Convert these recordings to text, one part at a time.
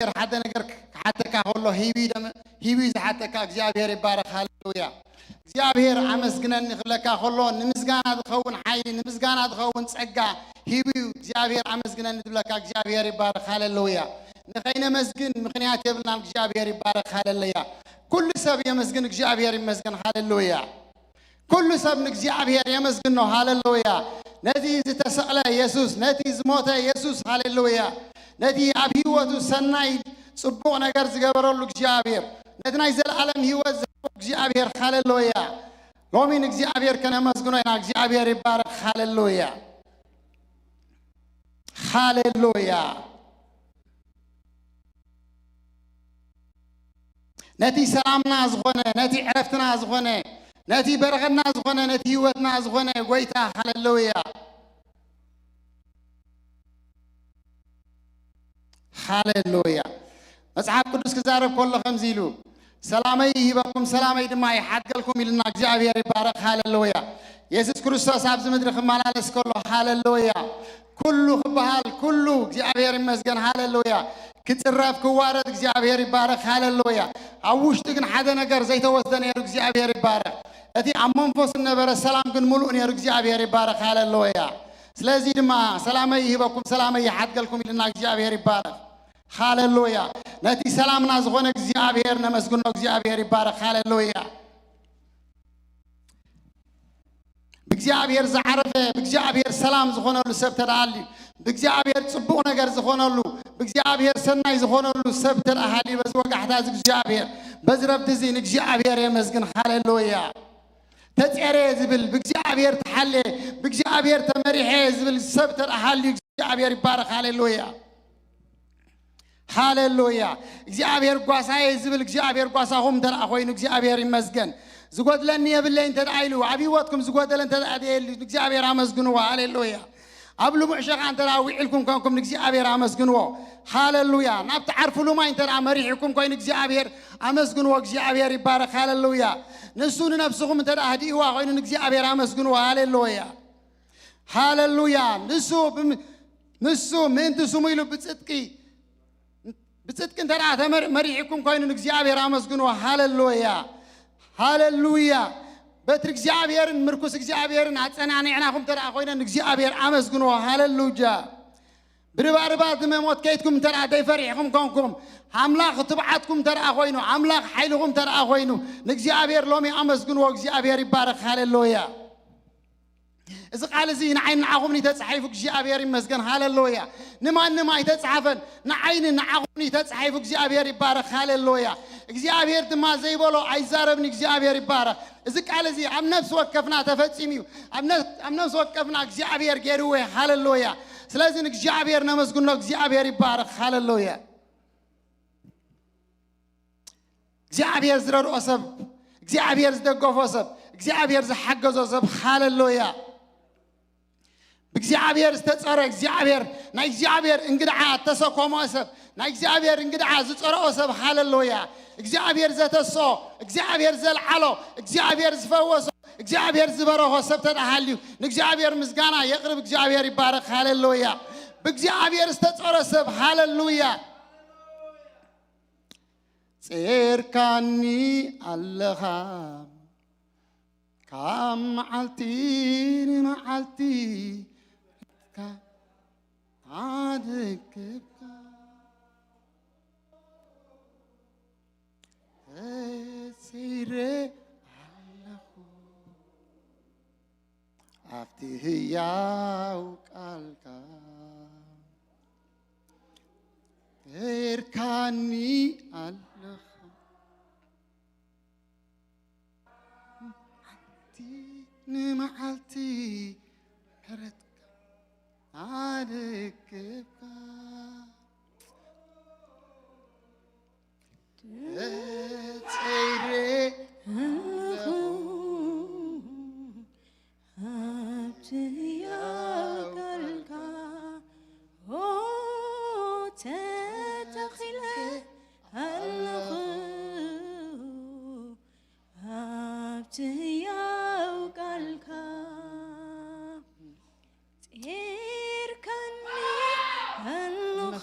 እግዚኣብሔር ሓደ ነገር ክሓተካ ከሎ ሂቡ እዩ ደም-፣ ሂቡ እዩ ዝሓተካ። እግዚኣብሔር ይባረኽ። ሃሌሉያ። እግዚኣብሔር ኣመስግነኒ ክብለካ ከሎ ንምስጋና ዝኸውን ሓይሊ፣ ንምስጋና ዝኸውን ጸጋ ሂቡ እዩ። እግዚኣብሔር ኣመስግነኒ ዝብለካ እግዚኣብሔር ይባረኽ። ሃሌሉያ። ንኸይነመስግን ምኽንያት የብልናን። እግዚኣብሔር ይባረኽ። ሃሌሉያ። ኩሉ ሰብ የመስግን፣ እግዚኣብሔር ይመስገን። ሃሌሉያ። ኩሉ ሰብ ንእግዚኣብሔር የመስግኖ። ሃሌሉያ። ነቲ ዝተሰቕለ የሱስ፣ ነቲ ዝሞተ የሱስ፣ ሃሌሉያ። ነቲ ኣብ ህይወቱ ሰናይ ጽቡቕ ነገር ዝገበረሉ እግዚኣብሔር፣ ነቲ ናይ ዘለኣለም ህይወት ዝሃቦ እግዚኣብሔር፣ ሃሌሉያ። ሎሚ ንእግዚኣብሔር ከነመስግኖ ኢና። እግዚኣብሔር ይባረኽ። ሃሌሉያ። ሃሌሉያ። ነቲ ሰላምና ዝኾነ፣ ነቲ ዕረፍትና ዝኾነ፣ ነቲ በረኸትና ዝኾነ፣ ነቲ ህይወትና ዝኾነ ጎይታ፣ ሃሌሉያ። ሃሌሉያ። መጽሓፍ ቅዱስ ክዛረብ ከሎ ከምዚ ኢሉ፣ "ሰላመይ ይህበኩም፣ ሰላመይ ድማ ይሓድገልኩም" ኢልና እግዚኣብሔር ይባረኽ። ሃሌሉያ። የሱስ ክርስቶስ ኣብዚ ምድሪ ክመላለስ ከሎ፣ ሃሌሉያ፣ ኩሉ ክበሃል፣ ኩሉ እግዚኣብሔር ይመስገን፣ ሃሌሉያ፣ ክጽረፍ ክዋረድ እግዚኣብሔር ይባረኽ። ሃሌሉያ። ኣብ ውሽጡ ግን ሓደ ነገር ዘይተወስደ ነይሩ፣ እግዚኣብሔር ይባረኽ። እቲ ኣብ መንፈሱ ዝነበረ ሰላም ግን ምሉእ ነይሩ፣ እግዚኣብሔር ይባረኽ። ሃሌሉያ። ስለዚ ድማ "ሰላመይ ይህበኩም፣ ሰላመይ ይሓድገልኩም" ኢልና እግዚኣብሔር ይባረኽ። ሃሌሉያ። ነቲ ሰላምና ዝኾነ እግዚኣብሔር ነመስግኖ። እግዚኣብሔር ይባረኽ። ሃሌሉያ። ብእግዚኣብሔር ዝዓረፈ፣ ብእግዚኣብሔር ሰላም ዝኾነሉ ሰብ ተደኣ ኣልዩ፣ ብእግዚኣብሔር ጽቡቕ ነገር ዝኾነሉ፣ ብእግዚኣብሔር ሰናይ ዝኾነሉ ሰብ ተደኣ ሃልዩ፣ በዚ ወጋሕታ እዚ እግዚኣብሔር፣ በዚ ረፍቲ እዚ ንእግዚኣብሔር የመስግን። ሃሌሉያ። ተጼረ ዝብል፣ ብእግዚኣብሔር ተሓልየ፣ ብእግዚኣብሔር ተመሪሐ ዝብል ሰብ ተደኣ ሃልዩ፣ እግዚኣብሔር ይባረኽ። ሃሌሉያ። ሃሌሉያ። እግዚኣብሔር ጓሳየ ዝብል እግዚኣብሔር ጓሳኹም እንተ ደኣ ኮይኑ እግዚኣብሔር ይመስገን። ዝጎድለኒ የብለይ እንተ ደኣ ኢሉ፣ ኣብ ህይወትኩም ዝጎደለ እንተ ደኣ ደየሉ እግዚኣብሔር ኣመስግንዎ። ሃሌሉያ። ኣብ ልሙዕ ሸኻ እንተ ደኣ ውዒልኩም ኮንኩም ንእግዚኣብሔር ኣመስግንዎ። ሃሌሉያ። ናብ ትዓርፍሉ ማይ እንተ ደኣ መሪሕኩም ኮይኑ እግዚኣብሔር ኣመስግንዎ። እግዚኣብሔር ይባረኽ። ሃሌሉያ። ንሱ ንነብስኹም እንተ ደኣ ህዲእዋ ኮይኑ ንእግዚኣብሔር ኣመስግንዎ። ሃሌሉያ። ሃሌሉያ። ንሱ ብም-፣ ንሱ ምእንቲ ስሙ ኢሉ ብጽድቂ፣ ብጽድቂ እንተ ደኣ ተመር-፣ መሪሕኩም ኮይኑ ንእግዚኣብሔር ኣመስግንዎ። ሃሌሉያ። ሃሌሉያ። በትሪ እግዚኣብሔርን ምርኩስ እግዚኣብሔርን ኣጸናኒዕናኹም እንተ ደኣ ኮይነ ንእግዚኣብሔር ኣመስግንዎ። ሃሌሉያ። ብርባርባ ዝመሞት ከይትኩም እንተ ደኣ ዘይፈሪሕኹም ኮንኩም፣ ኣምላኽ ትብዓትኩም እንተ ደኣ ኮይኑ፣ ኣምላኽ ሓይልኹም እንተ ደኣ ኮይኑ፣ ንእግዚኣብሔር ሎሚ ኣመስግንዎ። እግዚኣብሔር ይባረኽ። ሃሌሉያ። እዚ ቃል እዚ ንዓይ ንዓኹምን እዩ ተጻሒፉ። እግዚኣብሔር ይመስገን። ሃሌሉያ። ንማንም ኣይተጻሓፈን። ንዓይን ንዓኹምን እዩ ተጻሒፉ። እግዚኣብሔር ይባረኽ። ሃሌሉያ። እግዚኣብሔር ድማ ዘይበሎ ኣይዛረብን። እግዚኣብሔር ይባረኽ። እዚ ቃል እዚ ኣብ ነፍሲ ወከፍና ተፈጺሙ እዩ። ኣብ ነ-፣ ኣብ ነፍሲ ወከፍና እግዚኣብሔር ገይርዎ እዩ። ሃሌሉያ። ስለዚ ንእግዚኣብሔር ነመስግኖ። እግዚኣብሔር ይባረኽ። ሃሌሉያ። እግዚኣብሔር ዝረድኦ ሰብ፣ እግዚኣብሔር ዝደገፎ ሰብ፣ እግዚኣብሔር ዝሓገዞ ሰብ፣ ሃሌሉያ። ብእግዚኣብሔር ዝተጸረ እግዚኣብሔር፣ ናይ እግዚኣብሔር እንግድዓ እተሰከሞ ሰብ፣ ናይ እግዚኣብሔር እንግድዓ ዝጸረኦ ሰብ፣ ሃሌሉያ። እግዚኣብሔር ዘተስኦ፣ እግዚኣብሔር ዘልዓሎ፣ እግዚኣብሔር ዝፈወሶ፣ እግዚኣብሔር ዝበረኾ ሰብ ተደኣ ሃልዩ፣ ንእግዚኣብሔር ምስጋና የቕርብ። እግዚኣብሔር ይባረኽ። ሃሌሉያ። ብእግዚኣብሔር ዝተጸረ ሰብ፣ ሃሌሉያ። ጼርካኒ ኣለኻ ካብ መዓልቲ ንመዓልቲ፣ ኣደክብካ ተሰይረ ኣለኹ ኣብቲ ህያው ቃልካ። ጌርካኒ ኣለኻ መዓልቲ ንመዓልቲ፣ ምሕረትካ ኣደክብካ ተጸይረ ኣለኹ ኣብቲ ህያው ቃልካ ተተኺለ ኣለኹ ኣብቲ ህያው ቃልካ ጸይርካኒ ኣለኻ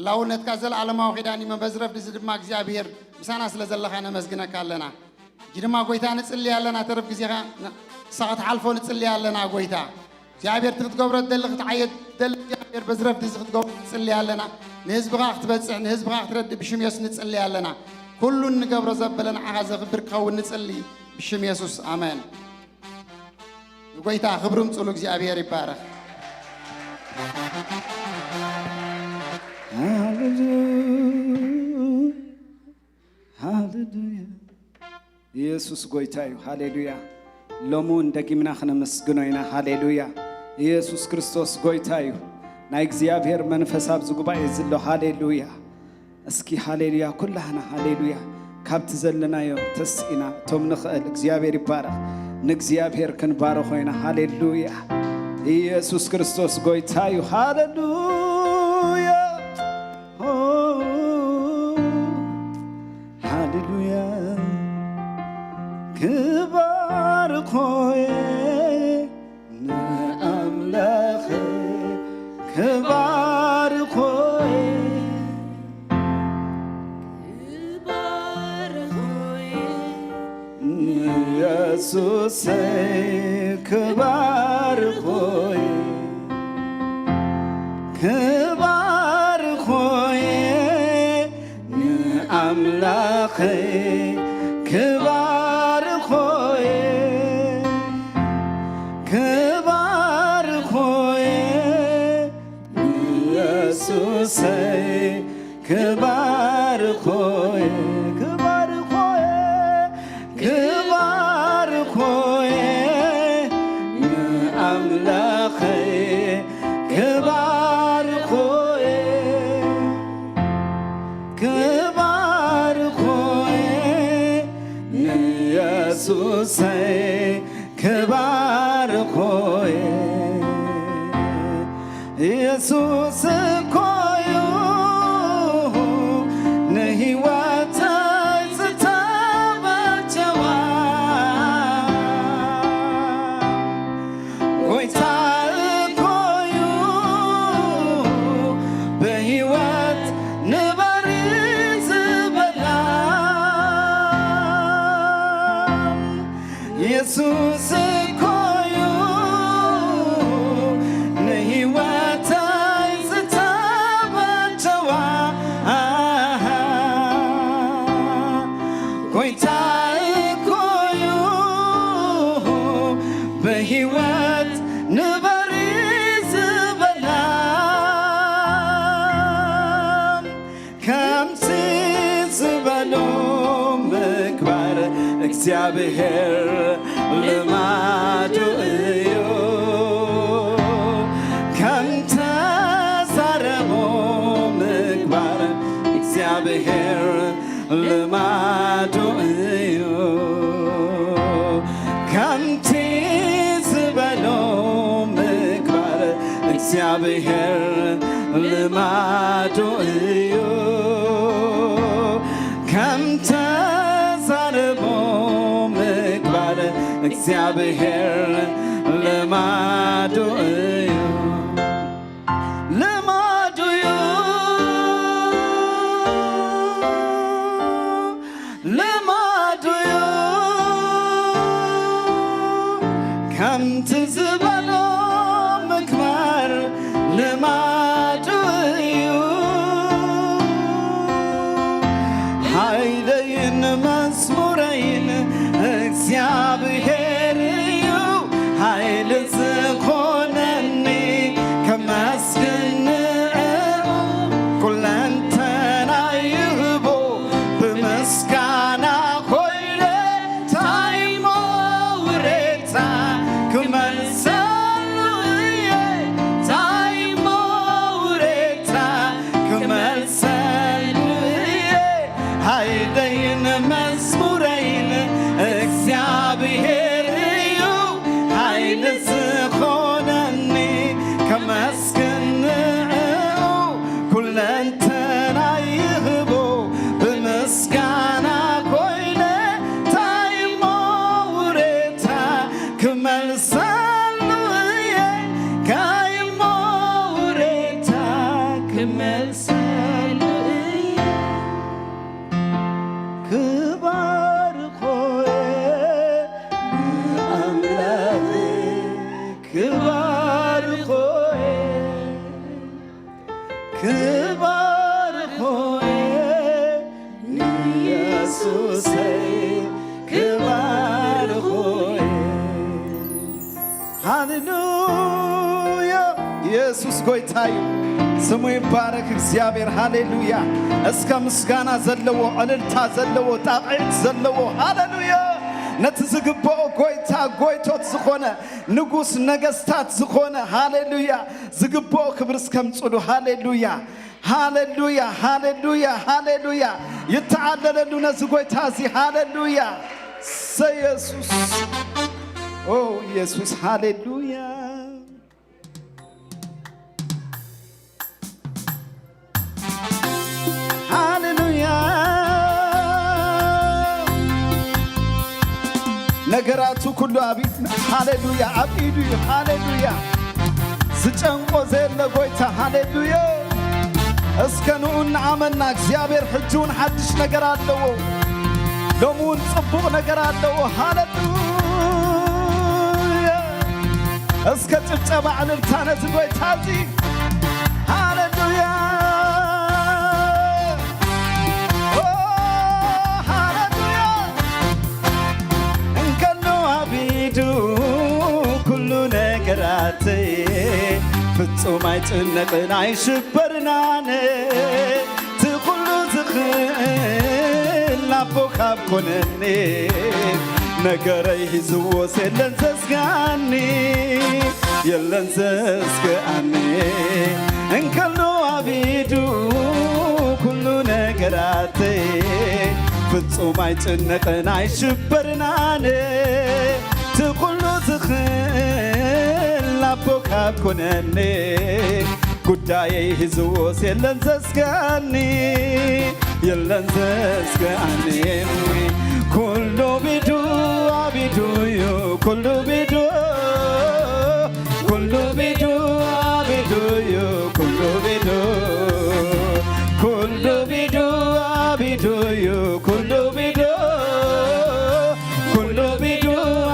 ህላውነትካ ዘለዓለማዊ ኪዳን እዩ። መበዝረብ ድዚ ድማ እግዚኣብሔር ምሳና ስለ ዘለኻ ነመስግነካ ኣለና። እጂ ድማ ጎይታ ንጽሊ ኣለና። ተረፍ ግዜኻ ንሳ ክትሓልፎ ንጽሊ ኣለና ጎይታ። እግዚኣብሔር እቲ ክትገብሮ ትደሊ ክትዓየ ትደሊ እግዚኣብሔር በዝረብ ድዚ ክትገብሮ ንጽሊ ኣለና። ንህዝብኻ ክትበጽሕ ንህዝብኻ ክትረድእ ብሽም የሱስ ንጽሊ ኣለና። ኩሉ እንገብሮ ዘበለ ንዓኻ ዘኽብር ክኸውን ንጽሊ ብሽም የሱስ ኣሜን። ንጎይታ ክብሪ ምጽሉ እግዚኣብሔር ይባረኽ። ሃሌሉያ። ኢየሱስ ጎይታ እዩ። ሃሌሉያ። ሎሚ እውን ደጊምና ክነመስግኖ ኢና። ሃሌሉያ። ኢየሱስ ክርስቶስ ጎይታ እዩ። ናይ እግዚኣብሔር መንፈስ ኣብዚ ጉባኤ ዘሎ። ሃሌሉያ። እስኪ ሃሌሉያ ኩላህና ሃሌሉያ። ካብቲ ዘለናዮ ተስኢና እቶም ንኽእል እግዚኣብሔር ይባረኽ። ንእግዚኣብሔር ክንባረኾ ኢና። ሃሌሉያ። ኢየሱስ ክርስቶስ ጎይታ እዩ። ሃሌሉያ። ሃሌሉያ። ክባርኾየ ንኣምላኽ ክባርኾየ። ንየሱሰይ ክባርኾየ። ክባርኾየ ንኣምላኸይ ክባርኾየ። ክባርኾየ ንየሱሰይ ክባርኾየ። ክባርኾየ ክባርኾየ ንኣምላኸይ ክባርኾየ። ክባርኾየ ንየሱሰይ ክባርኾየ። ኢየሱስ እኮ እዩ ንህይወተይ ዝተበጀዋ። ጎይታ እኮ እዩ ብህይወት ንበሪ ዝበላ። ኢየሱስ እኮ እዩ ንህይወተይ ዝተበጀዋ። ጎይታ እኮ እዩ ብህይወት ንበሪ ዝበላ። ከምቲ ዝበሎ ምግባር እግዚኣብሔር ልማዱ እዩ። ከምተዛረቦ ምግባር እግዚኣብሔር ልማዱ እዩ። ከምቲ ዝበሎ ምግባር እግዚኣብሔር ልማዱ እዩ። ከምተዛረቦ ምግባር እግዚኣብሔር ልማዱ እዩ። ልማዱ እዩ። ልማዱ እዩ። ከምቲ ዝበሎ ምግባር ልማዱ እዩ። ሓይለይን መዝሙረይን እግዚኣብሔር እዩ። ሓይሊ ዝኾነ ክባርኾ እየ ንየሱሰይ ክባርኾ እየ። ሃሌሉያ። ኢየሱስ ጎይታ እዩ። ስሙ ይባረክ እግዚኣብሔር። ሃሌሉያ። እስከ ምስጋና ዘለዎ፣ ዕልልታ ዘለዎ፣ ጣቕዒት ዘለዎ፣ ሃሌሉያ፣ ነቲ ዝግብኦ ጎይታ ጎይቶት ዝኾነ፣ ንጉስ ነገስታት ዝኾነ፣ ሃሌሉያ፣ ዝግብኦ ክብሪ እስከምጽሉ። ሃሌሉያ፣ ሃሌሉያ፣ ሃሌሉያ፣ ሃሌሉያ። ይተዓለለሉ ነዚ ጎይታ እዚ። ሃሌሉያ። ሰ ኢየሱስ። ኦ ኢየሱስ፣ ሃሌሉያ። ሃሌሉያ። ነገራቱ ኩሉ ኣብ ኢድ-፣ ሃሌሉያ፣ ኣብ ኢዱ እዩ። ሃሌሉያ። ዝጨንቆ ዘየለ ጎይታ። ሃሌሉያ። እስከ ንኡ እናኣመና እግዚኣብሔር ሕጂ እውን ሓድሽ ነገር ኣለዎ። ሎሚ እውን ጽቡቕ ነገር ኣለዎ። ሃሌሉያ። እስከ ጭብጨባ ዕልልታ ነዚ ጎይታ እዚ። ሃሌሉያ። ኦ፣ ሃሌሉያ። እንከሎ ኣብ ኢዱ ኩሉ ነገራተይ፣ ፍጹም ኣይጭነቕን ኣይሽበርን ኣነ። እቲ ኩሉ ዝኽእል ኣቦ ካብ ኮነኒ፣ ነገረይ ሒዝዎስ የለን ዘስግኣኒ፣ የለን ዘስግኣኒ። እንከሎ ኣብ ኢዱ ኩሉ ነገራተይ፣ ፍጹም ኣይጭነቕን ኣይሽበርን ኣነ። እቲ ኩሉ ዝኽእል ኣቦ ካብ ኮነኒ፣ ጉዳየይ ሒዝዎስ የለን ዘስግኣኒ፣ የለን ዘስግኣኒ። ኩሉ ቢዱ ኣብ ኢዱ እዩ፣ ኩሉ ቢዱ፣ ኩሉ ቢዱ ኣብ ኢዱ እዩ፣ ኩሉ ቢዱ፣ ኩሉ ቢዱ ኣብ ኢዱ እዩ፣ ኩሉ ቢዱ፣ ኩሉ ቢዱ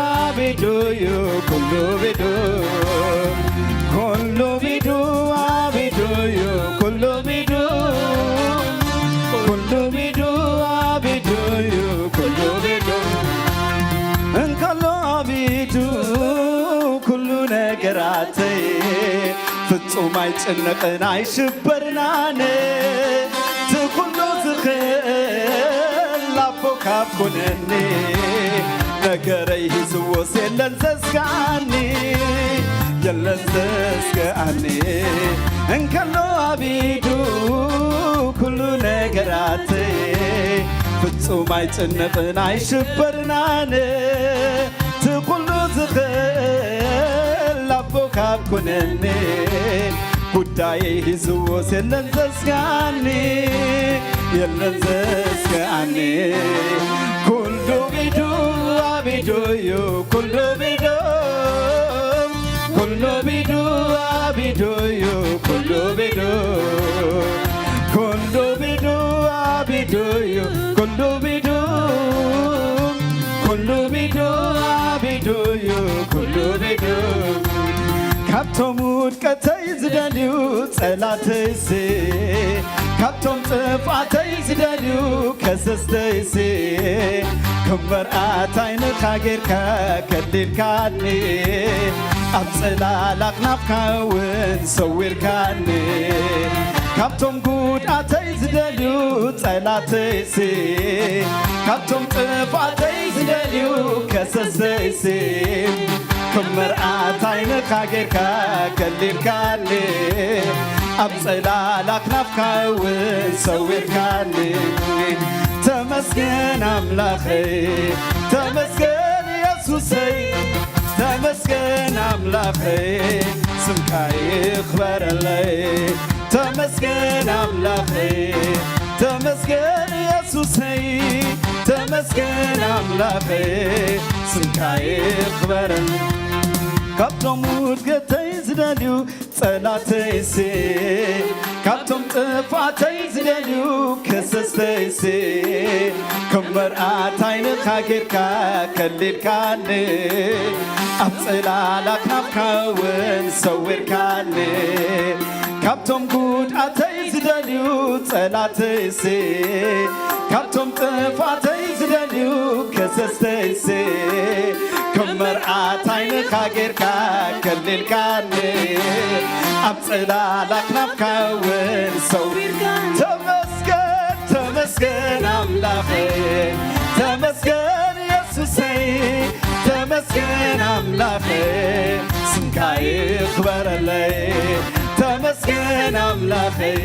ኣብ ኢዱ እዩ፣ ኩሉ ቢዱ፣ ኩሉ ቢዱ ኣብ ኢዱ እዩ፣ ኩሉ ቢዱ፣ ኩሉ ቢዱ ኣብ ኢዱ እዩ፣ ኩሉ ቢዱ። እንከሎ ኣብ ኢዱ ኩሉ ነገራተይ፣ ፍጹም ኣይጭነቕን ኣይሽበርን ኣነ። እቲ ኩሉ ዝኽእል ኣቦ ካብ ኮነኒ፣ ነገረይ ሒዝዎስ የለን ዘስግኣኒ፣ የለን ዘስግኣኒ። እንከሎ ኣብ ኢዱ ኩሉ ነገራተይ፣ ፍጹም ኣይጭነቕን ኣይሽበርን ኣነ። እቲ ኩሉ ዝኽእል ኣቦ ካብ ኮነኒ፣ ጉዳየይ ሒዝዎስ የለን ዘስግኣኒ፣ የለን ዘስግኣኒ። ኩሉ ቢዱ ኣብ ኢዱ እዩ፣ ኩሉ ቢዱ፣ ኩሉ ቢዱ ኣብ ኢዱ እዩ፣ ኩሉ ቢዱ፣ ኩሉ ቢዱ ኣብ ኢዱ እዩ፣ ኩሉ ቢዱ፣ ኩሉ ቢዱ ኣብ ኢዱ እዩ፣ ኩሉ ቢዱ። ካብቶም ውድቀተይ ዝደልዩ ጸላተይሲ፣ ካብቶም ጥፍኣተይ ዝደልዩ ከሰስተይሲ፣ ከም መርኣት ዓይንኻ ጌርካ ከሊልካኒ፣ ኣብ ጽላል ኣኽናፍካ እውን ሰዊርካኒ። ካብቶም ጉድኣተይ ዝደልዩ ጸላተይሲ፣ ካብቶም ጥፍኣተይ ዝደልዩ ከሰሰይሲ፣ ከም መርኣት ዓይንኻ ጌርካ ከሊልካኒ፣ ኣብ ጽላል ኣኽናፍካ እውን ሰዊርካኒ። ተመስገን ኣምላኸይ፣ ተመስገን የሱሰይ፣ ተመስገን ኣምላኸይ፣ ስምካ ይኽበረለይ። ተመስገን ኣምላኸይ፣ ተመስገን የሱሰይ፣ ተመስገን ኣምላኸይ፣ ስምካ ይኽበረለይ። ካብቶም ውድቀተይ ዝደልዩ ጸላተይሲ፣ ካብቶም ጥፍኣተይ ዝደልዩ ከሰስተይሲ፣ ከም መርኣት ዓይንኻ ጌርካ ከሊልካኒ፣ ኣብ ጽላል ኣኽናፍካ እውን ሰዊርካኒ። ካብቶም ጉድኣተይ ዝደልዩ ጸላተይሲ፣ ካብቶም ጥፋተይ ዝደልዩ ከሰስተይሲ፣ ከም መርዓት ዓይንኻ ጌርካ ከሊልካኒ፣ ኣብ ጽላል ኣኽናፍካ እውን ሰዊርካኒ። ተመስገን፣ ተመስገን ኣምላኸይ፣ ተመስገን የሱሰይ፣ ተመስገን ኣምላኸይ፣ ስምካ ይኽበረለይ። ተመስገን ኣምላኸይ፣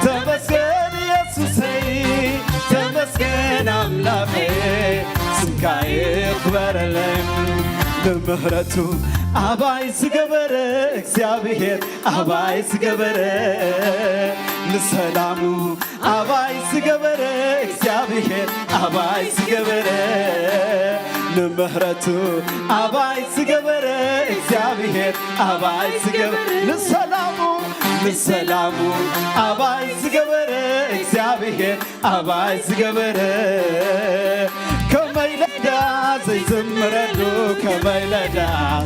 ተመስገን የሱሰይ፣ ተመስገን ኣምላኸይ፣ ስምካ ይኽበረለይ። ንምህረቱ ኣባይ ዝገበረ እግዚኣብሔር ኣባይ ዝገበረ፣ ንሰላሙ ኣባይ ዝገበረ እግዚኣብሔር ኣባይ ዝገበረ፣ ንምህረቱ ኣባይ ዝገበረ እግዚኣብሔር ኣባይ ዝገበረ፣ ንሰላሙ ንሰላሙ ኣባይ ዝገበረ እግዚኣብሔር ኣባይ ዝገበረ፣ ከመይ ለዳ ዘይዝምረሉ፣ ከመይ ለዳ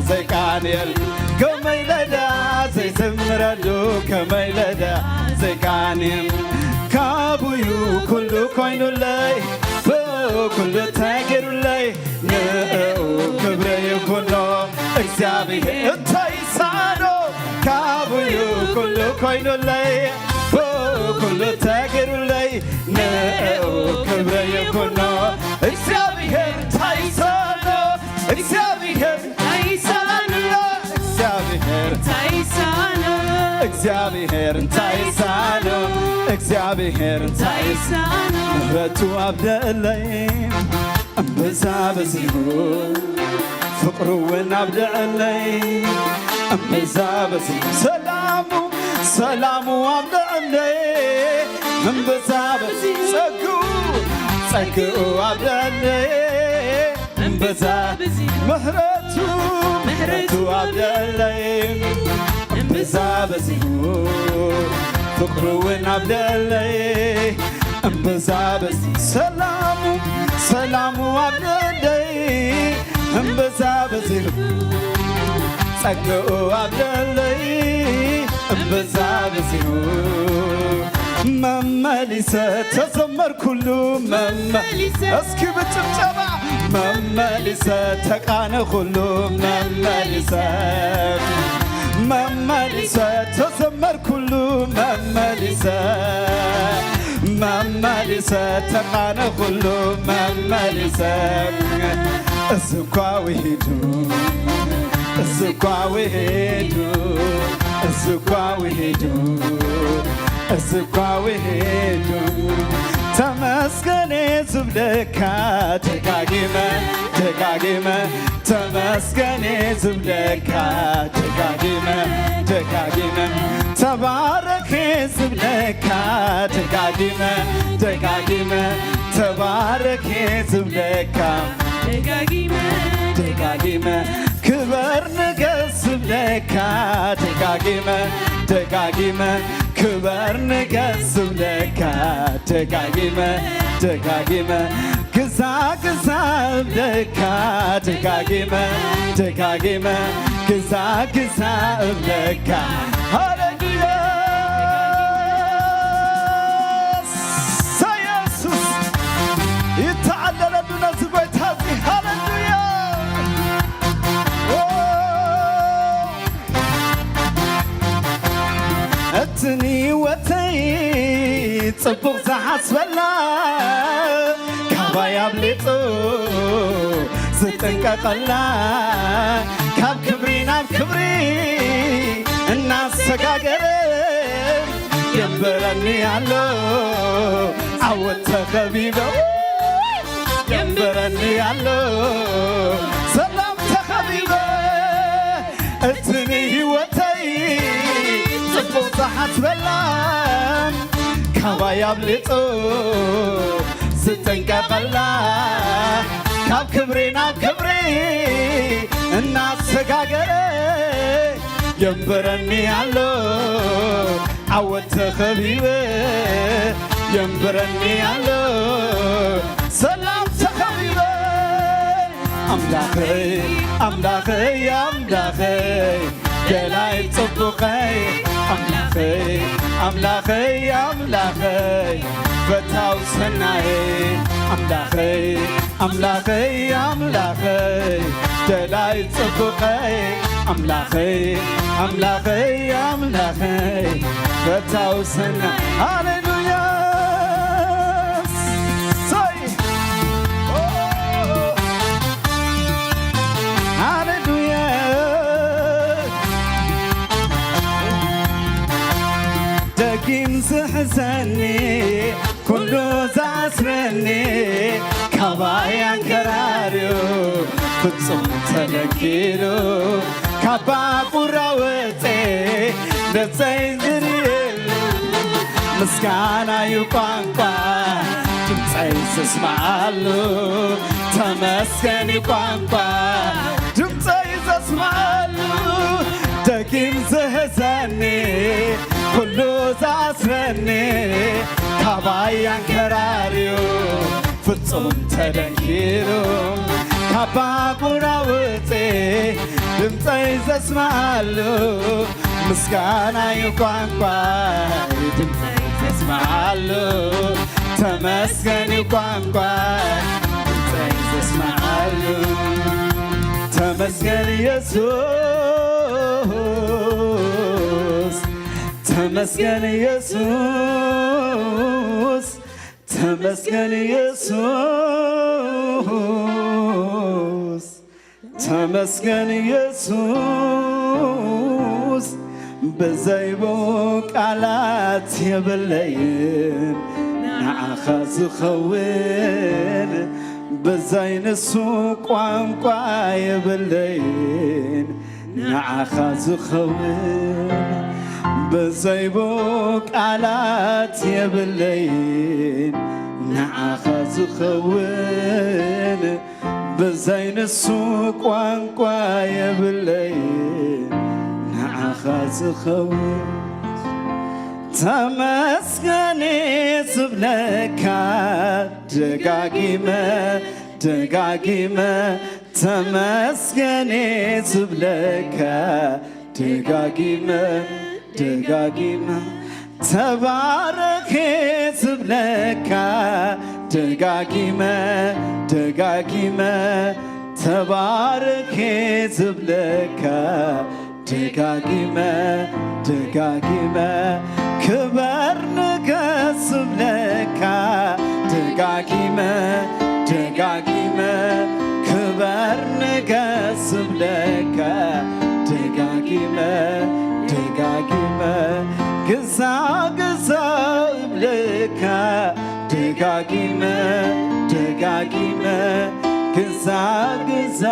ዘይቃንየሉ፣ ከመይ ለዳ ዘይዝምረሉ፣ ከመይ ለዳ ዘይቃንየሉ። ካብኡ ኩሉ ኮይኑለይ፣ ብኡ ኩሉ ተገይሩለይ፣ ንእኡ ክብሪ ይኹኖ እግዚኣብሔር። እንታይ ይሳኖ? ካብኡ ኩሉ ኮይኑለይ፣ ብኡ ኩሉ ተገይሩለይ፣ ንእኡ ክብሪ ይኹኖ እግዚኣብሔር። እንታይ ይሳኖ? እግዚኣብሔር እንታይ ይሳኖ? እግዚኣብሔር እንታይ ይሳኖ? እግዚኣብሔር እንታይ ይሳኖ? እግዚኣብሔር እንታይ ይሳኖ? ምሕረቱ ኣብ ልዕለይ እምብዛ በዚሁ፣ ፍቕሩ እውን ኣብ ልዕለይ እምብዛ በዚሁ፣ ሰላሙ ሰላሙ ኣብ ልዕለይ እምብዛ በዚሁ፣ ጸግኡ ጸግኡ ኣብ ልዕለይ እምብዛ ምሕረቱ ምሕረቱ ኣብ ልዕለይ እምብዛ በዚሁ፣ ፍቕሩ እውን ኣብ ልዕለይ እምብዛ በዚ፣ ሰላሙ ሰላሙ ኣብ ልዕለይ እምብዛ በዚሁ፣ ጸግኡ ኣብ ልዕለይ እምብዛ በዚሁ፣ መመሊሰ ተዘመርኩሉ መመ-፣ እስኪ ብጭብጨባ መመሊሰ ተቃነኹሉ መመሊሰ፣ መመሊሰ ተዘመርኩሉ መመሊሰ፣ መመሊሰ ተቃነኹሉ መመሊሰ። እዚ እኳ ውሂዱ፣ እዚ እኳ ውሂዱ፣ እዚ እኳ ውሂዱ፣ እዚ እኳ ውሂዱ፣ ተመስገን ዝብለካ ደጋጊመ ደጋጊመ፣ ተመስገን ዝብለካ ደጋጊመ ደጋጊመ፣ ተባረክ ዝብለካ ደጋጊመ ደጋጊመ፣ ተባረክ ዝብለካ ደጋጊመ ደጋጊመ፣ ክበር ንገስ ዝብለካ ደጋጊመ ደጋጊመ፣ ክበር ንገስ ዝብለካ ደጋጊመ ደጋጊመ፣ ግዛ ግዛ እብለካ ደጋጊመ ደጋጊመ፣ ግዛ ግዛ እብለካ። ሃሌሉያ! ኢየሱስ ይተዓለለሉ ነዚ ጎይታ እዚ። ሃሌሉያ! ኦ! እቲ ንህይወተይ ጽቡቕ ዝሓስበላ፣ ካባይ ኣብሊጹ ዝጥንቀቐላ፣ ካብ ክብሪ ናብ ክብሪ እናሰጋገረ የንብረኒ ኣሎ ዓወት ተኸቢበ፣ የንብረኒ ኣሎ ሰላም ተኸቢበ። እቲ ንህይወተይ ጽቡቕ ዝሓስበላ፣ ካባይ ኣብሊጹ ዝጥንቀቐላ፣ ካብ ክብሪ ናብ ክብሪ እናሰጋገረ የንብረኒ ኣሎ ዓወት ተኸቢበ፣ የንብረኒ ኣሎ ሰላም ተኸቢበ። ኣምላኸይ ኣምላኸይ ኣምላኸይ ገላይ ጽቡቐይ ኣምላኸይ ኣምላኸይ ኣምላኸይ ፈታው ሰናየ ኣምላኸይ ኣምላኸይ ኣምላኸይ ደላይ ጽቡቐይ ኣምላኸይ ኣምላኸይ ኣምላኸይ ፈታው ሰናየ ሃሌሉያ ሰይ ሃሌሉያ ደጊም ዝሕዘኒ ኩሉ ዝኣስረኒ ካባይ ኣንከራርዩ ፍጹም ተለኪሉ ካብ ባቡራ ወፀ ነፀይ ዝርእየሉ ምስጋና እዩ ቋንቋ ድምፀይ ዘስምዓሉ ተመስገን እዩ ቋንቋ ድምፀይ ዘስምዓሉ ደጊም ዝሕዘኒ ኩሉ ዝኣስረኒ ካባይ ኣንከራርዩ ፍጹም ተደንኪሩ ካብ ባቡራ ወፀ ድምፀይ ዘስምዓሉ ምስጋና እዩ ቋንቋ ድምፀይ ዘስምዓሉ ተመስገን እዩ ቋንቋ ድምፀይ ዘስምዓሉ ተመስገን ኢየሱስ ተመስገን ኢየሱስ ተመስገን ኢየሱስ ተመስገን ኢየሱስ ብዘይቡ ቃላት የብለይን ንዓኻ ዝኸውን ብዘይ ንሱ ቋንቋ የብለይን ንዓኻ ዝኸውን ብዘይቡ ቃላት የብለይን ንዓኻ ዝኸውን ብዘይ ንሱ ቋንቋ የብለይን ንዓኻ ዝኸውን ተመስገን ዝብለካ ደጋጊመ ደጋጊመ ተመስገን ዝብለካ ደጋጊመ ደጋጊመ ተባረክ ዝብለካ ደጋጊመ ደጋጊመ ተባረክ ዝብለካ ደጋጊመ ደጋጊመ ክበር ንገስ ዝብለካ ደጋጊመ ደጋጊመ ክበር ንገስ ዝብለካ ደጋጊመ ደጋጊመ ግዛ ግዛ እብለካ ደጋጊመ ደጋጊመ ግዛ ግዛ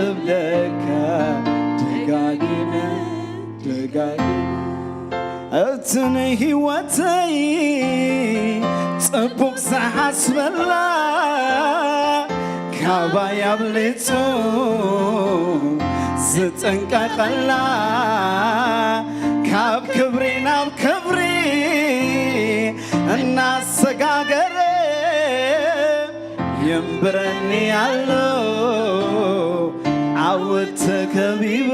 እብለካ ደጋጊመ ደጋጊመ እቲ ንህይወተይ ጽቡቕ ዝሓስበላ ካባይ ኣብሊጹ ዝጥንቀቐላ ካብ ክብሪ ናብ ክብሪ እናሰጋገረ የንብረኒ ኣሎ ዓወት ተከቢበ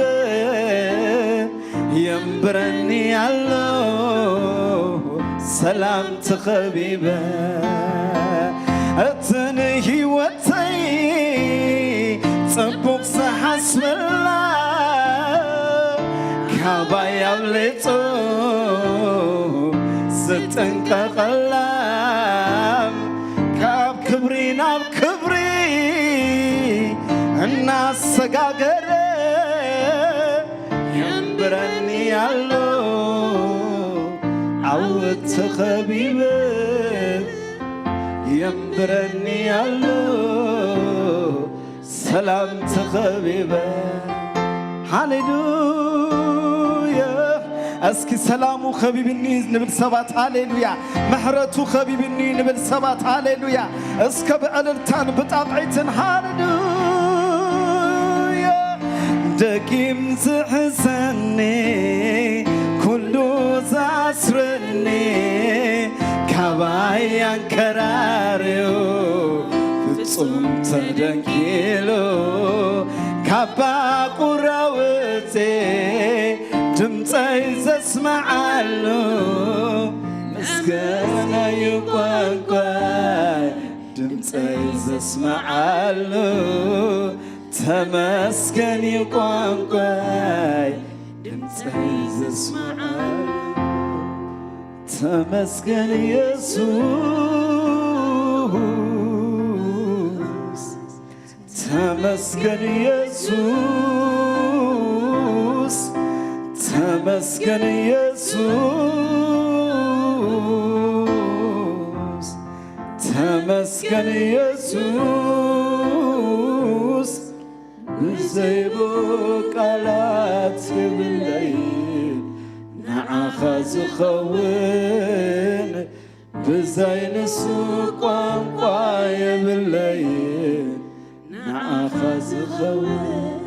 የንብረኒ ኣሎ ሰላም ተኸቢበ እቲ ንህይወተይ ጽቡቕ ዝሓስበላ ካባይ ኣብሊጹ ዝጥንቀቐላ ካብ ክብሪ ናብ ክብሪ እናሰጋገረ የንብረኒ ኣሎ ዓወት ተኸቢበ የንብረኒ ኣሎ ሰላም ተኸቢበ ሃሌሉያ እስኪ ሰላሙ ከቢብኒ ንብል ሰባት ሃሌሉያ ምሕረቱ ከቢብኒ ንብል ሰባት ሃሌሉያ እስከ ብዕልልታን ብጣቕዒትን ሃሌሉያ ደጊም ዝሕዘኒ ኩሉ ዝኣስረኒ ካባይ ኣንከራርዩ ፍጹም ተደንኪሉ ካብ ባቁራ ወፀ ድምፀይ ዘስምዓሉ ምስጋናዩ ቋንቋይ፣ ድምፀይ ዘስምዓሉ ተመስገን እዩ ቋንቋይ፣ ድምፀይ ዘስምዓሉ ተመስገን ኢየሱስ። ተመስገን ኢየሱስ፣ ተመስገን ኢየሱስ፣ ተመስገን ኢየሱስ። ብዘይብኡ ቃላት የብለይን ንዓኻ ዝኸውን፣ ብዘይ ንሱ ቋንቋ የብለይን ንዓኻ ዝኸውን።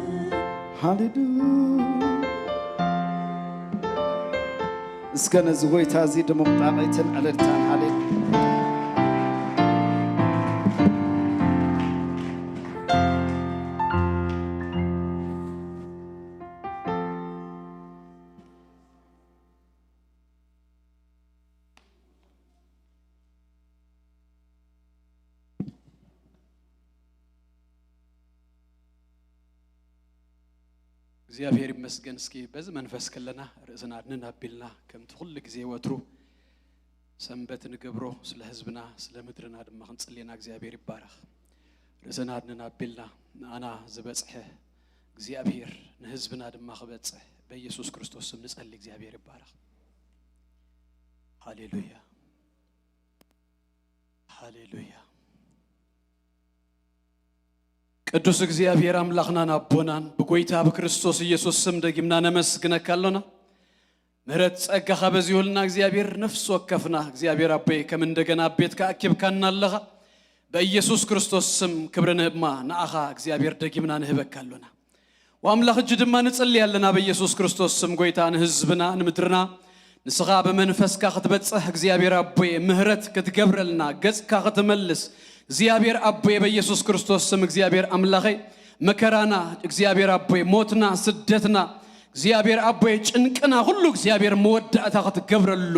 ሃሌሉያ። እስከ ነዚ ጎይታ እዚ ድሙቕ ጣቕዒትን ዕልልታን። ሃሌሉያ። እግዚኣብሔር ይመስገን። እስኪ በዚ መንፈስ ከለና ርእስና ኣድንን ኣቢልና፣ ከምቲ ኩሉ ግዜ ወትሩ ሰንበት ንገብሮ፣ ስለ ህዝብና ስለ ምድርና ድማ ክንጽልየና እግዚኣብሔር ይባረኽ። ርእስና ኣድንን ኣቢልና፣ ንኣና ዝበጽሐ እግዚኣብሔር ንህዝብና ድማ ክበጽሕ በኢየሱስ ክርስቶስ ስም ንጸሊ። እግዚኣብሔር ይባረኽ። ሃሌሉያ፣ ሃሌሉያ። ቅዱስ እግዚኣብሔር ኣምላኽናን ኣቦናን፣ ብጎይታ ብክርስቶስ ኢየሱስ ስም ደጊምና ነመስግነካ ኣሎና። ምሕረት ጸጋኻ በዚሁልና እግዚኣብሔር፣ ነፍሲ ወከፍና እግዚኣብሔር ኣቦይ ከም እንደገና ኣብ ቤትካ ኣኪብካና ኣለኻ። በኢየሱስ ክርስቶስ ስም ክብሪ ንህብማ ንኣኻ እግዚኣብሔር ደጊምና ንህበካ ኣሎና። ወኣምላኽ እጂ ድማ ንጽሊ ኣለና በኢየሱስ ክርስቶስ ስም ጎይታ ንህዝብና ንምድርና ንስኻ ብመንፈስካ ክትበጽሕ እግዚኣብሔር ኣቦይ ምህረት ክትገብረልና ገጽካ ክትመልስ እግዚኣብሔር ኣቦይ በኢየሱስ ክርስቶስ ስም እግዚኣብሔር ኣምላኸይ መከራና እግዚኣብሔር ኣቦይ ሞትና ስደትና እግዚኣብሔር ኣቦይ ጭንቅና ኩሉ እግዚኣብሔር መወዳእታ ክትገብረሉ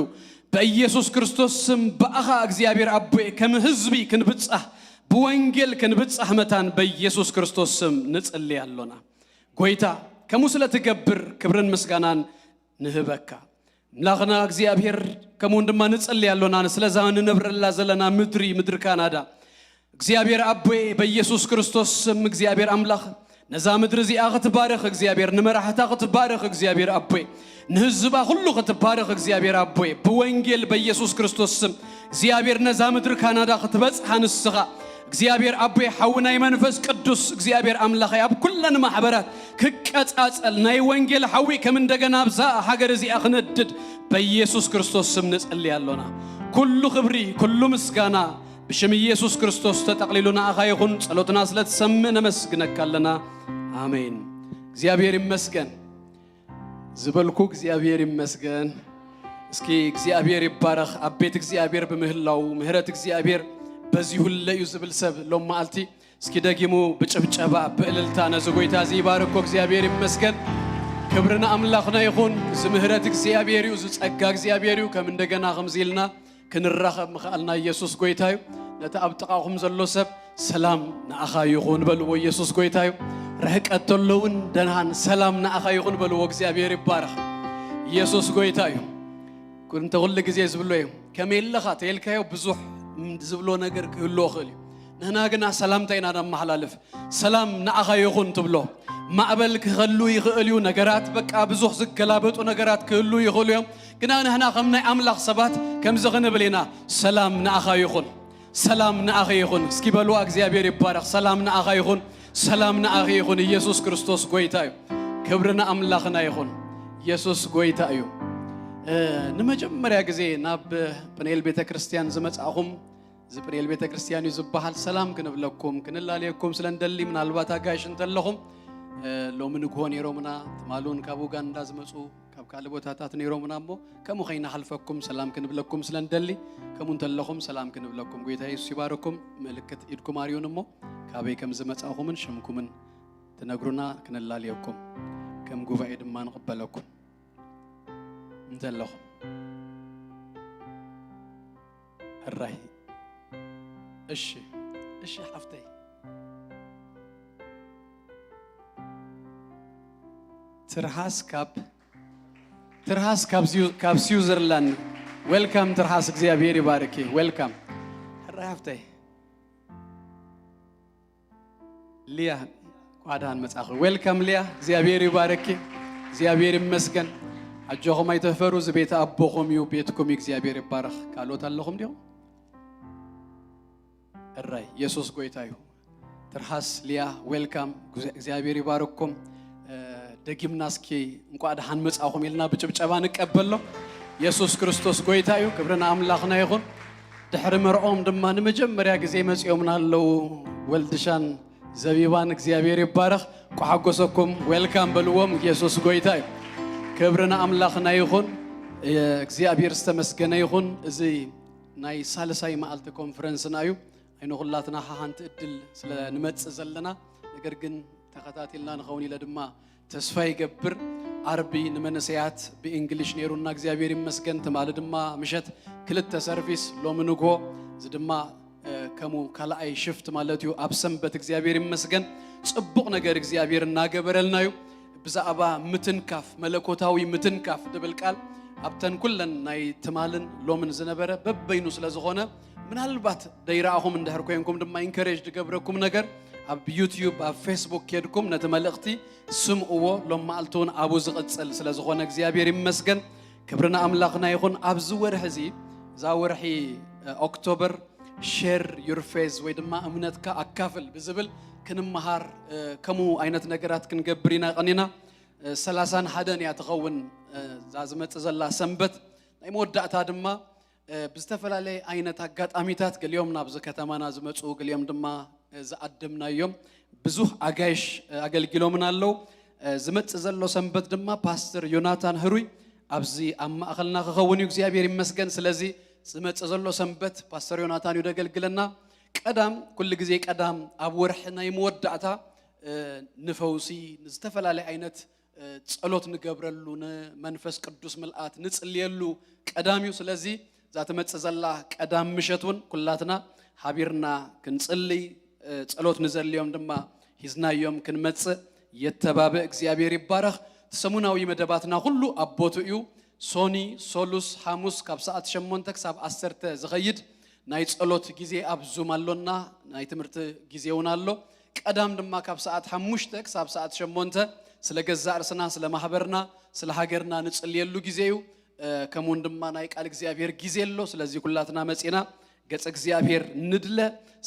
በኢየሱስ ክርስቶስ ስም ብኣኻ እግዚኣብሔር ኣቦይ ከም ህዝቢ ክንብጻሕ ብወንጌል ክንብጻሕ መታን በኢየሱስ ክርስቶስ ስም ንጽሊ ኣሎና። ጎይታ ከምኡ ስለ ትገብር ክብርን ምስጋናን ንህበካ። ኣምላኽና እግዚኣብሔር ከምኡውን ድማ ንጽሊ ኣሎና ስለዛ ንነብረላ ዘለና ምድሪ ምድሪ ካናዳ እግዚኣብሔር ኣቦይ በኢየሱስ ክርስቶስ ስም እግዚኣብሔር ኣምላኽ ነዛ ምድሪ እዚኣ ክትባርኽ እግዚኣብሔር ንመራሕታ ክትባርኽ እግዚኣብሔር ኣቦይ ንህዝባ ኩሉ ክትባርኽ እግዚኣብሔር ኣቦይ ብወንጌል በኢየሱስ ክርስቶስ ስም እግዚኣብሔር ነዛ ምድሪ ካናዳ ክትበጽሓ ንስኻ እግዚኣብሔር ኣቦይ ሓዊ ናይ መንፈስ ቅዱስ እግዚኣብሔር ኣምላኸይ ኣብ ኩለን ማሕበራት ክቀጻጸል ናይ ወንጌል ሓዊ ከም እንደገና ኣብዛ ሃገር እዚኣ ክነድድ በኢየሱስ ክርስቶስ ስም ንጸሊ ኣሎና። ኩሉ ክብሪ ኩሉ ምስጋና ብሽም ኢየሱስ ክርስቶስ ተጠቕሊሉ ንኣኻ ይኹን። ጸሎትና ስለ ትሰምዕ ነመስግነካ ኣለና። ኣሜን። እግዚኣብሔር ይመስገን። ዝበልኩ እግዚኣብሔር ይመስገን። እስኪ እግዚኣብሔር ይባረኽ። ኣብ ቤት እግዚኣብሔር ብምህላው ምህረት እግዚኣብሔር በዚሁለ እዩ ዝብል ሰብ ሎም መዓልቲ እስኪ ደጊሙ ብጭብጨባ ብእልልታ ነዚ ጎይታ እዚ ይባርኮ። እግዚኣብሔር ይመስገን። ክብሪ ንኣምላኽና ይኹን። እዚ ምህረት እግዚኣብሔር እዩ፣ እዚ ጸጋ እግዚኣብሔር እዩ። ከም እንደገና ከምዚ ኢልና ክንራኸብ ምኽኣልና ኢየሱስ ጎይታ እዩ። ነቲ ኣብ ጥቓኹም ዘሎ ሰብ ሰላም ንኣኻ ይኹን በልዎ። ኢየሱስ ጎይታ እዩ። ርሕቀት ተሎ እውን ደህናን ሰላም ንኣኻ ይኹን በልዎ። እግዚኣብሔር ይባረኽ። ኢየሱስ ጎይታ እዩ። እንተ ኩሉ ግዜ ዝብሎ እዩ፣ ከመይ ኣለኻ ተይልካዮ ብዙሕ ዝብሎ ነገር ክህልዎ ይኽእል እዩ። ንሕና ግና ሰላምታ ኢና ነመሓላልፍ። ሰላም ንኣኻ ይኹን ትብሎ። ማዕበል ክህሉ ይኽእል እዩ፣ ነገራት በቃ ብዙሕ ዝገላበጡ ነገራት ክህሉ ይኽእሉ እዮም። ግና ንሕና ከም ናይ ኣምላኽ ሰባት ከምዚ ክንብል ኢና፣ ሰላም ንኣኻ ይኹን፣ ሰላም ንኣኺ ይኹን። እስኪ በልዋ፣ እግዚኣብሔር ይባረኽ። ሰላም ንኣኻ ይኹን፣ ሰላም ንኣኺ ይኹን። ኢየሱስ ክርስቶስ ጎይታ እዩ። ክብሪ ንኣምላኽና ይኹን። ኢየሱስ ጎይታ እዩ። እ፣ ንመጀመርያ ግዜ ናብ ጵንኤል ቤተ ክርስቲያን ዝመጻእኹም፣ እዚ ጵንኤል ቤተ ክርስቲያን እዩ ዝበሃል። ሰላም ክንብለኩም፣ ክንላለየኩም ስለ እንደሊ፣ ምናልባት ኣጋይሽ እንተለኹም፣ እ፣ ሎሚ ንግሆ ነይሮምና፣ ትማሊ እውን ካብ ኡጋንዳ ዝመጹ፣ ካብ ካልእ ቦታታት ነይሮምና እሞ፣ ከምኡ ከይንሓልፈኩም ሰላም ክንብለኩም ስለ እንደሊ፣ ከምኡ እንተለኹም ሰላም ክንብለኩም። ጎይታ የሱስ ይባርኩም። ምልክት ኢድኩም ኣርዩን እሞ፣ ካበይ ከም ዝመጻእኹምን ሽምኩምን ትነግሩና፣ ክንላለየኩም፣ ከም ጉባኤ ድማ ንቕበለኩም። እንተለኹም። ሕራይ። እሺ፣ እሺ ሓፍተይ። ትርሃስ ካብ፣ ትርሃስ ካብ ስዊ-፣ ካብ ስዊዘርላንድ። ዌልካም ትርሃስ፣ እግዚኣብሔር ይባርኪ። ዌልካም። ሕራይ ሓፍተይ። ሊያ፣ እንኳዕ ደሓን መጻኺ። ዌልካም ሊያ፣ እግዚኣብሔር ይባርኪ። እግዚኣብሔር ይመስገን። ኣጆኹም ኣይትሕፈሩ፣ እዚ ቤት ኣቦኹም እዩ፣ ቤትኩም እዩ። እግዚኣብሔር ይባረኽ። ካልኦት ኣለኹም ዲኹም? እራይ፣ የሱስ ጎይታ እዩ። ትርሃስ ሊያ፣ ዌልካም። እግዚኣብሔር ይባርኩም። እ፣ ደጊምና እስኪ እንቋዕ ደሓን መጻኹም ኢልና ብጭብጨባ ንቀበሎ። የሱስ ክርስቶስ ጎይታ እዩ። ክብሪ ንኣምላኽና ይኹን። ድሕሪ መርዖም ድማ ንመጀመርያ ግዜ መጺኦምና ኣለዉ ወልድሻን ዘቢባን። እግዚኣብሔር ይባረኽ። እንቋዕ ሓጎሰኩም። ዌልካም በልዎም። የሱስ ጎይታ እዩ። ክብሪ ንኣምላኽና ይኹን። እ፣ እግዚኣብሔር ዝተመስገነ ይኹን። እዚ ናይ ሳልሳይ መዓልቲ ኮንፈረንስና እዩ። ኣይንኹላትና ሓንቲ ዕድል ስለ ንመጽእ ዘለና፣ ነገር ግን ተኸታቲልና ንኸውን ኢለ ድማ ተስፋ ይገብር። ዓርቢ ንመንእሰያት ብእንግሊሽ ነይሩና፣ እግዚኣብሔር ይመስገን። ትማሊ ድማ ምሸት ክልተ ሰርቪስ፣ ሎሚ ንግሆ፣ እዚ ድማ፣ እ፣ ከምኡ ካልኣይ ሽፍት ማለት እዩ። ኣብ ሰንበት እግዚኣብሔር ይመስገን፣ ጽቡቕ ነገር እግዚኣብሔር እናገበረልና እዩ። ብዛዕባ ምትንካፍ፣ መለኮታዊ ምትንካፍ ድብል ቃል ኣብተን ኩለን ናይ ትማልን ሎምን ዝነበረ በበይኑ ስለ ዝኾነ፣ ምናልባት ደይረኣኹም እንድሕር ኮይንኩም ድማ ኢንከሬጅ ድገብረኩም ነገር፣ ኣብ ዩትዩብ፣ ኣብ ፌስቡክ ኬድኩም ነቲ መልእኽቲ ስምዕዎ። ሎም መዓልቲ እውን ኣብኡ ዝቕጽል ስለ ዝኾነ እግዚኣብሔር ይመስገን። ክብሪ ንኣምላኽና ይኹን። ኣብዚ ወርሒ እዚ፣ እዛ ወርሒ፣ እ፣ ኦክቶበር፣ ሼር ዩር ፌዝ ወይ ድማ እምነትካ ኣካፍል ብዝብል ክንመሃር፣ እ፣ ከምኡ ዓይነት ነገራት ክንገብር ኢና ቀኒና። እ፣ ሰላሳን ሓደን እያ ትኸውን፣ እ፣ እዛ ዝመጽእ ዘላ ሰንበት። ናይ መወዳእታ ድማ፣ እ፣ ብዝተፈላለየ ዓይነት ኣጋጣሚታት ገሊኦም ናብዚ ከተማና ዝመጹ፣ ገሊኦም ድማ፣ እ፣ ዝኣደምናዮም ብዙሕ ኣጋይሽ፣ እ፣ ኣገልጊሎምና ኣለዉ። እ፣ ዝመጽእ ዘሎ ሰንበት ድማ ፓስተር ዮናታን ህሩይ ኣብዚ ኣብ ማእኸልና ክኸውን እዩ። እግዚኣብሔር ይመስገን። ስለዚ ዝመጽእ ዘሎ ሰንበት ፓስተር ዮናታን እዩ ደገልግለና። ቀዳም፣ ኩሉ ግዜ ቀዳም ኣብ ወርሒ ናይ መወዳእታ፣ እ፣ ንፈውሲ፣ ንዝተፈላለየ ዓይነት፣ እ፣ ጸሎት ንገብረሉ፣ ንመንፈስ ቅዱስ ምልኣት ንጽልየሉ ቀዳም እዩ። ስለዚ እዛ ትመጽእ ዘላ ቀዳም ምሸት እውን ኩላትና ሓቢርና ክንጽልይ፣ እ፣ ጸሎት ንዘልዮም ድማ ሂዝናዮም ክንመጽእ የተባብእ። እግዚኣብሔር ይባረኽ። እቲ ሰሙናዊ መደባትና ኩሉ ኣብ ቦትኡ እዩ። ሶኒ፣ ሶሉስ፣ ሓሙስ ካብ ሰዓት ሸሞንተ ክሳብ ዓሰርተ ዝኸይድ ናይ ጸሎት ግዜ ኣብ ዙም ኣሎና፣ ናይ ትምህርቲ ግዜ እውን ኣሎ። ቀዳም ድማ ካብ ሰዓት ሓሙሽተ ክሳብ ሰዓት ሸሞንተ ስለ ገዛእ ርእስና፣ ስለ ማሕበርና፣ ስለ ሃገርና ንጽልየሉ ግዜ እዩ። እ፣ ከምኡውን ድማ ናይ ቃል እግዚኣብሔር ግዜ ኣሎ። ስለዚ ኩላትና መጺና ገጽ እግዚኣብሔር ንድለ።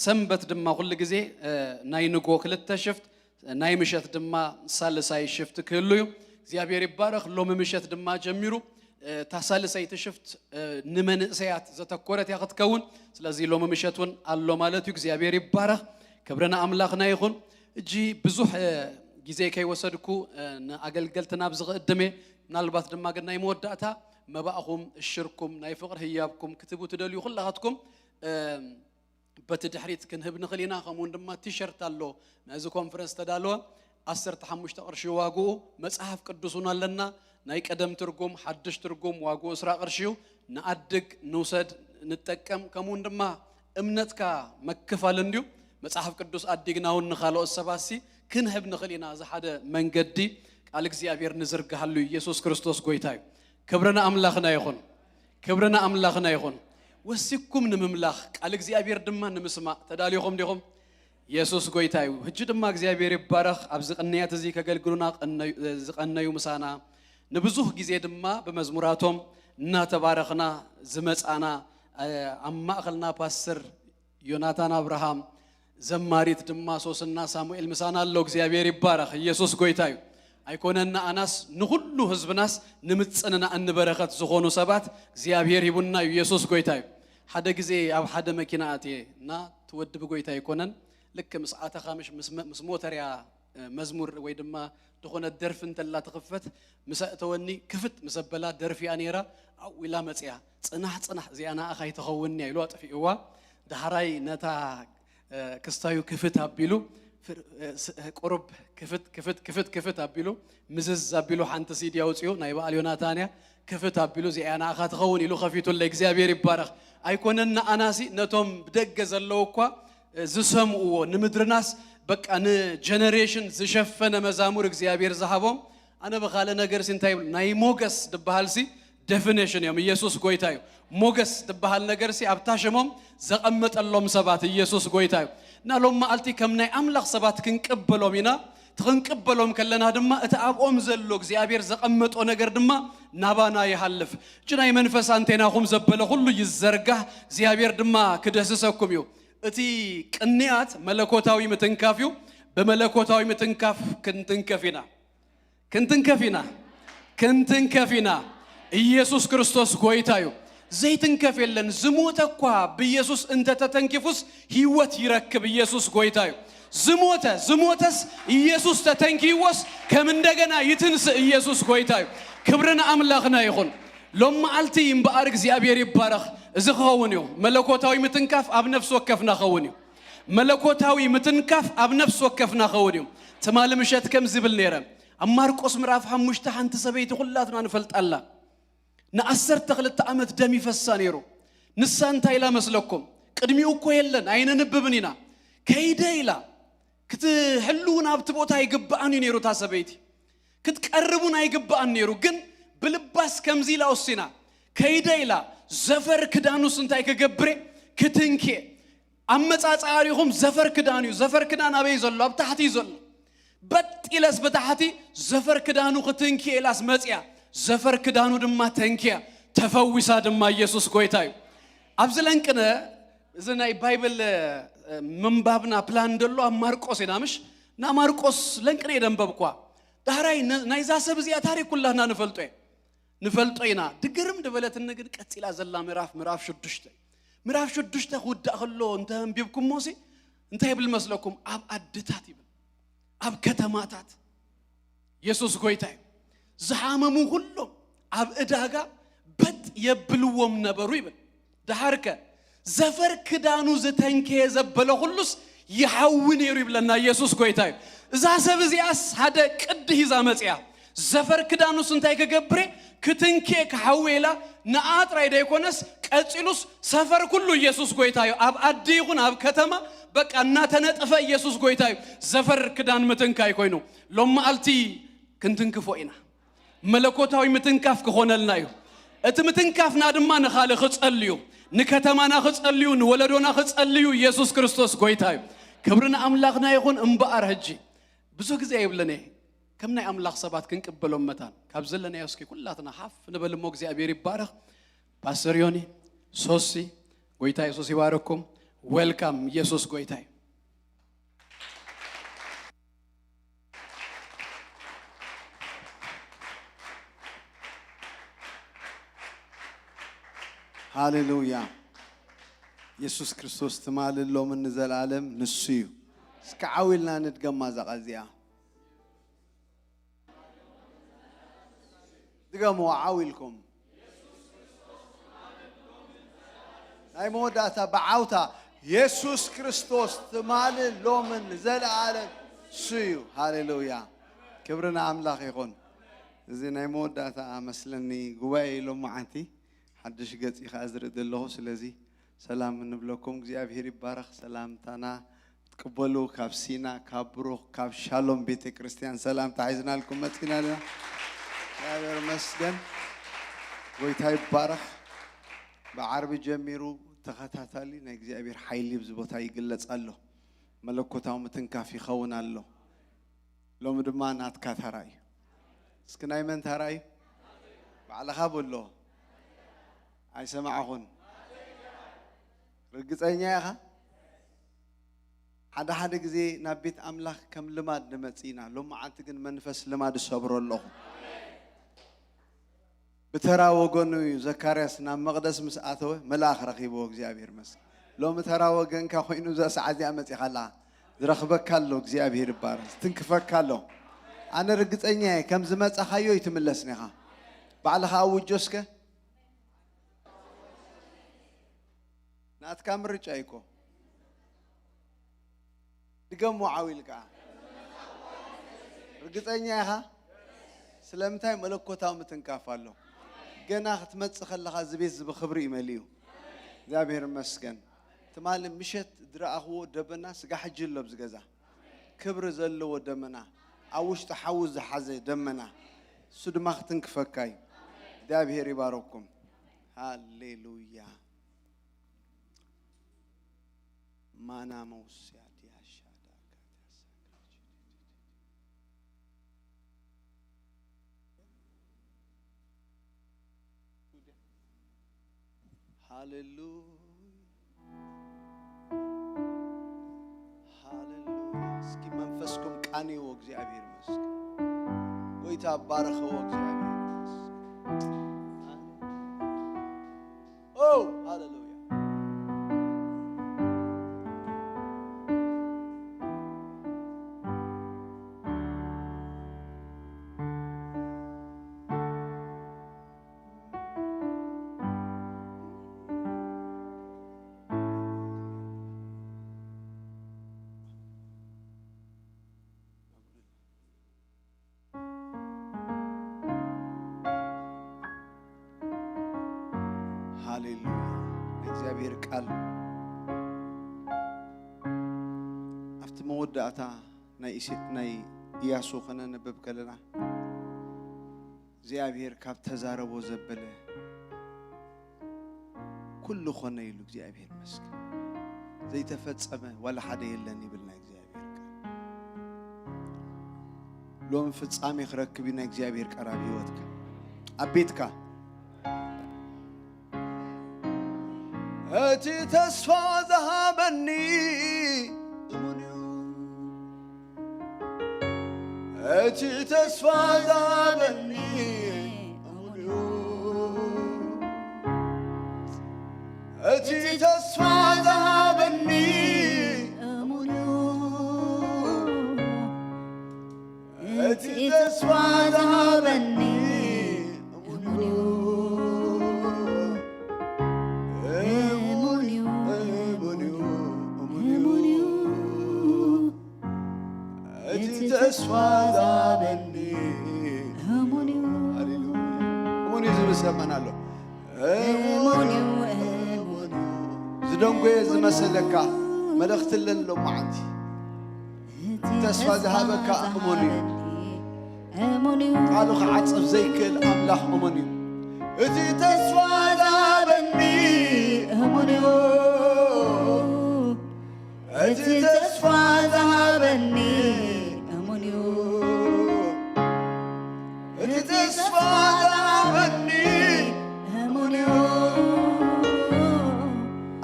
ሰንበት ድማ ኩሉ ግዜ፣ እ፣ ናይ ንጎ ክልተ ሽፍት፣ ናይ ምሸት ድማ ሳልሳይ ሽፍት ክህሉ እዩ። እግዚኣብሔር ይባረኽ። ሎሚ ምሸት ድማ ጀሚሩ፣ እ፣ እታ ሳልሰይቲ ሽፍት፣ እ፣ ንመንእሰያት ዘተኮረት እያ ክትከውን። ስለዚ ሎሚ ምሸት እውን ኣሎ ማለት እዩ። እግዚኣብሔር ይባረኽ። ክብሪ ንኣምላኽና ይኹን። እጂ ብዙሕ፣ እ፣ ግዜ ከይወሰድኩ፣ እ፣ ንኣገልገልቲ ናብዚ ክእድም እየ። ምናልባት ድማ ግን ናይ መወዳእታ መባእኹም፣ እሽርኩም፣ ናይ ፍቕሪ ህያብኩም ክትህቡ ትደልዩ ኩላኻትኩም፣ እ፣ በቲ ድሕሪት ክንህብ ንኽእል ኢና። ከምኡውን ድማ ቲሸርት ኣሎ፣ ነዚ ኮንፈረንስ ተዳለወ፣ ዓሰርተ ሓሙሽተ ቅርሺ ዋግኡ። መጽሓፍ ቅዱስ እውን ኣለና፣ ናይ ቀደም ትርጉም፣ ሓድሽ ትርጉም፣ ዋግኡ ዕስራ ቅርሺ እዩ። ንኣድግ፣ ንውሰድ፣ ንጠቀም። ከምኡውን ድማ እምነትካ መክፋል እንድዩ። መጽሓፍ ቅዱስ ኣዲግና እውን ንኻልኦት ሰባትሲ ክንህብ ንኽእል ኢና። እዚ ሓደ መንገዲ ቃል እግዚኣብሔር ንዝርግሃሉ እዩ። ኢየሱስ ክርስቶስ ጎይታ እዩ። ክብሪ ንኣምላኽና ይኹን። ክብሪ ንኣምላኽና ይኹን። ወሲኩም ንምምላኽ፣ ቃል እግዚኣብሔር ድማ ንምስማዕ ተዳሊኹም ዲኹም? የሱስ ጎይታ እዩ። ሕጂ ድማ እግዚኣብሔር ይባረኽ። ኣብዚ ቅንያት እዚ ከገልግሉና ቀነዩ-፣ ዝቐነዩ ምሳና፣ ንብዙሕ ግዜ ድማ ብመዝሙራቶም እናተባረኽና ዝመጻና፣ እ፣ ኣብ ማእኸልና ፓስተር ዮናታን ኣብርሃም፣ ዘማሪት ድማ ሶስና ሳሙኤል ምሳና ኣሎ። እግዚኣብሔር ይባረኽ። ኢየሱስ ጎይታ እዩ። ኣይኮነን ንኣናስ ንኹሉ ህዝብናስ ንምጽንናዕ እንበረኸት ዝኾኑ ሰባት እግዚኣብሔር ሂቡና እዩ። ኢየሱስ ጎይታ እዩ። ሓደ ግዜ ኣብ ሓደ መኪና ኣትየ እና እቲ ወዲ ብጎይታ ኣይኮነን፣ ልክ ምስ ኣተኻ ምሽ-፣ ምስ መ-፣ ምስ ሞተር እያ፣ እ፣ መዝሙር ወይ ድማ ዝኾነ ደርፊ እንተላ ትኽፈት፣ ምስ ኣእተወኒ ክፍት ምስ ኣበላ ደርፊ እያ ነይራ። ኣብኡ ኢላ መጽያ፣ "ጽናሕ፣ ጽናሕ፣ እዚኣ ንኣኻ ኣይትኸውን እያ" ኢሉ ኣጥፊእዋ። ዳሕራይ ነታ፣ እ፣ ክስታዩ ክፍት ኣቢሉ፣ ፍር-፣ እ፣ ስ-፣ እ፣ ቁሩብ ክፍት፣ ክፍት፣ ክፍት፣ ክፍት ኣቢሉ፣ ምዝዝ ኣቢሉ ሓንቲ ሲዲ ኣውጺኡ፣ ናይ በዓል ዮናታን እያ። ክፍት ኣቢሉ፣ "እዚኣ ንኣኻ ትኸውን" ኢሉ ከፊቱለይ። እግዚኣብሔር ይባረኽ። ኣይኮነን ንኣናሲ፣ ነቶም ብደገ ዘለዉ እኳ ዝሰምዕዎ፣ ንምድርናስ በቃ ንጀነሬሽን ዝሸፈነ መዛሙር እግዚኣብሔር ዝሃቦም። ኣነ ብኻልእ ነገር ሲ እንታይ ይብል? ናይ ሞገስ ዝበሃል ሲ ደፊኔሽን እዮም። ኢየሱስ ጎይታ እዩ። ሞገስ ዝበሃል ነገር ሲ ኣብታ ሸሞም ዘቐመጠሎም ሰባት ኢየሱስ ጎይታ እዩ። እና ሎም መዓልቲ ከም ናይ ኣምላኽ ሰባት ክንቅበሎም ኢና። እቲ ክንቅበሎም ከለና ድማ እቲ ኣብኦም ዘሎ እግዚኣብሔር ዘቐመጦ ነገር ድማ ናባና ይሃልፍ። እጂ ናይ መንፈስ ኣንቴናኹም ዘበለ ኩሉ ይዘርጋህ፣ እግዚኣብሔር ድማ ክደስሰኩም እዩ። እቲ ቅንያት መለኮታዊ ምትንካፍ እዩ። ብመለኮታዊ ምትንካፍ ክንትንከፍ ኢና። ክንትንከፍ ኢና። ክንትንከፍ ኢና። ኢየሱስ ክርስቶስ ጎይታ እዩ። ዘይትንከፍ የለን። ዝሞተ እኳ ብኢየሱስ እንተተተንኪፉስ ህይወት ይረክብ። ኢየሱስ ጎይታ እዩ። ዝሞተ፣ ዝሞተስ ኢየሱስ ተተንኪዎስ ከም እንደገና ይትንስእ። ኢየሱስ ጎይታ እዩ። ክብሪ ንኣምላኽና ይኹን። ሎም መዓልቲ እምበኣር እግዚኣብሔር ይባረኽ። እዚ ክኸውን እዩ። መለኮታዊ ምትንካፍ ኣብ ነፍሲ ወከፍና ክኸውን እዩ። መለኮታዊ ምትንካፍ ኣብ ነፍሲ ወከፍና ክኸውን እዩ። ትማሊ ምሸት ከም ዝብል ነይረ፣ ኣብ ማርቆስ ምዕራፍ ሓሙሽተ ሓንቲ ሰበይቲ ኩላትና ንፈልጣ ኣላ። ንዓሰርተ ክልተ ዓመት ደም ይፈሳ ነይሩ። ንሳ እንታይ ኢላ መስለኩም? ቅድሚኡ እኮ የለን፣ ኣይነንብብን ኢና። ከይደ ኢላ ክትሕሉ እውን ኣብቲ ቦታ ኣይግብኣን እዩ ነይሩ። እታ ሰበይቲ ክትቀርብ እውን ኣይግብኣን ነይሩ። ግን ብልባስ ከምዚ ኢላ ወሲና። ከይደ ኢላ፣ ዘፈር ክዳኑስ እንታይ ክገብር እየ? ክትንኪ እየ። ኣመጻጽኣ ሪኹም፣ ዘፈር ክዳን እዩ። ዘፈር ክዳን ኣበይ ዘሎ? ኣብ ታሕቲ እዩ ዘሎ። በጥ ኢለስ ብታሕቲ ዘፈር ክዳኑ ክትንኪ ኢላስ መጽያ። ዘፈር ክዳኑ ድማ ተንኪያ፣ ተፈዊሳ ድማ። ኢየሱስ ጎይታ እዩ። ኣብዚ ለንቅነ እዚ ናይ ባይብል፣ እ፣ ምንባብና ፕላን ደሎ ኣብ ማርቆስ ኢና፣ ምሽ? ና ማርቆስ ለንቅነ ደንበብኳ። ዳሕራይ ነ-፣ ናይዛ ሰብ እዚኣ ታሪክ ኩላትና ንፈልጦ እየ። ንፈልጦ ኢና። ድግርም ድበለትኒ ግን ቀጺላ ዘላ ምዕራፍ፣ ምዕራፍ ሽዱሽተ። ምዕራፍ ሽዱሽተ ክውዳእ ከሎ እንተ ኣንቢብኩሞ ሲ እንታይ ይብል መስለኩም? ኣብ ኣድታት ይብል፣ ኣብ ከተማታት። ኢየሱስ ጎይታ እዩ። ዝሓመሙ ኩሎም ኣብ ዕዳጋ በጥ የብልዎም ነበሩ ይብል። ደሓርከ ዘፈር ክዳኑ ዝተንከየ ዘበለ ኩሉስ ይሓዊ ነይሩ ይብለና። ኢየሱስ ጎይታ እዩ። እዛ ሰብ እዚኣስ ሓደ ቅዲ ሂዛ መጽያ። ዘፈር ክዳኑስ እንታይ ክገብር እየ? ክትንኬ ክሓዊ ኢላ። ንኣ ጥራይ ደይኮነስ ቀጺሉስ ሰፈር ኩሉ ኢየሱስ ጎይታ እዩ። ኣብ ኣዲ ይኹን ኣብ ከተማ በቃ እናተነጥፈ ኢየሱስ ጎይታ እዩ። ዘፈር ክዳን ምትንካይ ኮይኑ ሎም መዓልቲ ክንትንክፎ ኢና። መለኮታዊ ምትንካፍ ክኾነልና እዩ። እቲ ምትንካፍና ድማ ንኻልእ ክጸልዩ፣ ንከተማና ክጸልዩ፣ ንወለዶና ክጸልዩ ኢየሱስ ክርስቶስ ጎይታ እዩ። ክብሪ ንኣምላኽና ይኹን። እምበኣር ሕጂ ብዙሕ ግዜ ኣይብልን እየ፣ ከም ናይ ኣምላኽ ሰባት ክንቅበሎም መታን ካብ ዘለናዮ እስኪ ኩላትና ሓፍ ንበል እሞ እግዚኣብሔር ይባረኽ። ፓስተር ዮኒ፣ ሶሲ፣ ጎይታ የሱስ ይባረኩም። ዌልካም። ኢየሱስ ጎይታ እዩ። ሃሌሉያ። የሱስ ክርስቶስ ትማልን ሎምን ንዘለኣለም ንሱ እዩ። እስኪ ዓው ኢልና ንድገማ እዛ ቃል እዚኣ። ድገምዋ ዓው ኢልኩም። ናይ መወዳእታ ብዓውታ፣ የሱስ ክርስቶስ ትማልን ሎምን ንዘለኣለም ንሱ እዩ። ሃሌሉያ። ክብሪ ንኣምላኽ ይኹን። እዚ ናይ መወዳእታ መስለኒ ጉባኤ ሎማዓንቲ ሓድሽ ገጽ እዩ ከኣ ዝርኢ ዘለኹ። ስለዚ ሰላም ንብለኩም። እግዚኣብሔር ይባረኽ። ሰላምታና ትቅበሉ። ካብ ሲና፣ ካብ ብሩኽ፣ ካብ ሻሎም ቤተ ክርስቲያን ሰላምታ ሒዝናልኩም መጺና ኣለና። እግዚኣብሔር ይመስገን። ጎይታ ይባረኽ። ብዓርቢ ጀሚሩ ተኸታታሊ ናይ እግዚኣብሔር ሓይሊ ኣብዚ ቦታ ይግለጽ ኣሎ። መለኮታዊ ምትንካፍ ይኸውን ኣሎ። ሎሚ ድማ ናትካ ተራ እዩ። እስኪ ናይ መን ተራ እዩ? ባዕልኻ በሎ። ኣይሰማዕኹን። ርግጸኛ ኢኻ? ሓደ ሓደ ግዜ ናብ ቤት ኣምላኽ ከም ልማድ ንመጽእ ኢና። ሎማዓንቲ ግን መንፈስ ልማድ እሰብሮ ኣለኹ። ብተራ ወገኑ እዩ ዘካርያስ ናብ መቕደስ ምስ ኣተወ መልኣኽ ረኺብዎ። እግዚኣብሔር ይመስገን። ሎሚ ተራ ወገንካ ኮይኑ እዛ ሰዓት እዚኣ መጺኻ ኣለኻ። ዝረኽበካ ኣሎ። እግዚኣብሔር ይባረኽ። ዝትንክፈካ ኣሎ። ኣነ ርግጸኛ እየ ከም ዝመጻኻዮ ኣይትምለስን ኢኻ። ባዕልኻ ኣውጆ እስከ። ናትካ ምርጫ እዩ እኮ። ድገሞ ዓው ኢልካ። ርግጸኛ ኢኻ? ስለምንታይ? መለኮታዊ ምትንካፍ ኣሎ። ገና ክትመጽእ ከለኻ እዚ ቤት እዚ ብኽብሪ እዩ መሊኡ። እግዚኣብሔር ይመስገን። ትማሊ ምሸት ዝረኣኽዎ ደበና ስጋ ሕጂ ኣሎ ኣብዚ ገዛ። ክብሪ ዘለዎ ደመና፣ ኣብ ውሽጢ ሓዊ ዝሓዘ ደመና፣ እሱ ድማ ክትንክፈካ እዩ። እግዚኣብሔር ይባረኩም። ሃሌሉያ። ማና መውስያ ዲያሻ ዳካ ዲያሳ ሃሌሉያ፣ ሃሌሉያ። እስኪ መንፈስኩም ቃንይዎ፣ እግዚኣብሔር ይመስገን። ጎይታ ባረኸዎ፣ እግዚኣብሔር ይመስገን። ኦ፣ ሃሌሉያ። ሃሌሉያ። ናይ እግዚኣብሔር ቃል ኣብቲ መወዳእታ ናይ ኢሴ-፣ ናይ ኢያሱ ከነንብብ ከለና፣ እግዚኣብሔር ካብ ተዛረቦ ዘበለ ኩሉ ኾነ ኢሉ። እግዚኣብሔር ይመስገን። ዘይተፈጸመ ዋላ ሓደ የለን ይብል ናይ እግዚኣብሔር ቃል። ሎም ፍጻሜ ክረክብ እዩ ናይ እግዚኣብሔር ቃል ኣብ ህይወትካ፣ ኣብ ቤትካ። እቲ ተስፋ ዝሃበኒ እሙን እዩ። እቲ ተስፋ ዝሃበኒ እሙን እዩ። እቲ ተስፋ ዝሃበኒ እሙን እዩ። እቲ ተስፋ ዝሃበኒ እሙን እዩ። እሙን እዩ። እሙን እዩ። እሙን እዩ። እቲ ተስፋ ዝሃበኒ እሙን እዩ። ሃሌሉያ። እሙን እዩ ዝብል ሰማን ኣሎ። እሙን እዩ፣ እሙን እዩ። ዝደንጎየ ዝመሰለካ መልእኽቲ ኣለኒ ሎማዓንቲ። ተስፋ ዝሃበካ እሙን እዩ። እሙን እዩ። ቃሉ ክዓጽፍ ዘይክእል ኣምላኽ እሙን እዩ። እቲ ተስፋ ዝሃበኒ እሙን እዩ። እቲ ተስፋ ዝሃበኒ እሙን እዩ። እቲ ተስፋ ዝሃበኒ እሙን እዩ።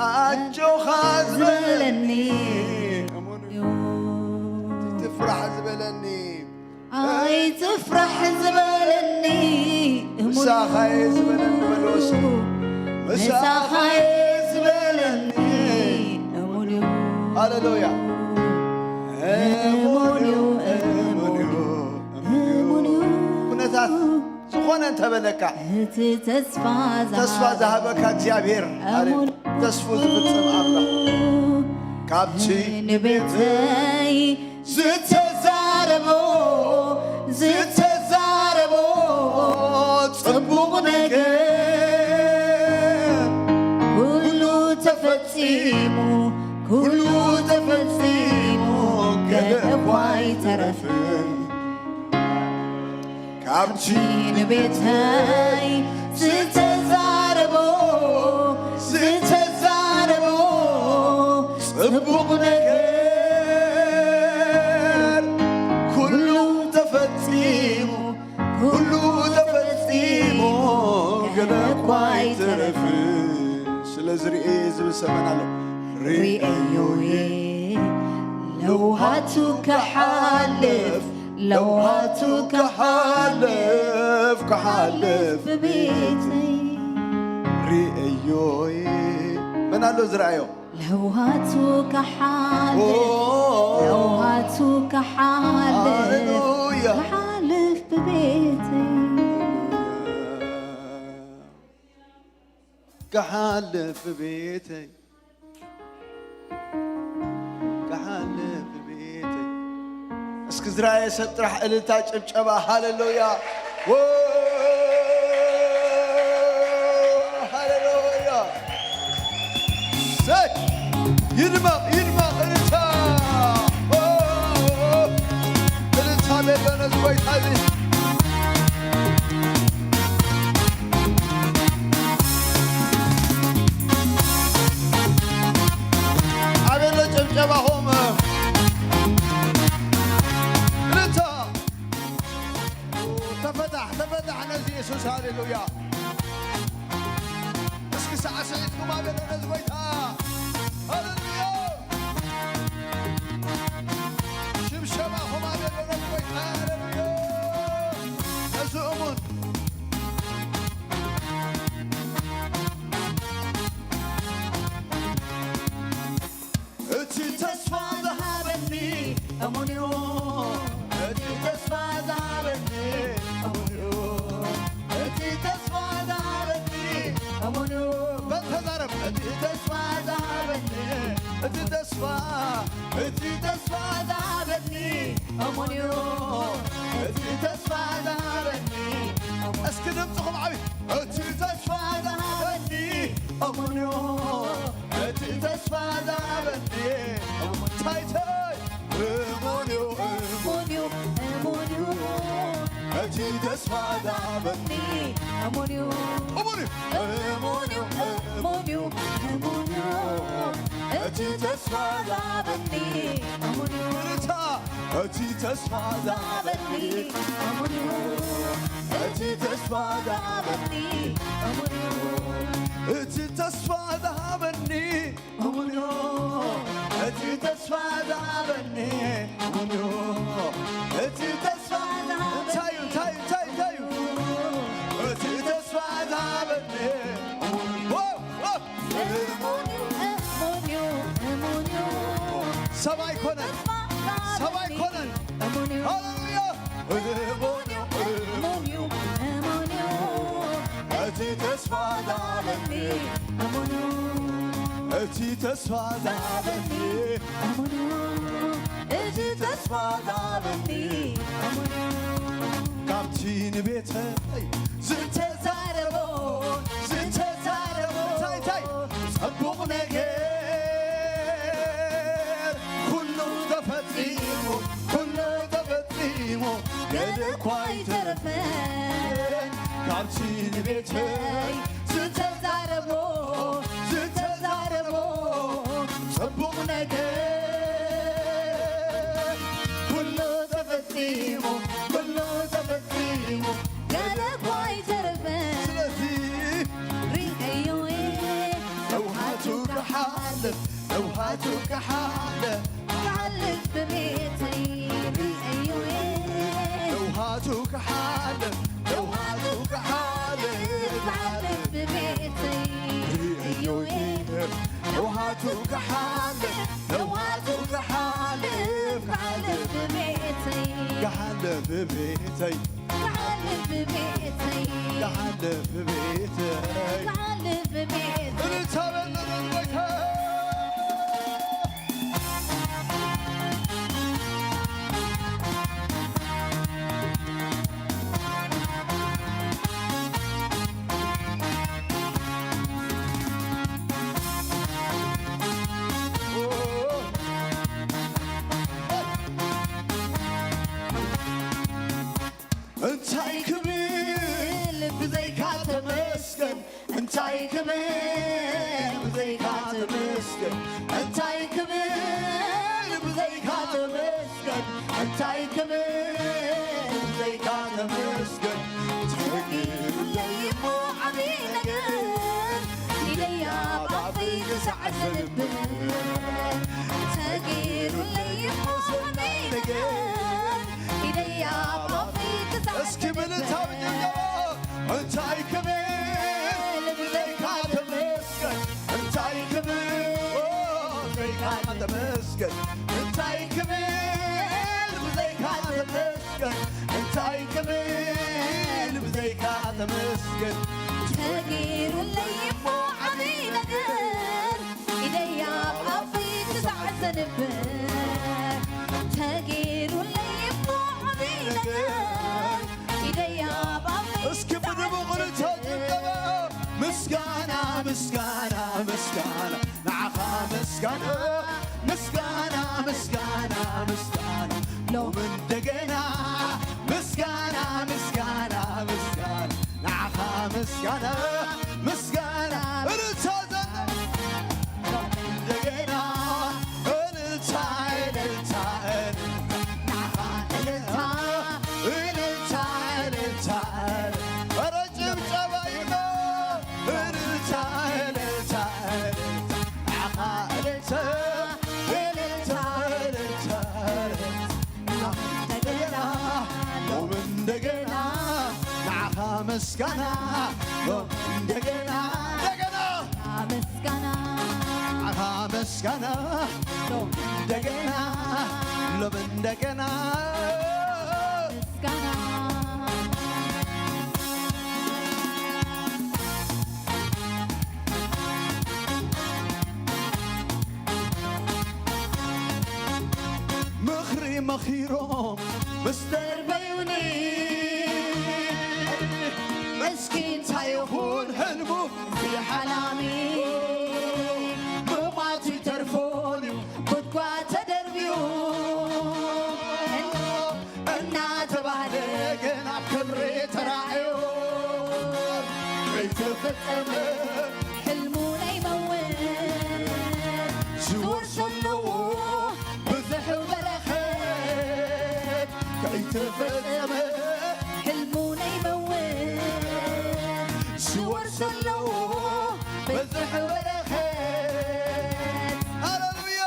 ኣጆኻ ዝበለኒ እሙን እዩ። ትፍራሕ ዝበለኒ፣ ኣይትፍራሕ ዝበለኒ እሙን እዩ። ምሳኻ እየ ዝበለኒ በልዎ እስኪ። ምሳኻ እየ ዝበለኒ እሙን እዩ። ሃሌሉያ። እሙን እዩ፣ እሙን እዩ፣ እሙን እዩ። ኩነታት ዝኾነ እንተበለካ፣ እቲ ተስፋ ተስፋ ዝሃበካ እግዚኣብሔር፣ እሙን ተስፉ ዝፍጽም ኣምላኽ። ካብቲ ንቤተይ ዝተዛረቦ፣ ዝተዛረቦ ጽቡቕ ነገር ኩሉ ተፈጺሙ፣ ኩሉ ተፈጺሙ፣ ገለ እኳ ኣይተረፍን። ካብቲ ንቤተይ ዝተዛረቦ፣ ዝተዛረቦ ጽቡቕ ነገር ኩሉ ተፈጺሙ፣ ኩሉ ተፈጺሙ፣ ገለ እኳ ኣይተረፍን። ስለዚ ርእየ ዝብል ሰመን ኣሎ። ርእየዮ እየ ለውሃቱ ክሓልፍ፣ ለውሃቱ ክሓልፍ፣ ክሓልፍ ብቤተይ። ርእየዮ እየ። መን ኣሎ ዝረኣዮ? ለውሃቱ ክሓልፍ፣ ኦ፣ ለውሃቱ ክሓልፍ፣ ሃሌሉያ። ክሓልፍ ብቤተይ። ክሓልፍ ብቤተይ፣ ክሓልፍ ብቤተይ። እስኪ ዝረኣየ ሰብ ጥራሕ እልልታ፣ ጭብጨባ፣ ሃሌሉያ። ዎ! ይድመቕ፣ ይድመቕ፣ እልልታ። ኦ፣ እልልታ ቤሎ ነዚ ጎይታ እዚ። ኣቤሎ ጭብጨባኹም። እልልታ። ተፈታሕ፣ ተፈታሕ ነዚ የሱስ፣ ሃሌሉያ። እስኪ ሳዕስዒትኩም ኣቤሎ ነዚ ጎይታ። ሃሌሉያ። ሽብሸባኹም ኣቤሎ ነዚ ጎይታ። ሃሌሉያ። ነዚ እሙን። እቲ ተስፋ ዝሃበኒ እሙን እዩ። እቲ ተስፋ ዝሃበኒ እሙን እዩ። እቲ ተስፋ ዝሃበኒ እሙን እዩ። በል ተዛረብ። እቲ ተስፋ ዝሃበኒ፣ እቲ ተስፋ፣ እቲ ተስፋ ዝሃበኒ እሙን እዩ። እቲ ተስፋ ዝሃበኒ እሙን እዩ። እስኪ ድምፅኹም ዓቢ። እቲ ተስፋ ዝሃበኒ እሙን እዩ። እቲ ተስፋ ዝሃበኒ እሙን፣ ታይ፣ ታይ፣ እሙን እዩ፣ እሙን እዩ፣ እሙን እዩ። እቲ ተስፋ ዝሃበኒ እሙን እዩ፣ እሙን እዩ፣ እሙን እዩ፣ እሙን እዩ፣ እሙን እዩ። እቲ ተስፋ ዝሃበኒ እሙን እዩ። እልልታ። እቲ ተስፋ ዝሃበኒ እሙን እዩ። እቲ ተስፋ ዝሃበኒ እሙን እዩ። እቲ ተስፋ ዝሃበኒ እሙን እዩ። እቲ ተስፋ ዝሃበኒ እሙን እዩ። እቲ ተስፋ እንታይ እዩ? እንታይ እዩ? እንታይ እዩ? እንታይ እዩ? እቲ ተስፋ ዝሃበኒ እሙን እዩ። ዎ! ዎ! እሙን እዩ፣ እሙን እዩ፣ እሙን እዩ። ሰብ ኣይኮነን፣ ተስፋ ሰብ ኣይኮነን። እሙን እዩ። ሃሌሉያ። እሙን እዩ፣ እሙን እዩ፣ እሙን እዩ። እቲ ተስፋ ዝሃበኒ እሙን እዩ። እቲ ተስፋ ዝሃበኒ እሙን እዩ። እቲ ተስፋ ዝሃበኒ እሙን እዩ። ካብቲ ንቤተይ ዝተዛረቦ፣ ዝተዛረቦ፣ እንታይ፣ እንታይ? ጽቡቕ ነገር ኩሉ ተፈጺሙ፣ ኩሉ ተፈጺሙ፣ ገለ እኳ ኣይተረፈን። ካብቲ ንቤተይ ዝተዛረቦ፣ ዝተዛረቦ፣ ጽቡቕ ነገር ኩሉ ተፈጺሙ፣ ኩሉ ተፈጺሙ፣ ገለ እኳ ኣይተረፈን። ስለዚ ርኤዮ እየ፣ ነውሃቱ ክሓልፍ፣ ነውሃቱ ክሓልፍ፣ ክሓልፍ ብቤተይ ርኤዮ እየ። ነውሃቱ ክሓልፍ፣ ነውሃቱ ክሓልፍ፣ ክሓልፍ ብቤተይ ርኤዮ እየ። ነውሃቱ ክሓልፍ፣ ነውሃቱ ክሓልፍ፣ ክሓልፍ ብቤተይ፣ ክሓልፍ ብቤተይ፣ ክሓልፍ ብቤተይ፣ ክሓልፍ ብቤተይ፣ ክሓልፍ ብቤተይ። እልልታ በል ንጎይታ። እንታይ ክብል ብዘይካ ተመስገን፣ እንታይ ክብል ብዘይካ ተመስገን፣ እንታይ ክብል ብዘይካ ተመስገን፣ እንታይ ክብል ብዘይካ ተመስገን። ተገይሩለይ እሞ ዓብዪ ነገር፣ ኢደይ ኣብ ኣፈይ ክሳዕ ዘንብር። ተገይሩለይ እሞ ዓብዪ ነገር፣ ኢደይ ኣብ ኣፈይ ክሳዕ እስኪ ብልታዊ ዘንብር። ጭብጨባ። እንታይ ክብል ብዘይካ ተመስገን፣ እንታይ ክብል ብዘይካ ተመስገን፣ እንታይ ክብል ብዘይካ ተመስገን፣ እንታይ ክብል ብዘይካ ተመስገን። ተገይሩለይ እሞ ዓብዪ ነገር፣ ኢደይ ኣብ ኣፈይ ክሳዕ ዘንብር። ተገይሩለይ እሞ ዓብዪ ነገር፣ ኢደይ ኣብ ኣፈይ እስኪ ክሳዕ ብድሙቕ እልልታ ዘንብር። ጭብጨባ። ምስጋና፣ ምስጋና፣ ምስጋና ንዓኻ ምስጋና ምስጋና ምስጋና ምስጋና ሎም እንደገና ምስጋና ምስጋና ምስጋና ንዓኻ ምስጋና ምስጋና እልልታ ዘለ እንደገና እልልታ እልልታ እልልታ ንዓኻ እልልታ እልልታ እልልታ እልልታ ኧረ ጭብጨባ ይበል እልልታ እልልታ እልልታ ንዓኻ እልልታ እልልታ እልልታ እልልታ እንደገና ሎም እንደገና ንዓኻ ምስጋና ሎም እንደገና እንደገና ምስጋና ንዓኻ ምስጋና ሎም እንደገና ሎም እንደገና ምስጋና ምኽሪ መኺሮም ምስ ደርበዩኒ እስኪ እንታይ ይኹን ሕልሙ እዚ ሓላሚ ብማቱ ይተርፎን እዩ ጉድጓድ ተደርብዩ እናተባህለ ግን ኣብ ክብሪ ተራእዮ ከይተፈጸመ ሕልሙ ናይ መውት ዝወርሶ ኣለዎ ብዙሕ በረኸት ከይተፈጸመ ሕልሙ ናይ መውት ዝወርሶ ኣለዎ ብዙሕ በረኸት ሃሌሉያ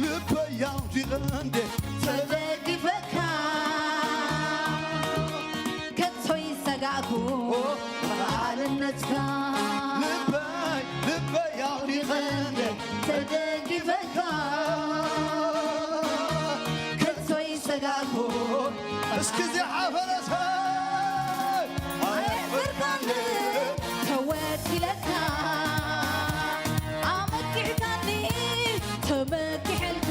ልበይ ኣውዲቐ እንዴ ተደጊፈካ ከቶ ይሰጋእኩ ብቓልነትካ ልበይ ልበይ ኣውዲቐ እንዴ ተደጊፈካ ከቶ ይሰጋእኩ እስኪ እዚኣ ፈረሰ ኣየሕፍርካኒ ተወኪለካ ኣመኪሕካኒ ተመኪሐልካ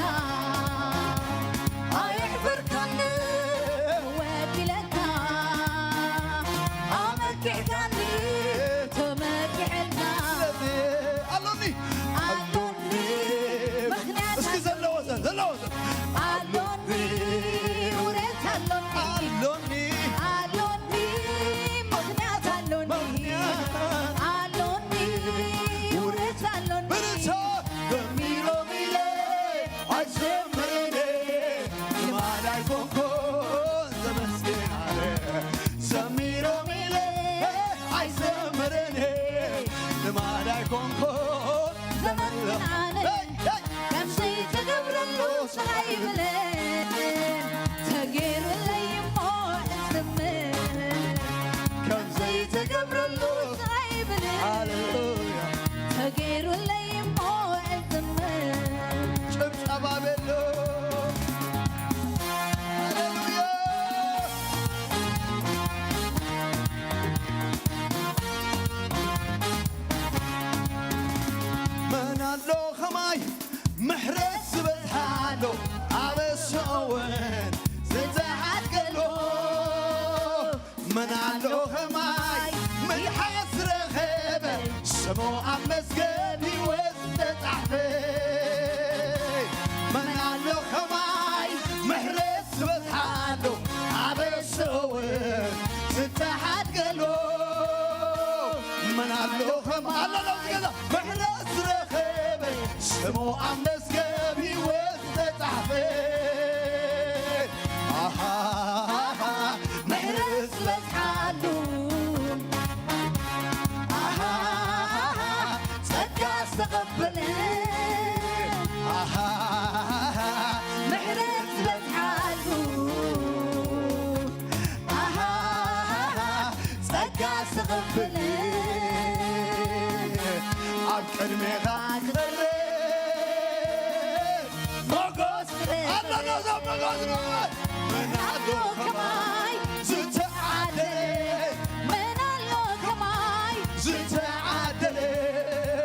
ኣየሕፍርካኒ ተወኪለካ ኣመኪሕካኒ ተመኪሐልካ ኣሎኒ ኣሎኒ ምኽንያት እስኪ ዘለዎ ዘን ዘለዎ ዘን ኣሎኒ ውረት ኣሎኒ ኣሎኒ ኣሎኒ ምኽንያት ኣሎኒ ምኽንያት ኣሎኒ ውረት ኣሎኒ ብርሶ ዘሚሮም ኢለ ኣይዘምርን ልማድ ኣይኮንኩን ዘመስግን ኣለ ዘሚሮም ኢለ ኣይዘምርን ልማድ ኣይኮንኩን ዘመስግን ኣለ ከምዘይተገብረሉ ስራይ ብለን ተጌሩለይ እሞ እዝምን ከምዘይተገብረሉ ስራይ ብለን ሃሌሉያ ተጌሩለይ እሞ እዝምን ጭብጨባ በሎ ሃሌሉያ መን ኣሎ ኸማይ ምሕረት ዝበዝሓ ኣሎ ኣበስኦ እውን ዝተሓድገሎ መን ኣሎ ኸማይ ምልሓስ ረኸበ ስሙ ኣብ መዝገብ ህይወት ዝተጻሕፈ መን ኣሎ ኸማይ ምሕረት ዝበዝሓ ኣሎ ኣበስኦ እውን ዝተሓድገሎ መን ኣሎ ኸማይ ኣሎ ኣብዚ ገዛ ምሕረት ዝረኸበ ስሙ ኣብ መዝገብ ህይወት ዝተጻሕፈ ኣሃ ምሕረት ዝበዝሓሉ ኣሃ ጸጋ ዝተቐበለ ኣሃ ምሕረት ዝበዝሓሉ ኣሃ ጸጋ ዝተቐበለ ኣብ ቅድሜኻ ክቐርብ ሞጎስ ኣለና ዞም ሞጎስ ሞጎስ መን ኣሎ ከማይ ዝተዓደለ መን ኣሎ ከማይ ዝተዓደለ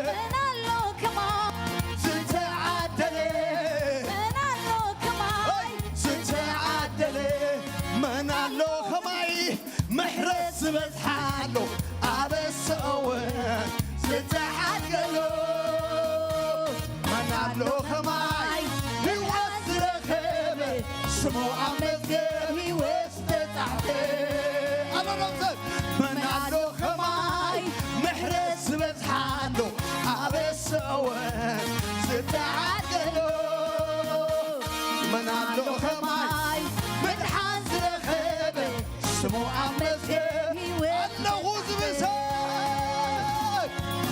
መን ኣሎ ከማይ ዝተዓደለ መን ኣሎ ከማይ ሄይ! ዝተዓ ኣሎ ኸማይ ህይወት ዝረኸበ፣ ስሙ ኣብ መዝገብ ህይወት ዝተጻሕፈ። ኣሎ ዶ ሰብ? መን ኣሎ ኸማይ ምሕረት ዝበዝሓሉ፣ ኣበሰወ ዝተዓደሎ? መን ኣሎ ኸማይ ምድሓን ዝረኸበ፣ ስሙ ኣብ መዝገብ ህይወት ኣለኹ ዝብል ሰብ?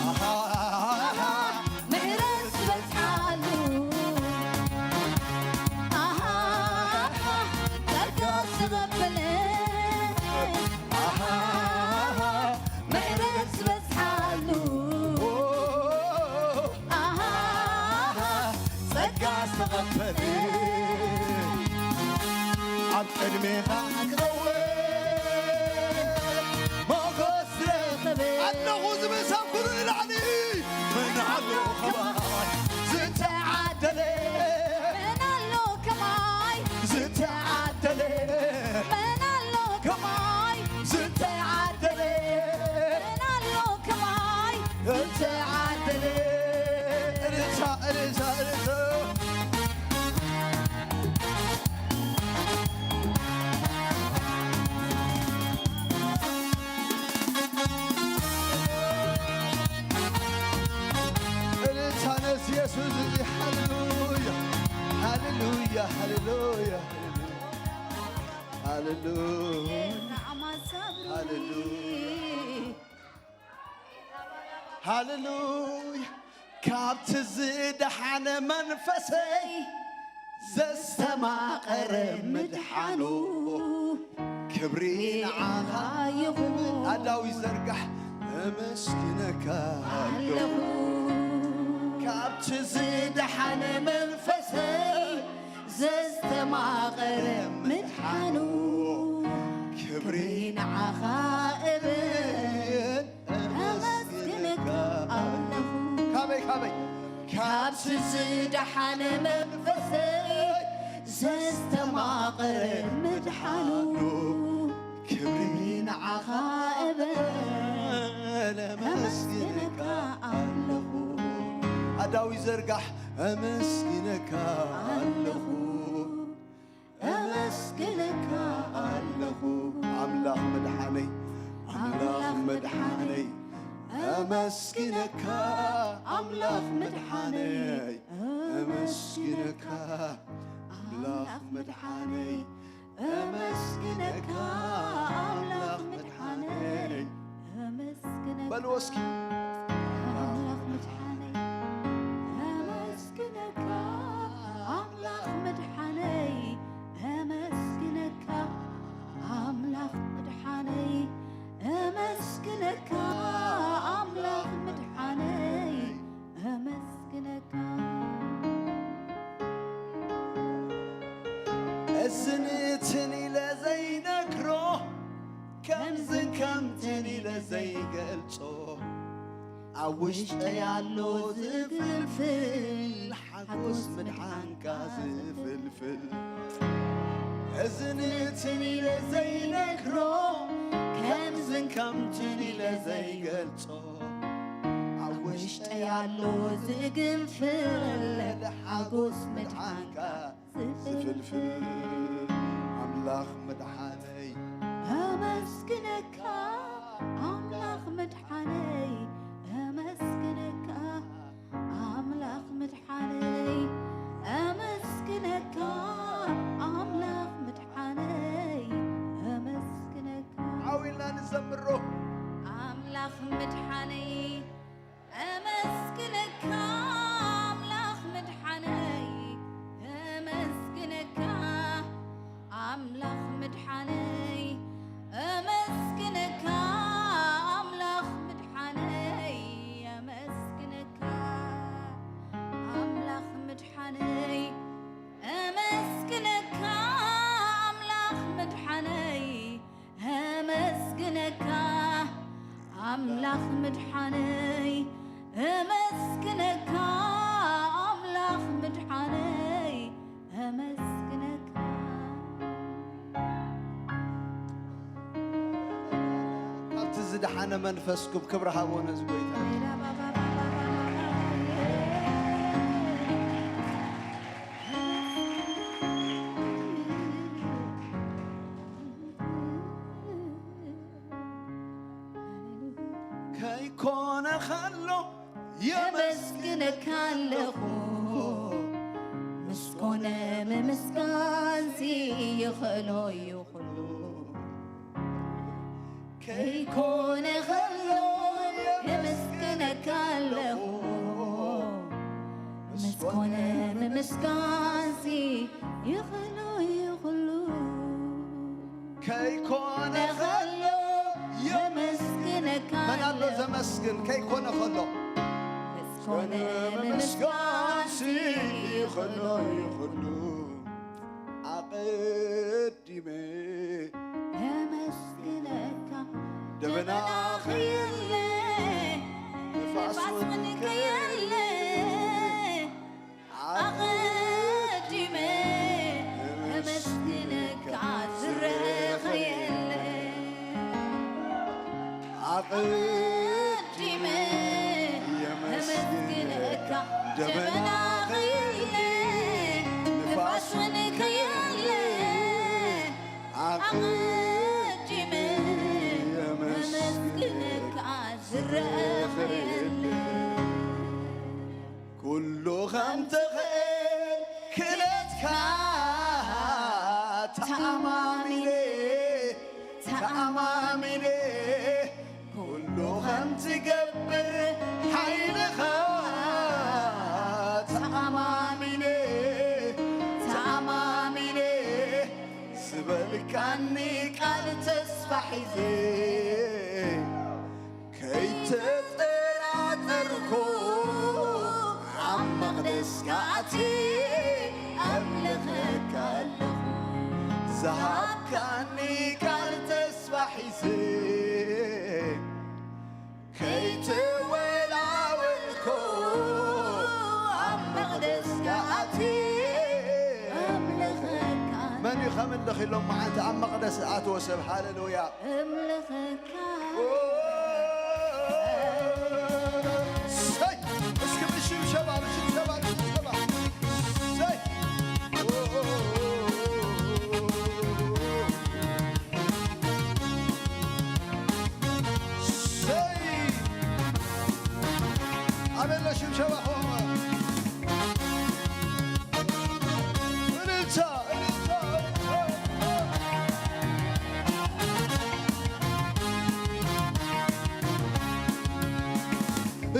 ኣሃ፣ ምሕረት ዝበዝሓሉ፣ ኣሃ፣ ጸጋ ዝተቐበለ፣ ኣሃ፣ ምሕረት ዝበዝሓሉ፣ ኣሃ፣ ጸጋ ዝተቐበለ፣ ኣብ ቅድሜኻ ክኸውን ሞገስ ዝረኸበ ኣለኹ ዝብል ሰብ ኩሉ ንላዕሊ። መን ኣሎ ኸማይ ዝተዓደለ? መን ኣሎ ከማይ? ዝተዓደለ? መን ኣሎ ከማይ? ዝተዓደለ? መን ኣሎ ከማይ? ዝተዓደለ? እልልታ፣ እልልታ፣ እልልታ። እልልታ ነዚ የሱስ እዚ። ሃሌሉያ፣ ሃሌሉያ፣ ሃሌሉያ፣ ሃሌሉያ፣ ሃሌሉያ። ሃሌሉያ። ካብቲ ዝደሓነ መንፈሰይ ዘስተማቐረ ምድሓኑ፣ ክብሪ ንዓኻ ይኹን። ኣዳዊ ዘርጋሕ፣ እመስግነካ ኣለኹ። ኣለኹ። ካብቲ ዝደሓነ መንፈሰይ ዘስተማቐረ ምድሓኑ፣ ክብሪ ንዓኻ እብል፣ እመስግነካ ኣለኹ። ካበይ፣ ካበይ? ካብቲ ዝደሓነ መንፈሰይ ዘስተማቐረ ምድሓኑ፣ ክብሪ ንዓኻ እብል፣ እመስግነካ ኣለኹ። ኣዳዊ ዘርጋሕ፣ እመስግነካ ኣለኹ። እመስግነካ ኣለኹ ኣምላኽ መድሓነይ፣ ኣምላኽ መድሓነይ። እመስግነካ ኣምላኽ መድሓነይ፣ እመስግነካ ኣምላኽ መድሓነይ። እመስግነካ ኣምላኽ መድሓነይ፣ እመስግነካ በልዎ እስኪ። ኣምላኽ መድሓነይ፣ እመስግነካ ኣምላኽ መድሓነይ፣ እመስግነካ ኣምላኽ መድሓነይ፣ እመስግነካ ኣምላኽ መድሓነይ፣ እመስግነካ። እዝን እትን ኢለ ዘይነግሮ፣ ከምዝን ከምትን ኢለ ዘይገልጾ፣ ኣብ ውሽጠይ ኣሎ ዝፍልፍል ሓጎስ ምድሓንካ ዝፍልፍል። እዝን እትን ኢለ ዘይነግሮ፣ ከምዝን ከምትን ኢለ ዘይገልጾ፣ ኣብ ውሽጠይ ኣሎ ዝግንፍል ሓጎስ ምድሓንካ ዝፍልፍል። ኣምላኽ መድሓነይ፣ ኣመስግነካ ኣምላኽ መድሓነይ፣ ኣመስግነካ ኣምላኽ መድሓነይ፣ ኣመስግነካ ኣምላኽ መድሓነይ፣ ኣመስግነካ። ዓው ኢልና ንዘምሮ። ኣምላኽ መድሓነይ፣ ኣመስግነካ ኣምላኽ መድሓነይ፣ ኣመስግነካ ኣምላኽ መድሓነይ፣ ኣመስግነካ ኣምላኽ መድሓነይ፣ ኣመስግነካ ኣምላኽ መድሓነይ፣ ኣመስግነካ ኣምላኽ መድሓነይ፣ ኣመስግነካ ኣምላኽ ምድሓነይ፣ ኣመስግነካ ኣምላኽ ምድሓነይ፣ ኣመስግነካ። ካብቲ ዝደሓነ መንፈስኩም ክብሪ ሃቦ ነዚ ጎይታ። ኮነ ኸሎ የመስግነካ ኣለኹ። ምስ ኮነ ምምስጋንሲ ይኽእሎ እዩ ኩሉ። ከይኮነ ኸሎ የመስግነካ ኣለኹ። ምስ ኮነ ምምስጋንሲ ይኽእሎ እዩ ኩሉ። ከይኮነ ኸሎ የመስግነካ መን ኣሎ ኣለኹ። ዘመስግን ከይኮነ ኸሎ? ምስ ኮነ ምምስጋንሲ ይኽእሎ ይኽእሎ። ኣቐዲመ የመስግነካ ደበና ደበና ከየለ ከየለ ንፋስ ንፋስ እውን እውን ከየለ ከየለ ኣቐዲመ የመስግነካ ዝረኸየለ ኣቐዲመ የመስግነካ ደበና ከየለ ንፋስ ንፋስን ከየለ ኣቐዲመ የመስግነካ ዝረኸየለ ኩሉ ከም ትኽእል ክእለትካ ተኣማሚነ፣ ተኣማሚነ፣ ኩሉ ከም ትገብር ሓይልኻ ተኣማሚነ፣ ተኣማሚነ፣ ዝበልካኒ ቃል ተስፋ ሒዘ። ከይተጠራጠርኩ ኣብ መቕደስካ ኣትየ ኣምልኸካ ኣለኹ። ዝሃብካኒ ቃል ተስፋ ሒዘ ከይተወላወልኩ ኣብ መቕደስካ ኣትየ ኣምልኸካ ኣለኹ። መን እዩ ከምልኽ ኢሎም መዓልቲ ኣብ መቕደስ ኣተወ ሰብ? ሃሌሉያ። እምልኸካ። ሰይ! እስኪ ብሽብሸባ፣ ብሽብሸባ፣ ብሽብሸባ። ሰይ! ሰይ! ኣበሎ ሽብሸባኹም። እልልታ፣ እልልታ፣ እልልታ።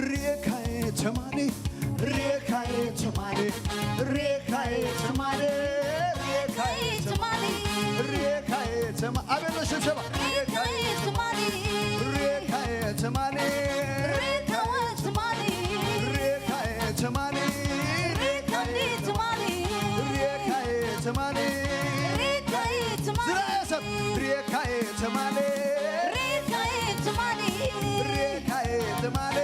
ርኤካየ ትማሊ፣ ርኤካየ ትማሊ፣ ርኤካየ ትማሊ፣ ርኤካየ ትማሊ፣ ርኤካየ ትማ-፣ ኣበሎ ሽብሸባ። ርኤካየ ትማሊ፣ ርኤካየ ትማሊ፣ ርኤካየ ትማሊ፣ ርኤካየ ትማሊ፣ ርኤካየ ትማሊ፣ ርኤካየ ትማሊ፣ ርኤካየ ትማሊ፣ ዝረኣየ ሰብ ርኤካየ ትማሊ፣ ርኤካየ ትማሊ፣ ርኤካየ ትማሊ፣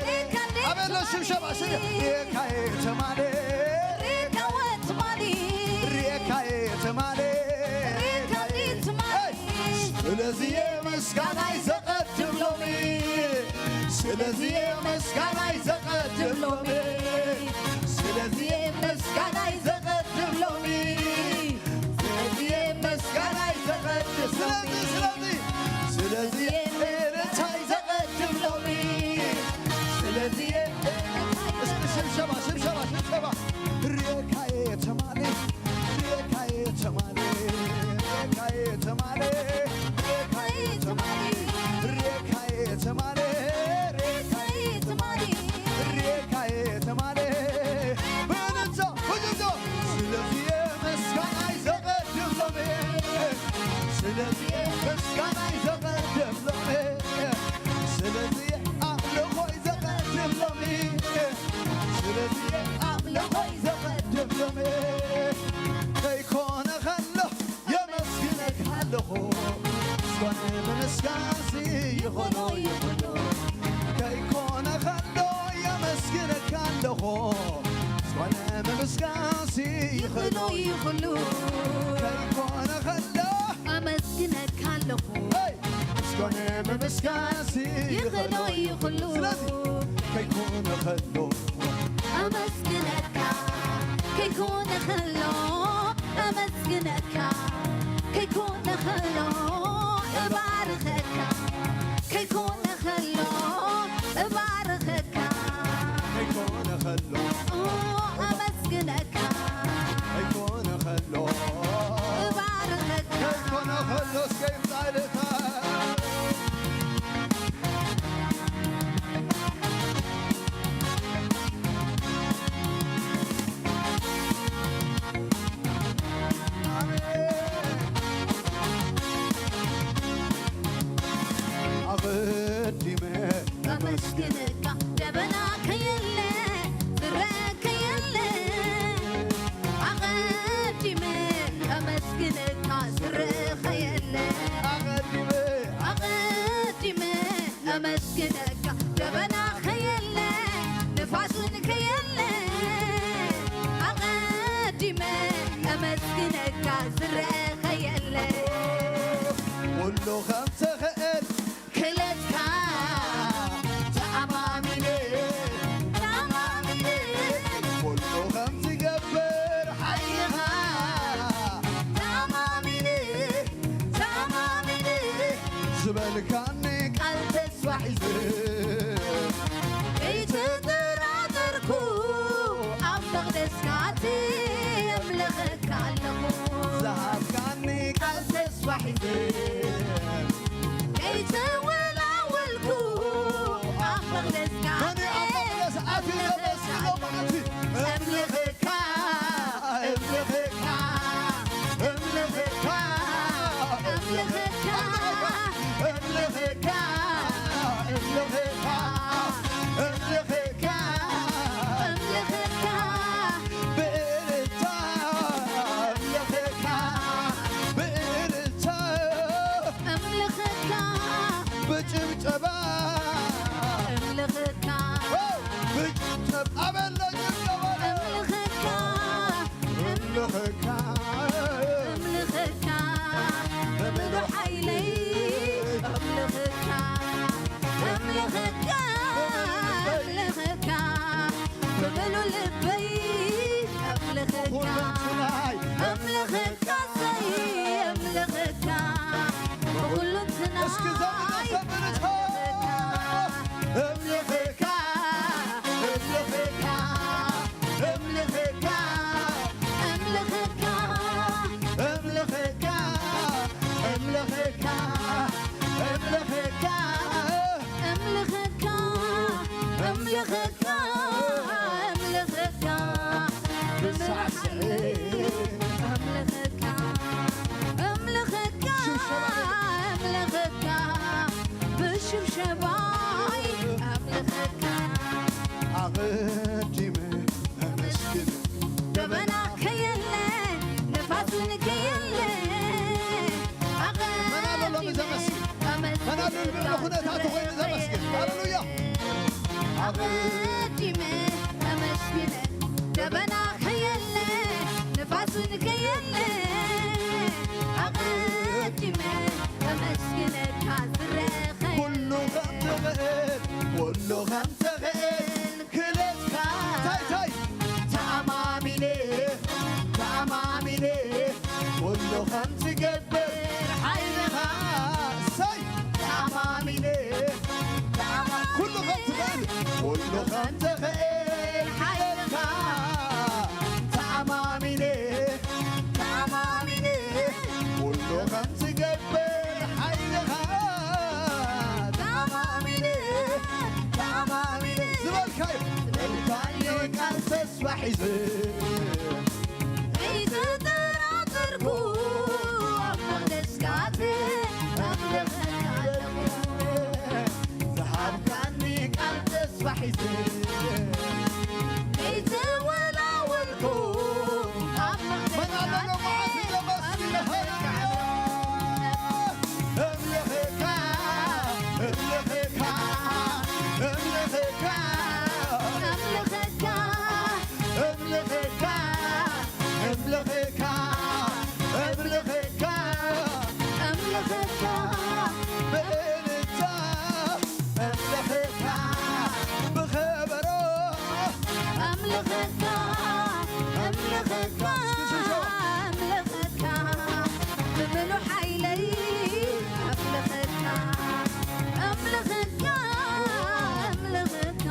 ርኤካ እንዴ ኣበሎ ትማሊ፣ ሽብሸባ፣ ሽብሸባ፣ ርኤካየ ትማሊ፣ ርኤካወ ትማሊ፣ ርኤካየ ትማሊ፣ ርኤካ እንዴ ትማሊ። ስለዚ ምስጋናይ ዘቐድም ሎሚ፣ ስለዚ ምስጋናይ ዘቐድም ሎሚ፣ ስለዚ ምስጋናይ ዘቐድም ሎሚ፣ ስለዚ ምስጋናይ ዘቐድም ሎሚ፣ ስለዚ፣ ስለዚ፣ ስለዚ እልልታይ ዘቐድም ሎሚ፣ ስለዚ እስኪ ሽብሸባ፣ ሽብሸባ፣ ሽብሸባ። ርኤካየ ትማሊ፣ ርኤካየ ትማሊ፣ ርኤካየ ትማሊ፣ ርኤካየ ትማሊ፣ ርኤካየ ትማሊ፣ ርኤካየ ትማሊ፣ ርኤካየ ትማሊ። ብእልልታ፣ ብእልልታ። ስለዚ ምስጋናይ ዘቐድም ሎሚ፣ ስለዚ ምስጋናይ ዘቐድም ሎሚ፣ ስለዚ ኣምልኾይ ዘቐድም ሎሚ፣ ስለዚ ኣምልኾይ ዘቐድም ሎሚ። ከይኮነ ከሎ የመስግነካ ኣለኹ፣ ምስጋና ብምስጋንሲ ይኾኖ ይኹኖ። ከይኮነ ከሎ የመስግነካ ኣለኹ፣ ምስጋና ብምስጋንሲ ይኽእሎ ይኽእሎ። ከይኮነ ከሎ ኣመስግነካ ኣለኹ። ሄይ! ምስጋና ብምስጋንሲ ይኽእሎ ይኽእሎ። ስለዚ ከይኮነ ከሎ ኣመስግነካ፣ ከይኮነ ከሎ ኣመስግነካ፣ ከይኮነ ከሎ እባርኸካ፣ ከይኮነ ከሎ ነጋ ደበና ከየለ፣ ንፋስ እውን ከየለ፣ ኣቐዲመ ኣመስግነካ ዝረአ ከየለ። ኩሉ ከም ትኽእል ክለትካ ተኣማሚነ፣ ተኣማሚነ፣ ኩሉ ከም ትገብር ሓይልኻ ተኣማሚነ፣ ተኣማሚነ፣ ዝበልካኒ ቃል ተስፋ ሒዘ፣ ከይተጠራጠርኩ ኣብ መቕደስካ ኣትየ ኣምልኸካ ኣለኹ። ዝሃብካኒ ቃል ተስፋ ሒዘ፣ ከይተወላወልኩ ኣብ መቕደስካ መን እዩ ኣብ መቕደስ ኣትዩ ዘመስግኖ መዓልቲ? እምልኸካ፣ እምልኸካ፣ እምልኸካ፣ እምልኸካ፣ እምልኸካ፣ እምልኸካ፣ እምልኸካ፣ እምልኸካ፣ ብእልልታ እምልኸካ፣ ብእልልታ እምልኸካ፣ ብጭብጨባ እምልኸካ፣ ብጭብጨባ ኣበለ ጭብጨባ እምልኸካ፣ እምልኸካ፣ እምልኸካ፣ ብምሉእ ሓይለይ እምልኸካ፣ እምልኸካ፣ እምልኸካ፣ ብምሉእ ልበይ እምልኸካ፣ ኩለንትናይ እምልኸካ፣ ሰይ እምልኸካ፣ ብኹለንትናይ እስኪ ዘምር፣ ዘምር፣ እምልኸካ፣ እምልኸካ፣ እምልኸካ፣ እምልኸካ፣ እምልኸካ፣ እምልኸካ፣ እምልኸካ፣ እምልኸካ፣ እምልኸካ፣ እምልኸካ፣ ብምሉእ ሓይለይ እምልኸካ፣ እምልኸካ፣ እምልኸካ፣ ብሽብሸባይ እምልኸካ። ኣቐዲመ ኣመስግን። ደበና ከየለ፣ ንፋስ እውን ከየለ፣ መን ኣሎ ሎሚ ኣቐዲመ ዘመስግን? መን ኣሎ ኣመስግን። ልዕሊ ኩነታቱ ኮይኑ ዘመስግን? ሃሌሉያ። ኣቐዲመ ኣመስግነ፣ ደበና ከየለ፣ ንፋስ እውን ከየለ፣ ኣቐዲመ ኣመስግነካ ዝረኸ ኩሉ ከም ትኽእል፣ ኩሉ ከም ትኽእል ክለትካ እንታይ፣ እንታይ? ተኣማሚነ፣ ተኣማሚነ፣ ኩሉ ከም ትገብር ሓይልኻ፣ እሰይ! ተኣማሚነ፣ ተኣማሚነ፣ ኩሉ ከም ትኽእል፣ ኩሉ ከም ትኽእል ሓይልኻ፣ ተኣማሚነ፣ ተኣማሚነ፣ ኩሉ ከም ትገብር ሓይልኻ፣ ተኣማሚነ፣ ተኣማሚነ፣ ዝበልካዮ፣ ዝበልካዮ ቃል ተስፋ ሒዘ፣ ከይተጠራጠርኩ ኣብ መቕደስካ ኣትየ ኣምልኸካ ኣለኹ። ዝሃብካኒ ቃል ተስፋ ሒዘ፣ ከይተወላወልኩ ኣብ መን ኣሎ መቕደስካ ሎማዓንቲ ኣትየ ዘመስግን? ኣምልኸካ ኣለኹ። እምልኸካ፣ እምልኸካ፣ እምልኸካ፣ እምልኸካ፣ እምልኸካ፣ እምልኸካ፣ እምልኸካ፣ እምልኸካ፣ ብእልልታ እምልኸካ፣ ብኸበሮ እምልኸካ፣ እምልኸካ፣ እምልኸካ፣ ብምሉእ ሓይለይ እምልኸካ፣ እምልኸካ፣ እምልኸካ፣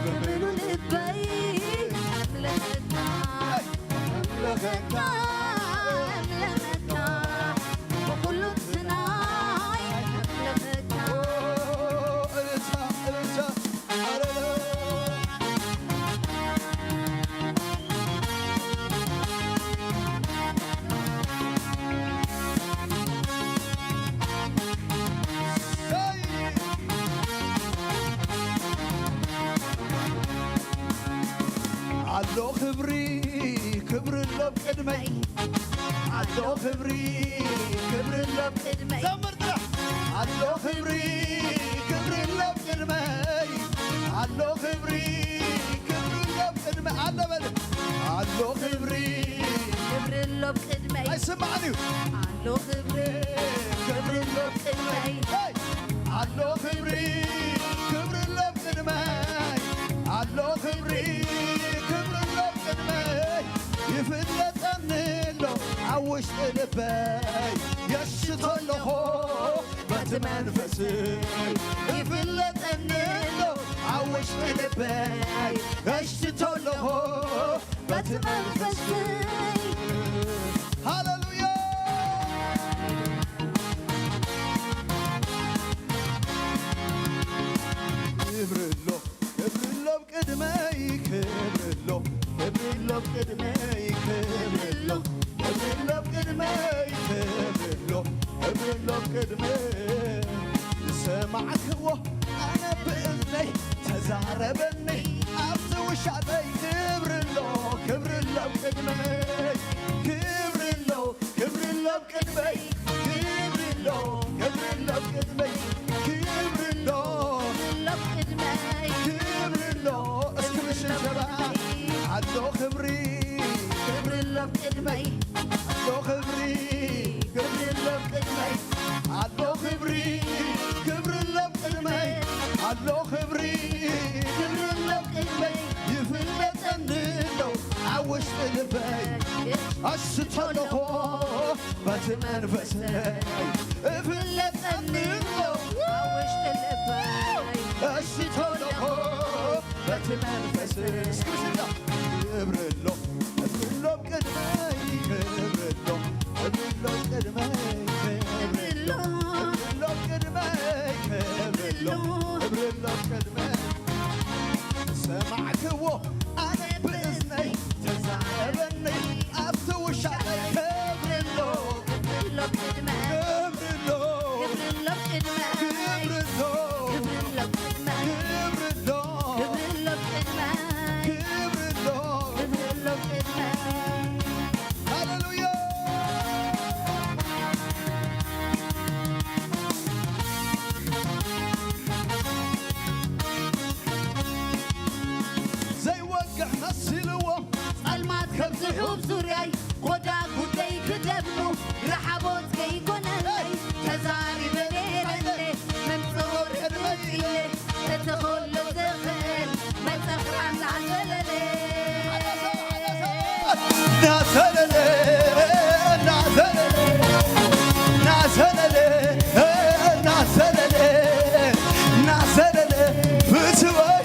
ብምሉእ ልበይ እምልኸካ። እምልኸካ፣ እምልኸካ፣ ብኹሉ ትናይ እምልኸካ። እልልታ፣ እልልታ፣ ሃሌሉያ። ኣሎ ክብሪ፣ ክብሪ ኣሎ ቅድመይ። ኣሎ ክብሪ፣ ክብሪ ኣሎ ቅድመይ። ዘምር ጥራሕ። ኣሎ ክብሪ፣ ክብሪ ኣሎ ቅድመይ ኣሎ ክብሪ፣ ክብሪ ኣሎ ቅድመይ፣ ኣሎ በል። ኣሎ ክብሪ፣ ክብሪ ኣሎ ቅድመይ። ኣይስማዕን እዩ። ኣሎ ክብሪ፣ ክብሪ ኣሎ ቅድመይ። ሄይ! ኣሎ ክብሪ፣ ክብሪ ኣሎ ቅድመይ፣ ኣሎ ክብሪ፣ ክብሪ ኣሎ ቅድመይ። ይፍለጠኒ ኣሎ ኣብ ውሽጢ ልበይ፣ የሽቶ ኣለኹ በቲ መንፈስ። ይፍለጠኒ ኣሎ ኣብ ውሽጢ ልበይ፣ የሽቶ ኣለኹ በቲ መንፈስ። ሃሌሉያ። ክብሪ ኣሎ፣ ክብሪ ኣሎ ኣብ ቅድመይ፣ ክብሪ ኣሎ፣ ክብሪ ኣሎ ኣብ ቅድመይ፣ ክብሪ ኣሎ፣ ክብሪ ኣሎ ኣብ ቅድመይ፣ ክብሪ ኣሎ፣ ክብሪ ኣሎ ኣብ ቅድመይ። ዝሰማዕክዎ ኣነ ብእዝነይ ተዛረበኒ ኣብቲ ውሻጠይ። ክብሪ ኣሎ፣ ክብሪ ኣሎ ኣብ ቅድመይ፣ ክብሪ ኣሎ፣ ክብሪ ኣሎ ኣብ ቅድመይ፣ ክብሪ ኣሎ፣ ክብሪ ኣሎ ኣብ ቅድመይ፣ ክብሪ ኣሎ፣ ክብሪ ኣሎ ኣብ ቅድመይ፣ ክብሪ ኣሎ። እስኪ ብሽብሸባ ኣሎ ክብሪ፣ ክብሪ ኣሎ ኣብ ቅድመይ፣ ኣሎ ክብሪ፣ ክብሪ ኣሎ ኣብ ቅድመይ፣ ኣሎ ክብሪ፣ ክብሪ ኣሎ ኣብ ቅድመይ፣ ኣሎ ክብሪ፣ ክብሪ ኣሎ ኣብ ቅድመይ። ይፍለጠኒ ኣሎ ኣብ ውሽጢ ልበይ፣ ኣሽቶ ኣለኹ በቲ መንፈስ። እፍለጠኒ ኣሎ ኣብ ውሽጢ ልበይ፣ ኣሽቶ ኣለኹ በቲ መንፈስ። እስኪ ብሽታ ክብሪ ኣሎ፣ ክብሪ ኣሎ ኣብ ቅድመይ፣ ክብሪ ኣሎ፣ ክብሪ ኣሎ ኣብ ቅድመይ፣ ክብሪ ኣሎ፣ ክብሪ ኣሎ ኣብ ቅድመይ፣ ክብሪ ኣሎ፣ ክብሪ ኣሎ ኣብ ቅድመይ። ሰማዕክዎ ኣነ ብእዝነይ ተዛረበኒ ኣብቲ ውሻጠይ። ክብሪ ኣሎ፣ ክብሪ ኣሎ ኣብ ቅድመይ፣ ክብሪ ኣሎ፣ ክብሪ ኣሎ ኣብ ቅድመይ፣ ክብሪ ኣሎ፣ ክብሪ ኣሎ ኣብ ቅድመይ፣ ክብሪ ኣሎ፣ ክብሪ ኣሎ ኣብ ቅድመይ፣ ክብሪ ኣሎ፣ ክብሪ ኣሎ። ክብሪ ኣሎ ኣብ ቅድመይ። ሃሌሉያ። ዘይወግሕ መሲልዎም ጸልማት ከብዝሑ ኣብ ዙርያይ፣ ጎዳ ጉደይ ክደግሙ ረሓቦት ከይኮነለይ፣ ተዛሪበ ነይረ እለ ምምጽኡ ርግጽ ኢለ፣ እቲ ኩሉ ዝኽእል መጸኽራ እናዘለለ። እናዘለለ፣ እናዘለለ፣ እናዘለለ፣ እናዘለለ፣ እናዘለለ፣ ፍትወይ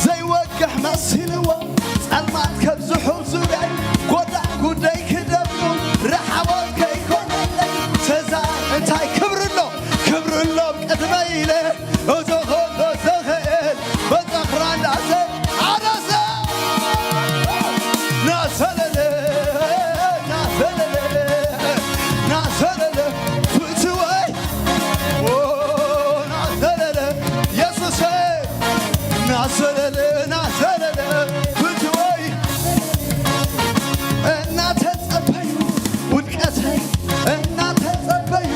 ዘይወግሕ መሲልዎ ጸልማት ከብዝሑ ዙርያይ፣ ጎዳ ጉደይ ክደብሩ ረሓቦት ከይኮነለይ፣ ተዛ-፣ እንታይ ክብሪ ኣሎ፣ ክብሪ ኣሎ ኣብ ቅድመይ ኢለ፣ እዚ ኩሉ ዝኽእል በጸኽራ እናዘ-፣ ኣነሰ ናሰለለ፣ ናሰለለ፣ ናሰለለ፣ ፍትወይ፣ ኦ፣ ናሰለለ፣ የሱሰ፣ ናሰለለ፣ ናሰለለ፣ ፍትወይ፣ እናተጸበዩ ውድቀተይ፣ እናተጸበዩ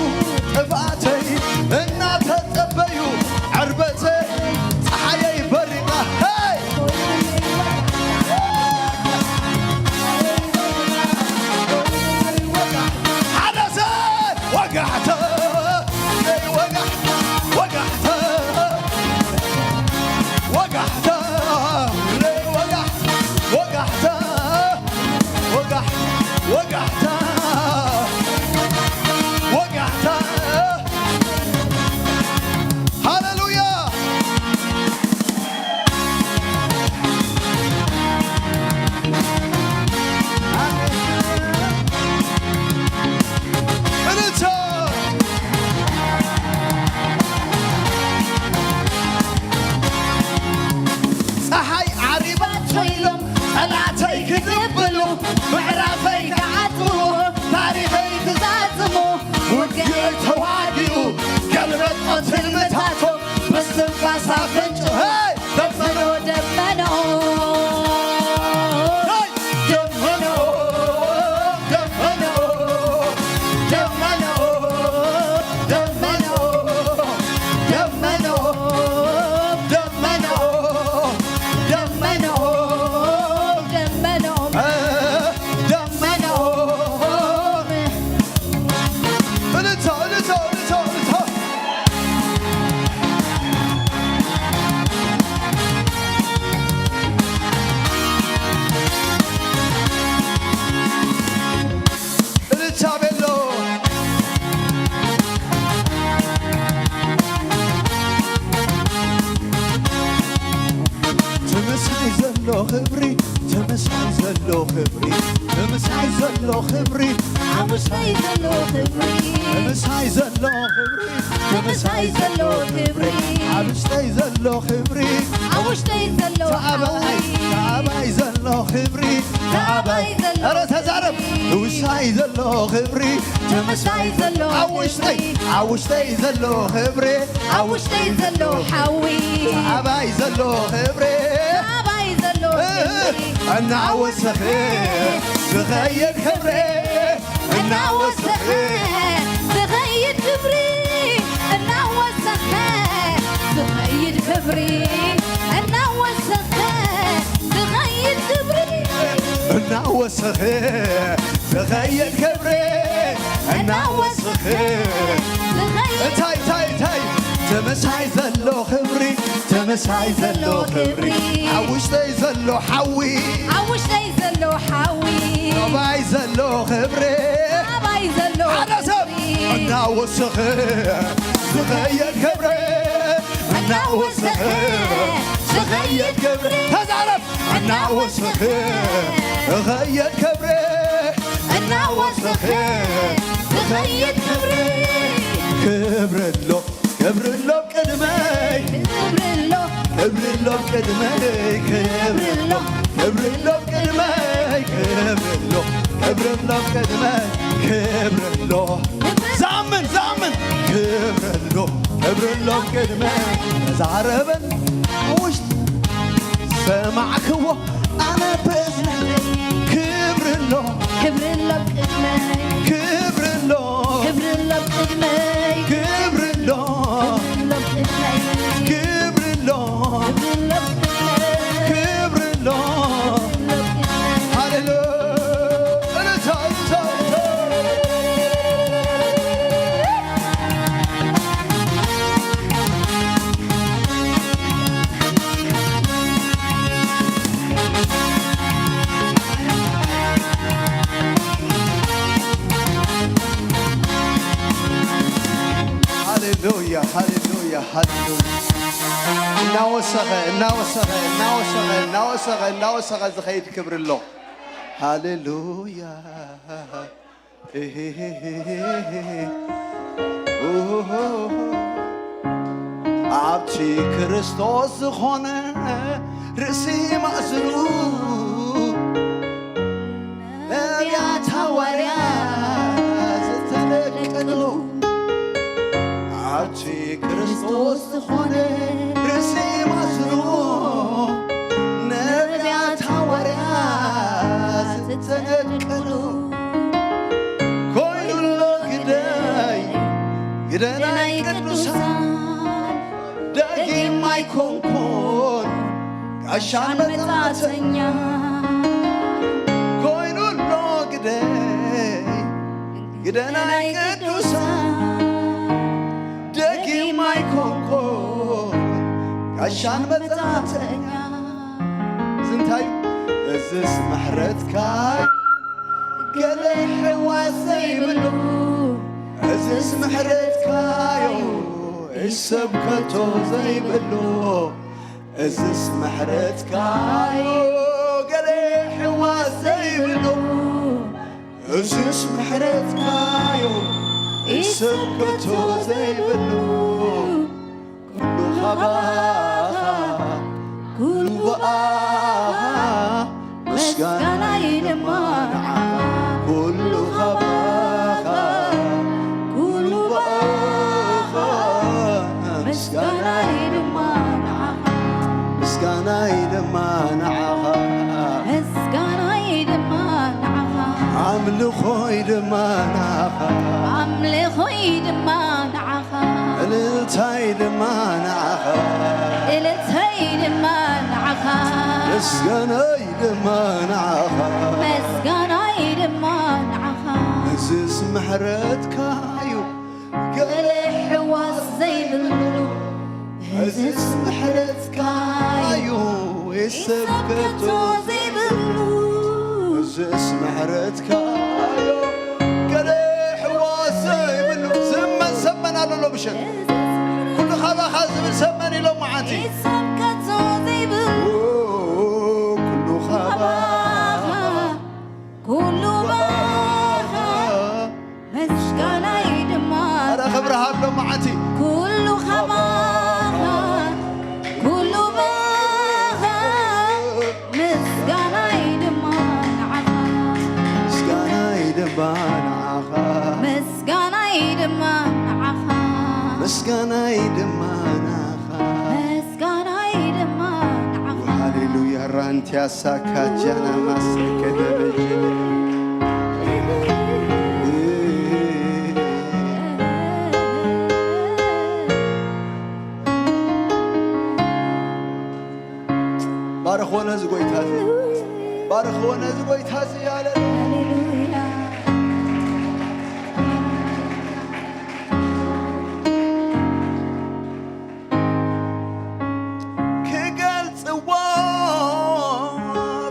ጥፍኣተይ፣ እናተጸበዩ ዕርበተይ፣ ጸሓየይ በሪቓ፣ ሄይ! ሓደ ሰብ ወጋሕታ፣ ወጋሕታ፣ ወጋሕታ፣ ወጋሕታ፣ ወጋሕታ፣ ወጋሕ-፣ ወጋሕታ፣ ወጋሕታ። ሃሌሉያ። እልልታ። ጸሓይ ዓሪባ ኮይኖም ጸላእተይ ክድብሉ፣ ምዕራፈይ ክዓጽዎ፣ ታሪኸይ ክዛዝሙ፣ ውግእ ተዋጊኡ ገልበጦ ትልምታቶም፣ ብስትንፋስ ኣፈንጭ-፣ ሄይ! ደመኖ፣ ደመኖ፣ ሄይ! ደመኖ፣ ደመኖ፣ ደመኖ፣ ደመኖ፣ ደመኖ፣ ዘሎ ክብሪ፣ ብምሳይ ዘሎ ክብሪ፣ ኣብ ውሽጠይ ዘሎ ክብሪ፣ ብምሳይ ዘሎ ክብሪ፣ ብምሳይ ዘሎ ክብሪ፣ ኣብ ውሽጠይ ዘሎ ክብሪ፣ ኣብ ውሽጠይ ዘሎ ተኣባይ፣ ሓዊ፣ ተኣባይ ዘሎ ክብሪ፣ ተኣባይ ተኣባይ ዘሎ ኧረ ተዛረብ። ውሳይ ዘሎ ክብሪ፣ ብምሳይ ዘሎ ኣብ ውሽጠይ፣ ክብሪ፣ ኣብ ውሽጠይ ዘሎ ክብሪ፣ ኣብ ውሽጠይ ዘሎ ሓዊ፣ ተኣባይ ዘሎ ክብሪ፣ ተኣባይ ዘሎ ክብሪ፣ እናወሰኸ ዝኸይድ ክብሪ፣ እናወሰኸ ዝኸይድ ክብሪ፣ እናወሰኸ ዝኸይድ ክብሪ፣ እናወሰኸ ዝኸይድ ክብሪ፣ እናወሰኸ ዝኸይድ ክብሪ፣ እናወሰኸ ዝኸይድ እንታይ፣ እንታይ፣ እንታይ? ተመሳይ ዘሎ ክብሪ፣ ተመሳይ ዘሎ ክብሪ፣ ኣብ ውሽጠይ ዘሎ ሓዊ፣ ኣብ ውሽጠይ ዘሎ ሓዊ፣ ኣባይ ዘሎ ክብሪ፣ ኣባይ ዘሎ ሓደ ሰብ ክብሪ፣ እናወሰኸ ዝኸይድ ክብሪ፣ እናወሰኸ ዝኸይድ ክብሪ፣ ተዛረብ። እናወሰኸ ዝኸይድ ክብሪ፣ እናወሰኸ ዝኸይድ ክብሪ፣ ክብሪ ኣሎ፣ ክብሪ ኣሎ ቅድመይ፣ ክብሪ ኣሎ፣ ክብሪ ኣሎ ቅድመይ፣ ክብሪ ኣሎ፣ ክብሪ ኣሎ ቅድመይ፣ ክብሪ ኣሎ፣ ክብሪ ኣሎ ቅድመይ፣ ክብሪ ኣሎ። ዝኣምን፣ ዝኣምን፣ ክብሪ ኣሎ፣ ክብሪ ኣሎ ቅድመይ። ተዛረበን ውሽጥ ሰማዕክዎ ኣነ ብእዝነይ። ክብሪ ኣሎ፣ ክብሪ ኣሎ ቅድመይ፣ ክብሪ ኣሎ፣ ክብሪ ኣሎ ቅድመይ፣ ክብሪ ኣሎ፣ ክብሪ ኣሎ ቅድመይ፣ ክብሪ ኣሎ፣ ክብሪ ኣሎ ቅድመይ፣ ክብሪ ኣሎ። ክብሪ ኣሎ ቅድመይ፣ ክብሪ ኣሎ ቅድመይ። ሃሌሉያ። እልልታ፣ እልልታ፣ እልልታ። ሃሌሉያ፣ ሃሌሉያ፣ ሃሌሉያ። እናወሰኸ፣ እናወሰኸ፣ እናወሰኸ፣ እናወሰኸ፣ እናወሰኸ ዝኸይድ ክብሪ ኣሎ። ሃሌሉያ። ኣብቲ ክርስቶስ ዝኾነ ርእሲ ማእዝኑ ነቢያት ሃዋርያ ዝተለቀሉ ኣብቲ ክርስቶስ ዝኾነ ርእሲ ማእዝኑ ነቢያት ሃዋርያ ዝተለቀሉ ኮይኑሎ ግደይ ግደ ናይ ቅዱሳን ደጊም ኣይኮንኩን ጋሻን መጻተኛ ኮይኑሎ ግደይ ግደ ናይ ቅዱሳን ደጊም ኣይኮንኩን ጋሻን መጻተኛ ዝንታይ እዝስ ምሕረትካ ገለ ሕዋስ ዘይብሉ እዝስ ምሕረትካዮ እሰብ ከቶ ዘይብሉ እዝስ ምሕረትካዮ ገለ ሕዋስ ዘይብሉ እዝስ ምሕረትካዮ እሰብ ከቶ ዘይብሉ ኩሉ ካባኻ ኩሉ ብኣኻ ምስጋናይ ድማ ንዓኻ ኩሉ ካባኻ ኩሉ ብኣኻ ምስጋናይ ድማ ንዓኻ ምስጋናይ ድማ ንዓኻ ምስጋናይ ድማ ንዓኻ ኣምልኾይ ድማ ንዓኻ ኣምልኾይ ድማ ንዓኻ እልልታይ ድማ ንዓኻ እልልታይ ድማ ንዓኻ ምስጋናይ ድማ ንዓኻ ምስጋናይ ድማ ንዓኻ እዝስ ምሕረትካ እዩ ገለ ሕዋስ ዘይብሉ እዝስ ምሕረትካ እዩ ሰብ ከቶ ዘይብሉ እዝስ ምሕረትካ እዩ ገለ ሕዋስ ዘይብሉ ዝመን ሰመን ኣሎ ሎ ብሸት ኩሉ ካባኻ ዝብል ሰመን ኢሎም መዓንቲ ሰብ ከቶ ዘይብሉ ኩሉ ካባ ንዓኻ፣ ምስጋናይ ድማ ንዓኻ፣ ምስጋናይ ድማ ንዓኻ። ምስጋናይ ድማ ንዓኻ። ሃሌሉያ። ራንቲያ ሳካ ጃና ማስከ ደበጀ። ባርኽዎ ነዚ ጎይታ እዚ፣ ባርኽዎ ነዚ ጎይታ እዚ ያለ። ሃሌሉያ። ክገልጽዎ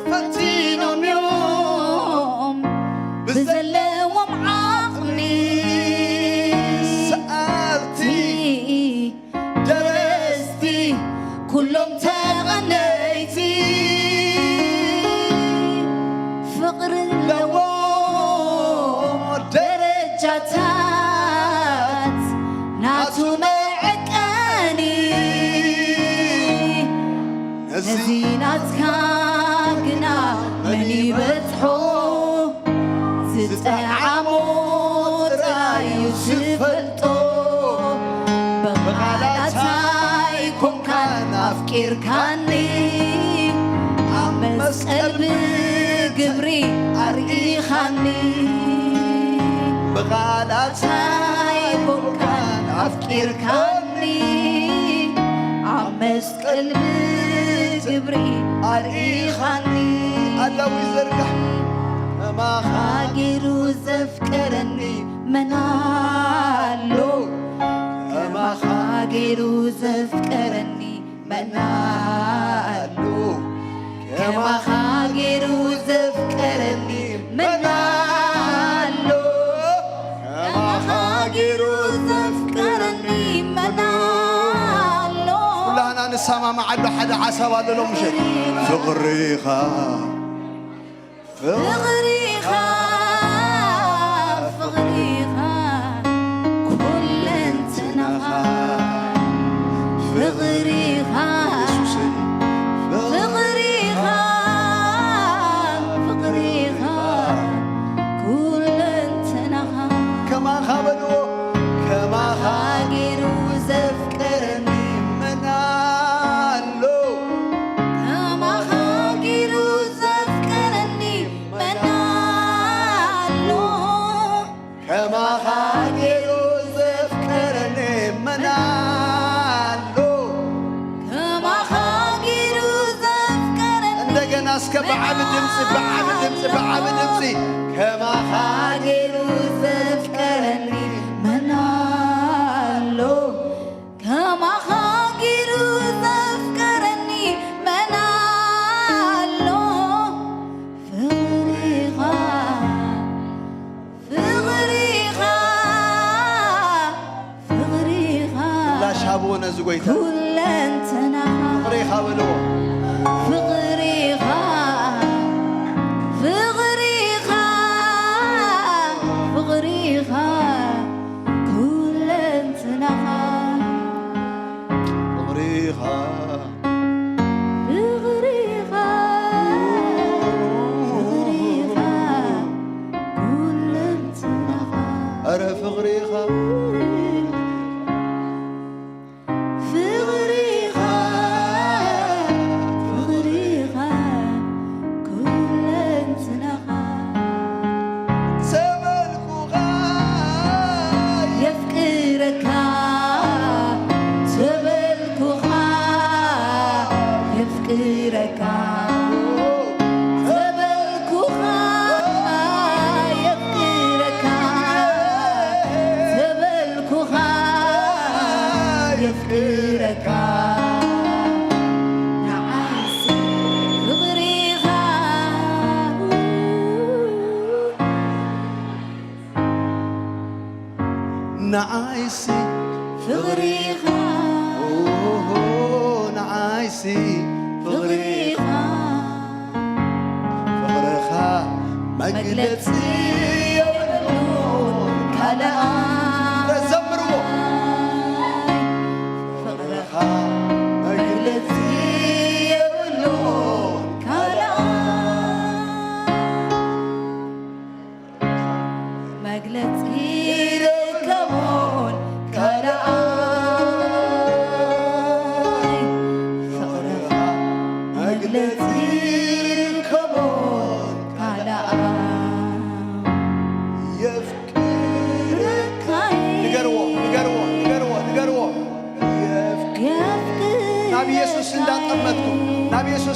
ፈቲኖም እዮም ብዘለዎም ዓቕሚ ሰኣልቲ ደረስቲ ኩሎም ተቐነይቲ ፍቕሪ ኣለዎ ደረጃታት ናቱ መዐቀኒ ነዚ ናትካ ግና መን ይበጽሖ ዝጠዓሞ ጥራዩ ዝፈልጦ ብቓላት ኣይኮንካን ኣፍቂርካኒ ኣብ መስቀል ብግብሪ ኣርኢኻኒ ብቓላት ኣይኮንካን ኣፍቂርካኒ ኣብ መስቀል ብግብሪ ኣርኢኻኒ ኣላዊ ዘርጋሕ ከማኻ ገይሩ ዘፍቀረኒ መን ኣሎ ከማኻ ገይሩ ዘፍቀረኒ መን ኣሎ ከማኻ ገይሩ ዘፍቀረኒ መን ኣሎ ከማኻ ገይሩ ዘፍቀረኒ መን ኣሎ ኩላህና ንሰማማዓሉ ሓደ ሓሳብ ኣሎ ሎምሸ ፍቕሪኻ ፍቕሪኻ ፍቕሪኻ ኩለንትናኻ ፍቕሪኻ የሱሰይ ፍቕሪኻ ፍቕሪኻ ኩለንትናኻ ከማኻ በልዎ ከማኻ ገይሩ ዘፍቀረኒ መን ኣሎ ከማኻ ገይሩ ዘፍቀረኒ መን ኣሎ ከማኻ ገይሩ ዘፍቀረኒ መን ኣሎ ከማኻ ገይሩ ዘፍቀረኒ እንደገና እስከ ብዓቢ ድምፂ ብዓቢ ድምፂ ብዓቢ ድምፂ ከማኻ ገይሩ ዘፍቀረኒ መን ኣሎ ከማኻ ገይሩ ዘፍቀረኒ መን ኣሎ ፍቕሪኻ ፍቕሪኻ ፍቕሪኻ ምላሽ ሃብዎ ነዚ ጎይታ ኩለንትናኻ ፍቕሪኻ በልዎ ፍቕሪኻ ፍቕሪኻ ፍቕሪኻ ኩለንትናኻ ፍቕሪኻ ፍቕሪኻ ፍቕሪኻ ኩለንትናኻ ኧረ ፍቕሪኻ ፍቕሪኻ ፍቕሪኻ ኩለንትናኻ ዘበልኩኻ የፍቅረካ ዘበልኩኻ የፍቅረካ ዘበልኩኻ የፍቅረካ ዘበልኩኻ የፍቅረካ ንዓይሲ ፍቕሪኻ ንዓይሲ ፍቕሪኻ ኦሆ ንዓይሲ ፍቕሪኻ ፍቕርኻ መግለጺ የብሉን ካልኣ ዘምርዎ ፍቕርኻ መግለጺ የብሉን ካልኣ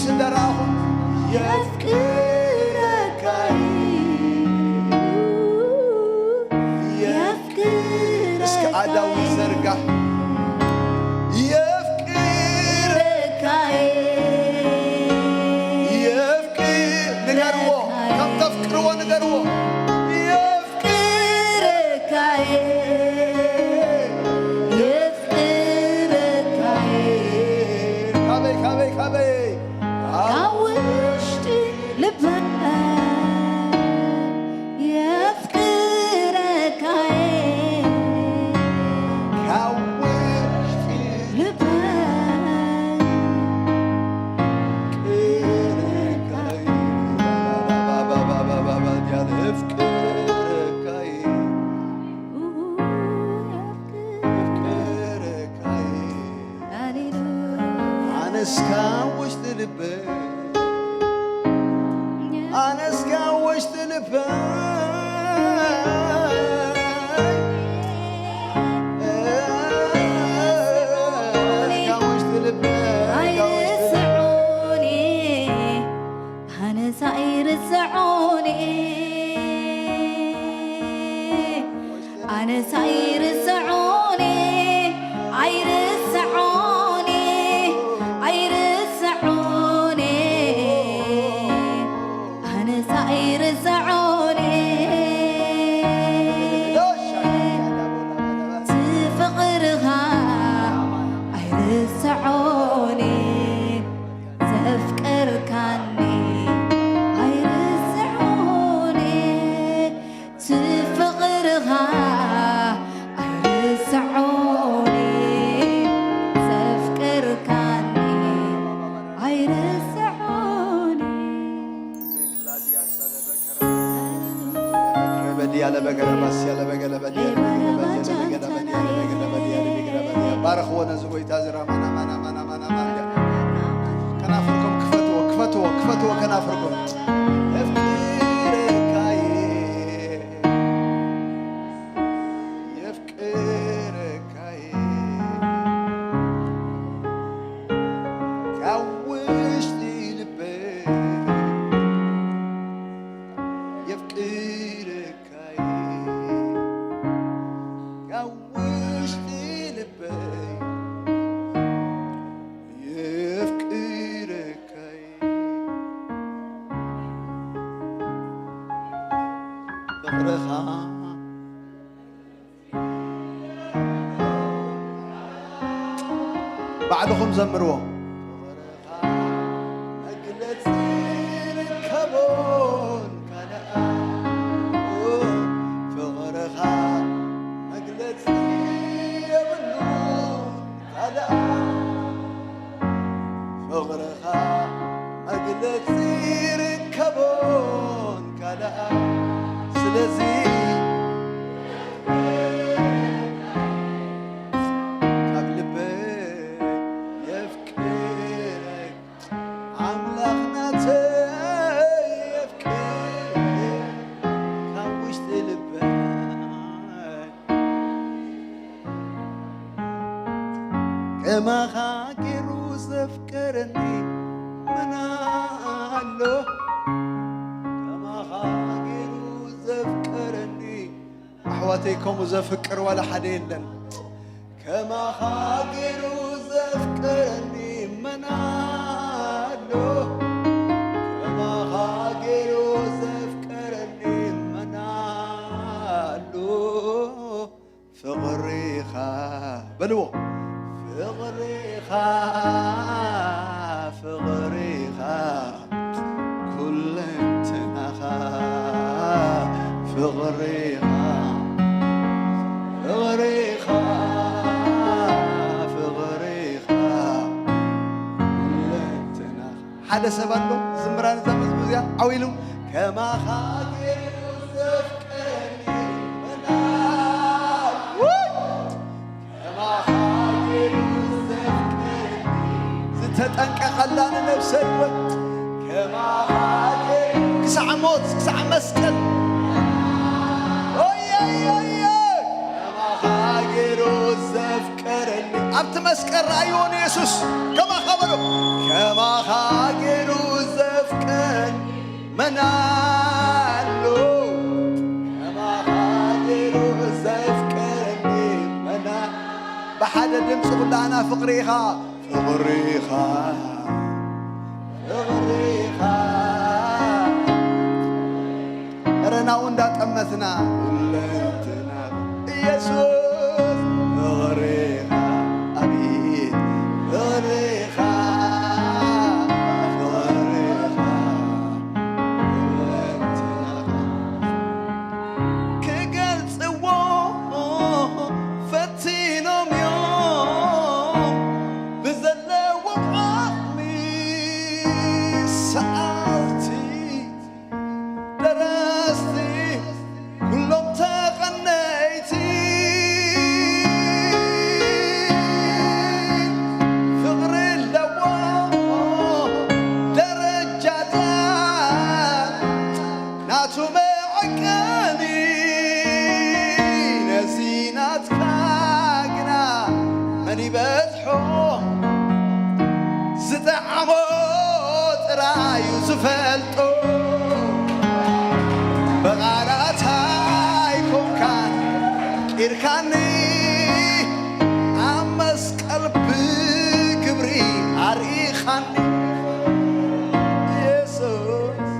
ስደራኹም የፍቅረካ የፍቅረካ እስከ ኣዳዊ ዘርጋሕ የፍቅረካ የፍቅር ንገርዎ ከም ተፍቅርዎ ንገርዎ የፍቅረካ የፍቅረካ ካበይ ካበይ ካበይ ካብ ውሽጢ ልበይ የፍቅረካ ካብ ውሽጢ ልበይ የፍቅረካ የፍቅረካ ኣነስ ካብ ውሽጢ ልበይ ኣነስ ካብ ውሽጢ ልበይ ካብ ውሽጢ ልበይ ካብ ውሽጢ ልበይ ኣይርስዑኒ ኣነስ ኣይርስዑኒ ኣነስ ኣይርስዑኒ ኣይርስዑኒ ኣይርስዑኒ ኣነስ ኣይርስዑኒ እቲ ፍቕርኻ ኣይርስዑኒ ዘፍቀርካኒ ኣይርስዑኒ እቲ ፍቕርኻ ኣይርስዑኒ ዘፍቀርካኒ ኣይርስዑኒ ባረኽዎ ነዚ ጎይታ እዚ ራማናማናማናማናማንያ ከናፍርኩም ክፈትዎ ክፈትዎ ክፈትዎ ከናፍርኩም የፍቅረካየ የፍቅረካየ ካብ ውሽጢ ልበይ የፍቅረካየ ካብ ውሽጢ ልበይ የፍቅረካየ ፍቕርኻ ባዕልኹም ዘምርዎ መግለጺ ርከቦን ካልኣ ፍቕርኻ መግለጺ የብሉን ካልኣ ፍቕርኻ መግለጺ ርከቦን ካልኣ ስለዚ ካብ ልበይ የፍቅረካ ኣምላኽ ናተይ የፍቅረካ ካብ ውሽጢ ልበይ ከማኻ ገይሩ ዘፍቀረኒ መን ኣሎ ከማኻ ገይሩ ዘፍቀረኒ ኣሕዋተይ ከምኡ ዘፍቅር ዋላ ሓደ የለን ከማኻ ገይሩ ዘፍቀረኒ መን ኣሎ ከማኻ ገይሩ ዘፍቀረኒ መን ኣሎ ፍቕሪኻ በልዎ ፍቕሪኻ ፍቕሪኻ ኩለንትናኻ ፍቕሪኻ ፍቕሪኻ ፍቕሪኻ ኩለንትናኻ ሓደ ሰብ ኣሎ ዝምራን እዛ መዝሙር እዚኣ ዓው ኢሉ ከማኻ ገይሩ ዘፍቀረኒ መን ኣሎ ዝተጠንቀቐላ ንነብሰይ እውን ክሳዕ ሞት ክሳዕ መስቀል ኦየየየ ገይሩ ዘፍቀረኒ ኣብቲ መስቀል ረኣይዎ ንየሱስ። ከማኻ በሎ። ከማኻ ገይሩ ዘፍቅረኒ መን ኣሎ? ከማኻ ገይሩ ዘፍቅረኒ መን ኣሎ? ብሓደ ድምፂ ኩላና ፍቕሪ ኢኻ፣ ፍቕሪ ኢኻ፣ ፍቕሪ ኢኻ። እረ ናብኡ እንዳጠመትና ኩለንትና ኢየሱስ ፍቕሪ ኢኻ፣ ኣቤት ፍቕሪ ኢኻ፣ ፍቕሪ ኢኻ። ኩለንትና ክገልጽዎ ፈቲኖም እዮም ብዘለዎም ዓቕሚ ሰዓብቲ ደረስቲ ኩሎም ተቐነይቲ ፍቕሪ ኣለዎ ደረጃታት ናቱ መዐቀኒ ነዚ ናትካ ግና መን ይበጽሖ ዝጠዓሞ ጥራዩ ዝፈልጦ ብቓላት ኣይኮንካን ቂርካኒ ኣብ መስቀል ብግብሪ ኣርኢኻኒ ኢየሱስ።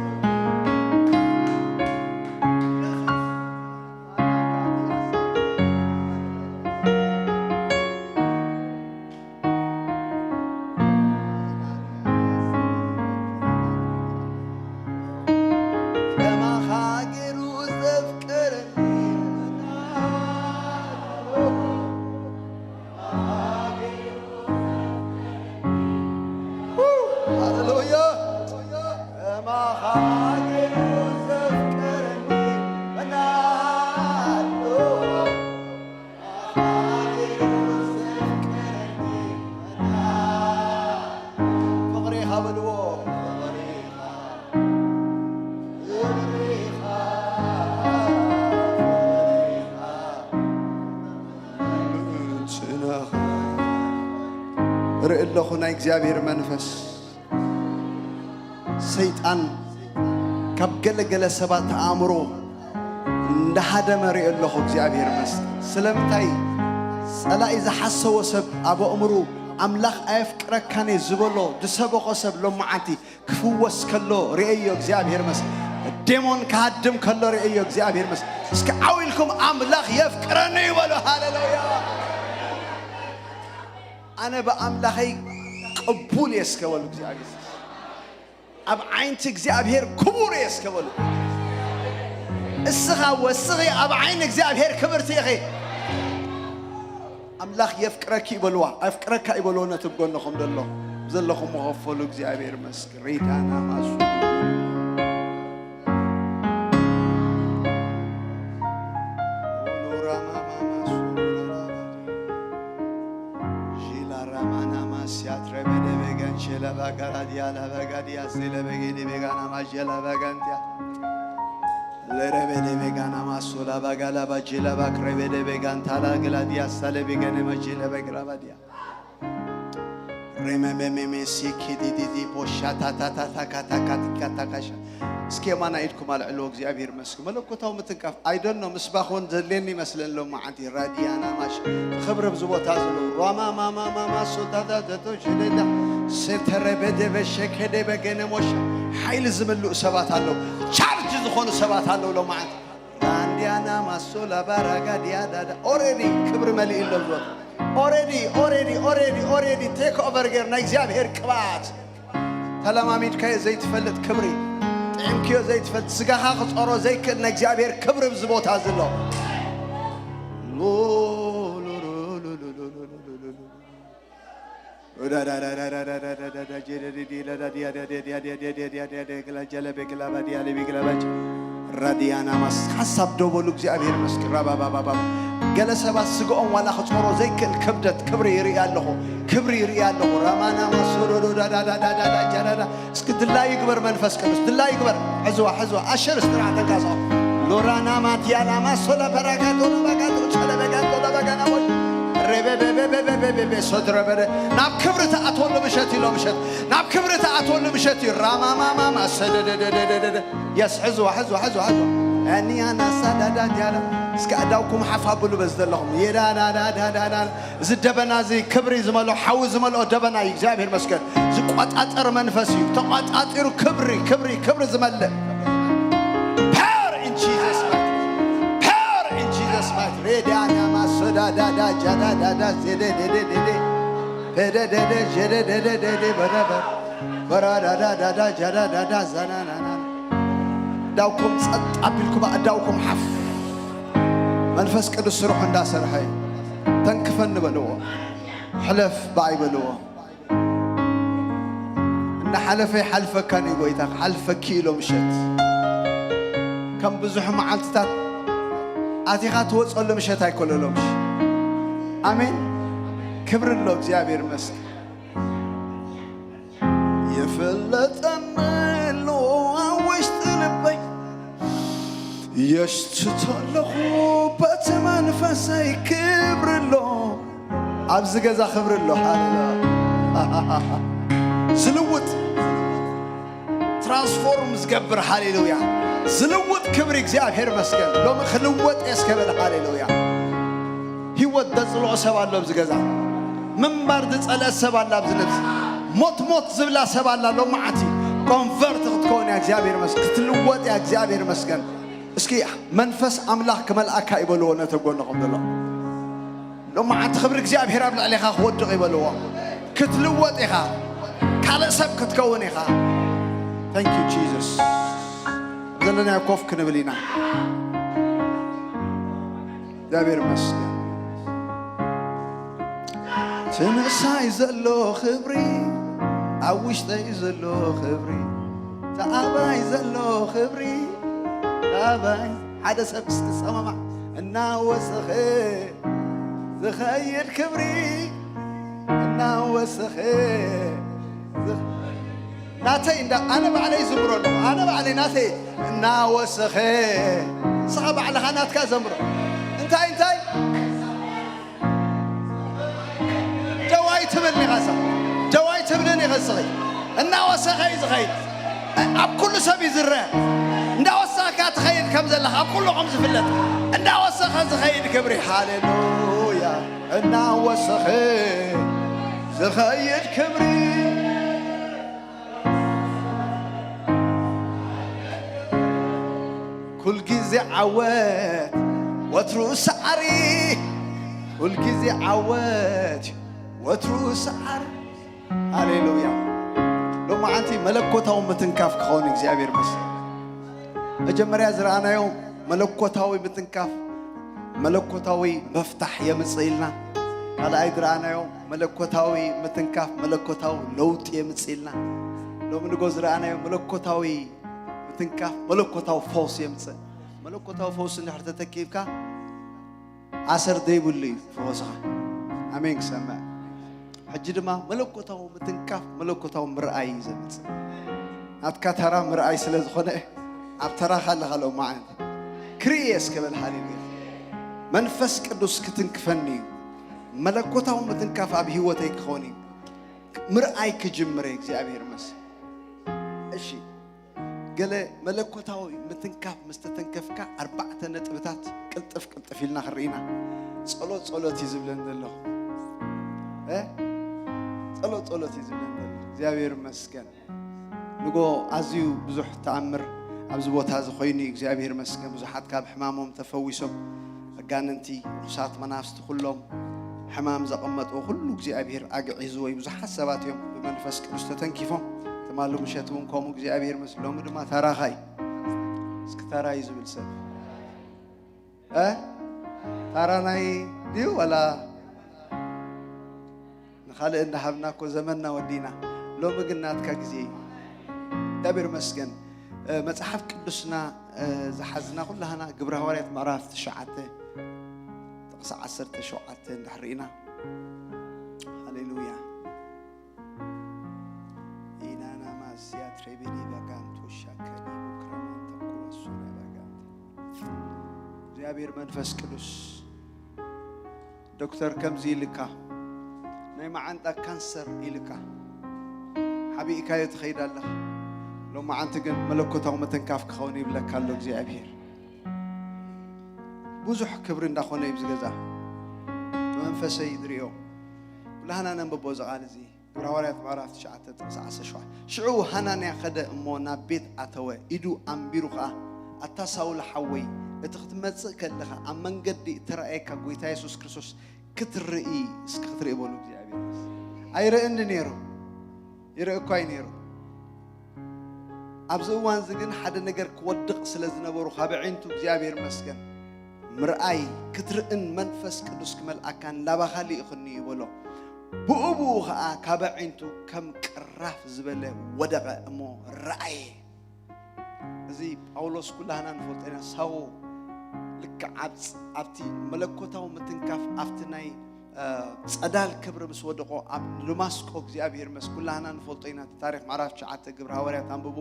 ከማኻ ገይሩ ዘፍቀረኒ ሃሌሉያ። ከማኻ ገይሩ ዘፍቀረኒ መን ኣሎ? ከማኻ ገይሩ ዘፍቀረኒ መን ኣሎ? ፍቕሪ ኢኻ በልዎ። ፍቕሪ ኢኻ፣ ፍቕሪ ኢኻ፣ ፍቕሪ ኢኻ። ጽናኻ ርኢ ኣለኹ ናይ እግዚኣብሔር መንፈስ። ሰይጣን ካብ ገለገለ ሰባት ኣእምሮ እንዳሃደመ ርኢ ኣለኹ እግዚኣብሔር መስል። ስለምንታይ? ጸላኢ ዝሓሰቦ ሰብ ኣብ ኣእምሩ ኣምላኽ ኣየፍቅረካን እየ ዝበሎ ዝሰበኾ ሰብ ሎመዓንቲ ክፍወስ ከሎ ርእዮ እግዚኣብሔር መስል። ዴሞን ክሃድም ከሎ ርእዮ እግዚኣብሔር መስል። እስኪ ዓው ኢልኩም ኣምላኽ የፍቅረኒ ይበሉ። ሃሌሉያ። ኣነ ብኣምላኸይ ቅቡል እየ እስከ በሉ እግዚኣብሔር። ኣብ ዓይንቲ እግዚኣብሔር ክቡር እየ እስከ በሉ። እስኻ ወስኺ ኣብ ዓይኒ እግዚኣብሔር ክብርቲ ኢኺ። ኣምላኽ የፍቅረኪ ይበልዋ፣ ኣፍቅረካ ይበልዎ ነቲ ኣብ ጎንኹም ዘሎ። ዘለኹም መኸፈሉ እግዚኣብሔር መስክ ሪዳና ማሱ ሺላ ራማና ማስያት ረበደ በገን ሸለባ ጋራዲያ ለበጋዲያ ሴለበጌዲ በጋና ማጀላ በጋንቲያ ለረበደ በጋና ማሶላ ባጋላ ባጀላ ባክረበደ በጋንታላ ግላዲያ ሳለ በገነ ማጀለ በግራባዲያ ሬመመሜሜ ሲኪዲዲዲ ቦሻ ታታታታካታካቲካታካሻ። እስኪ የማና ኢድኩም ኣልዕልዎ እግዚኣብሔር መስክ መለኮታዊ ምትንቃፍ ኣይደኖ ምስባኽ እውን ዘድልየኒ ይመስለኒ። ሎመዓንቲ ራዲያና ማሽ ክብሪ ኣብዚ ቦታ ዘሎ ራማማማማማ ሶታታተቶ ሽደዳ ሴተረበደበ ሸከደበ ገነሞሻ ሓይሊ ዝምልኡ ሰባት ኣለዉ። ቻርጅ ዝኾኑ ሰባት ኣለዉ ሎመዓንቲ ራንዲያና ማሶላ ባራጋ ዲያዳዳ ኦሬዲ ክብሪ መሊእ ኣሎ ዝወት ኦሬዲ ኦሬዲ ኦሬዲ ኦሬዲ ቴክ ኦቨር ጌር ናይ እግዚኣብሔር ቅባት ተለማሚድካዮ ዘይትፈልጥ ክብሪ ጥዕምክዮ ዘይትፈልጥ ስጋኻ ክጾሮ ዘይክእል ናይ እግዚኣብሔር ክብሪ ኣብዚ ቦታ ዘሎ ራዲያና ማስ ሓሳብ ደው በሉ እግዚኣብሔር መስክር ራባባባባ ገለ ሰባት ስግኦም ዋላ ክጾሮ ዘይክእል ክብደት ክብሪ ይርኢ ኣለኹ ክብሪ ይርኢ ኣለኹ ራማና ማሶዶዶዳዳዳዳዳዳዳዳ እስኪ ድላይ ይግበር መንፈስ ቅዱስ ድላይ ይግበር ሕዝዋ ሕዝዋ ኣሸር ስትራዕ ተንካስኦ ሎራና ማቲያና ማሶላ በራጋዶ ባጋዶ ቸለበጋዶ ለበጋና ቤቤቤቤቤቤቤቤ ሰድረበረ። ናብ ክብሪ ትኣትወሉ ምሸት እዩ፣ ሎምሸት ናብ ክብሪ ትኣትወሉ ምሸት እዩ። ራማማማማ ሰደደደደደደ። የስ፣ ሕዝዋ፣ ሕዝዋ፣ ሕዝዋ፣ ሕዝዋ። ኣኒያ ናሳ ዳዳ ዲያና። እስከ ኣዳውኩም ሓፍ ኣብሉ በዚ ዘለኹም። የዳዳዳዳዳዳ። እዚ ደበና እዚ ክብሪ ዝመልኦ፣ ሓዊ ዝመልኦ ደበና እዩ። እግዚኣብሔር መስገን። ዝቆጻጸር መንፈስ እዩ። ተቆጻጺሩ ክብሪ፣ ክብሪ፣ ክብሪ ዝመልእ። Power in Jesus' mighty name. Power in Jesus' mighty name. ሬዳና ማሶዳዳዳ ጃዳዳዳ ዜደደደደደ። በደደደ ጀደደደደደ በረበ። በራዳዳዳዳ ጃዳዳዳ ዛናናና። ዳውኩም ጸጥ ኣቢልኩም ኣእዳውኩም ሓፍ። መንፈስ ቅዱስ ስርሑ እንዳሰርሐ እዩ። ተንክፈኒ በልዎ። ሕለፍ ብኣይ በልዎ። እናሓለፈ ይሓልፈካን እዩ ጎይታ፣ ክሓልፈኪ ኢሎ ምሸት። ከም ብዙሕ መዓልትታት ኣቲኻ ትወጸሉ ምሸት ኣይኮነሎምሽ። ኣሜን። ክብሪ ኣሎ እግዚኣብሔር ይመስገን። የፈለጠኒ ኣሎ ኣብ ውሽጢ ልበይ፣ የሽትቶ ኣለኹ በቲ መንፈሰይ ክብሪ ኣሎ። ኣብዚ ገዛ ክብሪ ኣሎ። ሃሌሉያ። ዝልውጥ፣ ትራንስፎርም ዝገብር፣ ሃሌሉያ፣ ዝልውጥ ክብሪ እግዚኣብሔር መስገን። ሎሚ ክልወጥ እየ እስከ በል። ሃሌሉያ። ህይወት ዘጽልኦ ሰብ ኣሎ ኣብዚ ገዛ። ምንባር ዝጸልአ ሰብ ኣላ ኣብዚ ነብሲ። ሞት ሞት ዝብላ ሰብ ኣላ። ሎማዓንቲ ኮንቨርት ክትከውን እያ እግዚኣብሔር መስገን። ክትልወጥ እያ እግዚኣብሔር መስገን። እስኪ መንፈስ ኣምላኽ ክመልኣካ ይበልዎ ነቲ ጎንኹም ዘሎ። ሎማዓንቲ ክብሪ እግዚኣብሔር ኣብ ልዕሌኻ ክወድቕ ይበልዎ። ክትልወጥ ኢኻ። ካልእ ሰብ ክትከውን ኢኻ። Thank you Jesus። ዘለናዮ ኮፍ ክንብል ኢና። እግዚኣብሔር ይመስገን። እቲ ምሳይ ዘሎ ክብሪ፣ ኣብ ውሽጠይ ዘሎ ክብሪ፣ እቲ ኣባይ ዘሎ ክብሪ፣ ኣባይ ሓደ ሰብ እስኪ ዝሰማማዕ እናወሰኸ ዝኸይድ ክብሪ፣ እናወሰኸ ዝኸ- ናተይ እንዳ ኣነ ባዕለይ ዝምሮ ኣለኹ። ኣነ ባዕለይ ናተይ እናወሰኸ ንስኻ ባዕልኻ ናትካ ዘምሮ። እንታይ እንታይ ደዋይ ትብል ኒኸሳ ደዋይ ትብልን ይኸስኺ እናወሰኸ እዩ ዝኸይድ። ኣብ ኩሉ ሰብ ይዝረ እንዳወሰኸካ ትኸይድ ከም ዘለኻ ኣብ ኩሉ ከም ዝፍለጥ እንዳወሰኸ ዝኸይድ ክብሪ። ሃሌሉያ። እናወሰኸ ዝኸይድ ክብሪ። ኩልጊዜ ዓወት ወትሩ ሰዓሪ፣ ኩልጊዜ ዓወት ወትሩ ሰዓሪ። ሃሌሉያ። ሎማዓንቲ መለኮታዊ ምትንካፍ ክኸውን እግዚኣብሔር መስል መጀመርያ ዝረኣናዮ መለኮታዊ ምትንካፍ መለኮታዊ መፍታሕ የምጽእ ኢልና። ካልኣይ ዝረኣናዮ መለኮታዊ ምትንካፍ መለኮታዊ ለውጢ የምጽእ ኢልና። ሎሚ ንጎ ዝረኣናዮ መለኮታዊ ምትንካፍ መለኮታዊ ፈውስ የምጽእ። መለኮታዊ ፈውስ እንድሕር ተተኪብካ ኣሰር ዘይብሉ እዩ ፈወስኻ። ኣሜን ክሰምዕ። ሕጂ ድማ መለኮታዊ ምትንካፍ መለኮታዊ ምርኣይ እዩ ዘምጽእ። ናትካ ተራ ምርኣይ ስለ ዝኾነ ኣብ ተራኻ ኣለኻ ሎማዓንቲ ክርኢ እየ እስከ በል። ሃሌሉያ። መንፈስ ቅዱስ ክትንክፈኒ እዩ። መለኮታዊ ምትንካፍ ኣብ ህይወተይ ክኾን እዩ። ምርኣይ ክጅምር እየ። እግዚኣብሔር ይመስገን። እሺ፣ ገለ መለኮታዊ ምትንካፍ ምስ ተተንከፍካ ኣርባዕተ ነጥብታት ቅልጥፍ ቅልጥፍ ኢልና ክንርኢና። ጸሎት ጸሎት እዩ ዝብለን ዘሎ። እ? ጸሎት ጸሎት እዩ ዝብለን ዘሎ። እግዚኣብሔር ይመስገን። ንጎ ኣዝዩ ብዙሕ ተኣምር ኣብዚ ቦታ እዚ ኮይኑ እዩ። እግዚኣብሔር ይመስገን። ብዙሓት ካብ ሕማሞም ተፈዊሶም፣ ኣጋንንቲ፣ ርኩሳት መናፍስቲ፣ ኩሎም ሕማም ዘቐመጥዎ ኩሉ እግዚኣብሔር ኣግዒዝዎ እዩ። ብዙሓት ሰባት እዮም ብመንፈስ ቅዱስ ተተንኪፎም። ትማሊ ምሸት እውን ከምኡ እግዚኣብሔር ይመስገን። ሎሚ ድማ ታራኻ እዩ። እስኪ ታራ እዩ ዝብል ሰብ እ? ታራ ናይ ድዩ ዋላ ንኻልእ እንዳሃብና እኮ ዘመንና ወዲና። ሎሚ ግን ናትካ ግዜ እዩ። እግዚኣብሔር ይመስገን። እ፣ መጽሓፍ ቅዱስና፣ እ፣ ዝሓዝና ኩላህና ግብረ ሃዋርያት ምዕራፍ ትሽዓተ ጥቕሲ ዓሰርተ ሸውዓተ እንድሕር ርኢና። ሃሌሉያ። ኢናና ማስያ ትሬቤኒ ባጋንቶ ሻካዲ ቡክራማንታ ኩራሱና ባጋንታ። እግዚኣብሔር መንፈስ ቅዱስ ዶክተር ከምዚ ኢልካ፣ ናይ መዓንጣ ካንሰር ኢልካ ሓቢእካዮ ትኸይድ ኣለኻ። ሎም መዓንቲ ግን መለኮታዊ ምትንካፍ ክኸውን ይብለካ ኣሎ እግዚኣብሔር። ብዙሕ ክብሪ እንዳኾነ እዩ ዝገዛ። ብመንፈሰይ ዝርእዮ። ብላህና ነንብቦ እዚ ቃል እዚ። ግብረ ሃዋርያት ምዕራፍ ትሽዓተ ጥቕሲ ዓሰርተ ሸውዓተ። ሽዑ ሃናንያ ኸደ እሞ ናብ ቤት ኣተወ፣ ኢዱ ኣንቢሩ ኸኣ፣ ኣታ ሳውል ሓወይ፣ እቲ ክትመጽእ ከለኻ ኣብ መንገዲ እተራእየካ ጐይታ የሱስ ክርስቶስ ክትርኢ፣ እስኪ ክትርኢ በሉ እግዚኣብሔር። ኣይርእን ነይሩ፣ ይርኢ እኳ እዩ ነይሩ። ኣብዚ እዋን እዚ ግን ሓደ ነገር ክወድቕ ስለ ዝነበሩ ካብ ኣዒንቱ እግዚኣብሔር መስገን ምርኣይ ክትርእን መንፈስ ቅዱስ ክመልኣካን ላባኻ ልኢኹኒ እዩ በሎ። ብኡ ብኡ ኸኣ ካብ ኣዒንቱ ከም ቅራፍ ዝበለ ወደቐ እሞ ረኣየ። እዚ ጳውሎስ ኩላህና ንፈልጦ ኢና። ሳው ልክዕ ኣብ ኣብቲ መለኮታዊ ምትንካፍ ኣብቲ ናይ ጸዳል ክብሪ ምስ ወደቆ ኣብ ደማስቆ እግዚኣብሔር መስ ኩላህና ንፈልጦ ኢና። እቲ ታሪክ ምዕራፍ ትሽዓተ ግብሪ ሃዋርያት ኣንብቦ።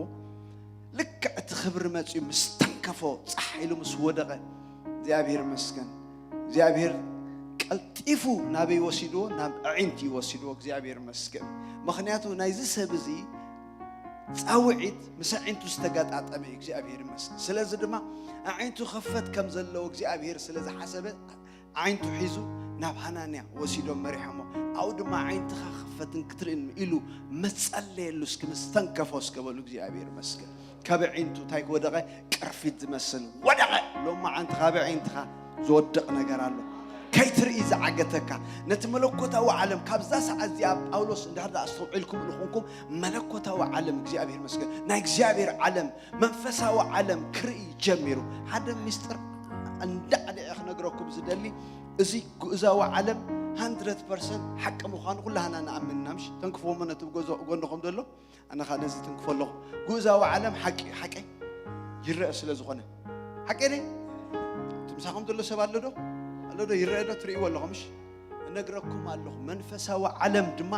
ልክዕ እቲ ክብሪ መፅዩ ምስ ተንከፎ ፃሕ ኢሉ ምስ ወደቐ እግዚኣብሔር መስገን። እግዚኣብሔር ቀልጢፉ ናበይ ወሲድዎ? ናብ ኣዒንቲ እዩ ወሲድዎ። እግዚኣብሔር መስገን። ምክንያቱ ናይዚ ሰብ እዚ ፃውዒት ምስ ኣዒንቱ ዝተገጣጠመ እዩ። እግዚኣብሔር መስገን። ስለዚ ድማ ኣዒንቱ ክፈት ከም ዘለዎ እግዚኣብሔር ስለ ዝሓሰበ ኣዒንቱ ሒዙ ናብ ሃናንያ ወሲዶም መሪሖሞ። ኣብኡ ድማ ኣዒንትኻ ክፈትን ክትርእን ኢሉ መጸለየሉ። እስኪ ምስ ተንከፎ እስከ በሉ እግዚኣብሔር መስገን። ካብ ኣዒንቱ እንታይ ወደቐ? ቅርፊት ዝመስል ወደቐ። ሎሚ ኣዒንትኻ፣ ኣብ ኣዒንትኻ ዝወድቕ ነገር ኣሎ። ከይትርኢ ዝዓገተካ ነቲ መለኮታዊ ዓለም ካብዛ ሰዓት እዚኣ ጳውሎስ እንድሕር ደኣ ኣስተውዒልኩም ንኾንኩም መለኮታዊ ዓለም እግዚኣብሔር መስገን ናይ እግዚኣብሔር ዓለም መንፈሳዊ ዓለም ክርኢ ጀሚሩ። ሓደ ሚስጥር እንዳዕድዐ ክነግረኩም ዝደሊ፣ እዚ ግእዛዊ ዓለም ሃንድረድ ፐርሰንት ሓቂ ምዃኑ ኩላህና ንኣምን ኢና። ምሽ ተንክፍዎ ነቲ ጎዞ-፣ ጎንኹም ዘሎ ኣነ ኸኣ ነዚ ትንክፎ ኣለኹ። ግእዛዊ ዓለም ሓቂ፣ ሓቂ ይረአ ስለ ዝኾነ። ሓቂ ደይ? እቲ ምሳኹም ዘሎ ሰብ ኣሎ ዶ? ኣሎ ዶ? ይረአ ዶ? ትርእይዎ ኣለኹም ምሽ? እነግረኩም ኣለኹ። መንፈሳዊ ዓለም ድማ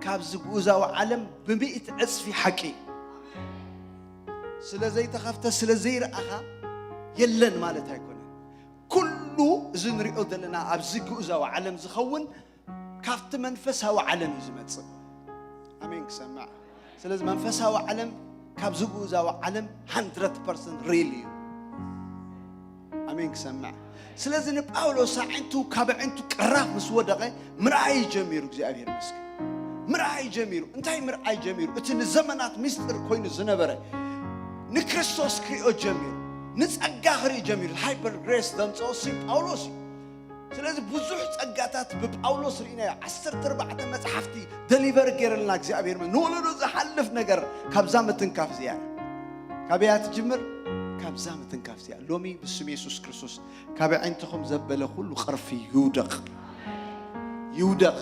ካብዚ ግእዛዊ ዓለም ብሚእቲ ዕጽፊ ሓቂ እዩ። ስለ ዘይተኸፍተ፣ ስለ ዘይረኣኻ የለን ማለት ኣይኮነን። ኩሉ እዚ ንሪኦ ዘለና ኣብዚ ግእዛዊ ዓለም ዝኸውን ካብቲ መንፈሳዊ ዓለም እዩ ዝመጽእ። ኣሜን ክሰምዕ። ስለዚ መንፈሳዊ ዓለም ካብዚ ግእዛዊ ዓለም ሃንድረድ ፐርሰንት ሪል እዩ። ኣሜን ክሰምዕ። ስለዚ ንጳውሎስ ኣዒንቱ ካብ ኣዒንቱ ቅራፍ ምስ ወደቐ ምርኣይ ጀሚሩ። እግዚኣብሔር ይመስገን። ምርኣይ ጀሚሩ። እንታይ ምርኣይ ጀሚሩ? እቲ ንዘመናት ምስጢር ኮይኑ ዝነበረ ንክርስቶስ ክሪኦ ጀሚሩ። ንጸጋ ክርኢ ጀሚሩ። ሃይፐር ግሬስ ዘምጽኦ ሲ ጳውሎስ እዩ። ስለዚ ብዙሕ ጸጋታት ብጳውሎስ ርኢናዮ። ዓሰርተ ኣርባዕተ መጽሓፍቲ ደሊቨር ገይረልና እግዚኣብሔር። ንወለዶ ዝሓልፍ ነገር ካብዛ ምትንካፍ እዚኣ እያ። ካበያ ትጅምር? ካብዛ ምትንካፍ እዚኣ። ሎሚ ብስም የሱስ ክርስቶስ ካብ ኣዒንትኹም ዘበለ ኩሉ ቅርፊ ይውደቕ። ይውደቕ።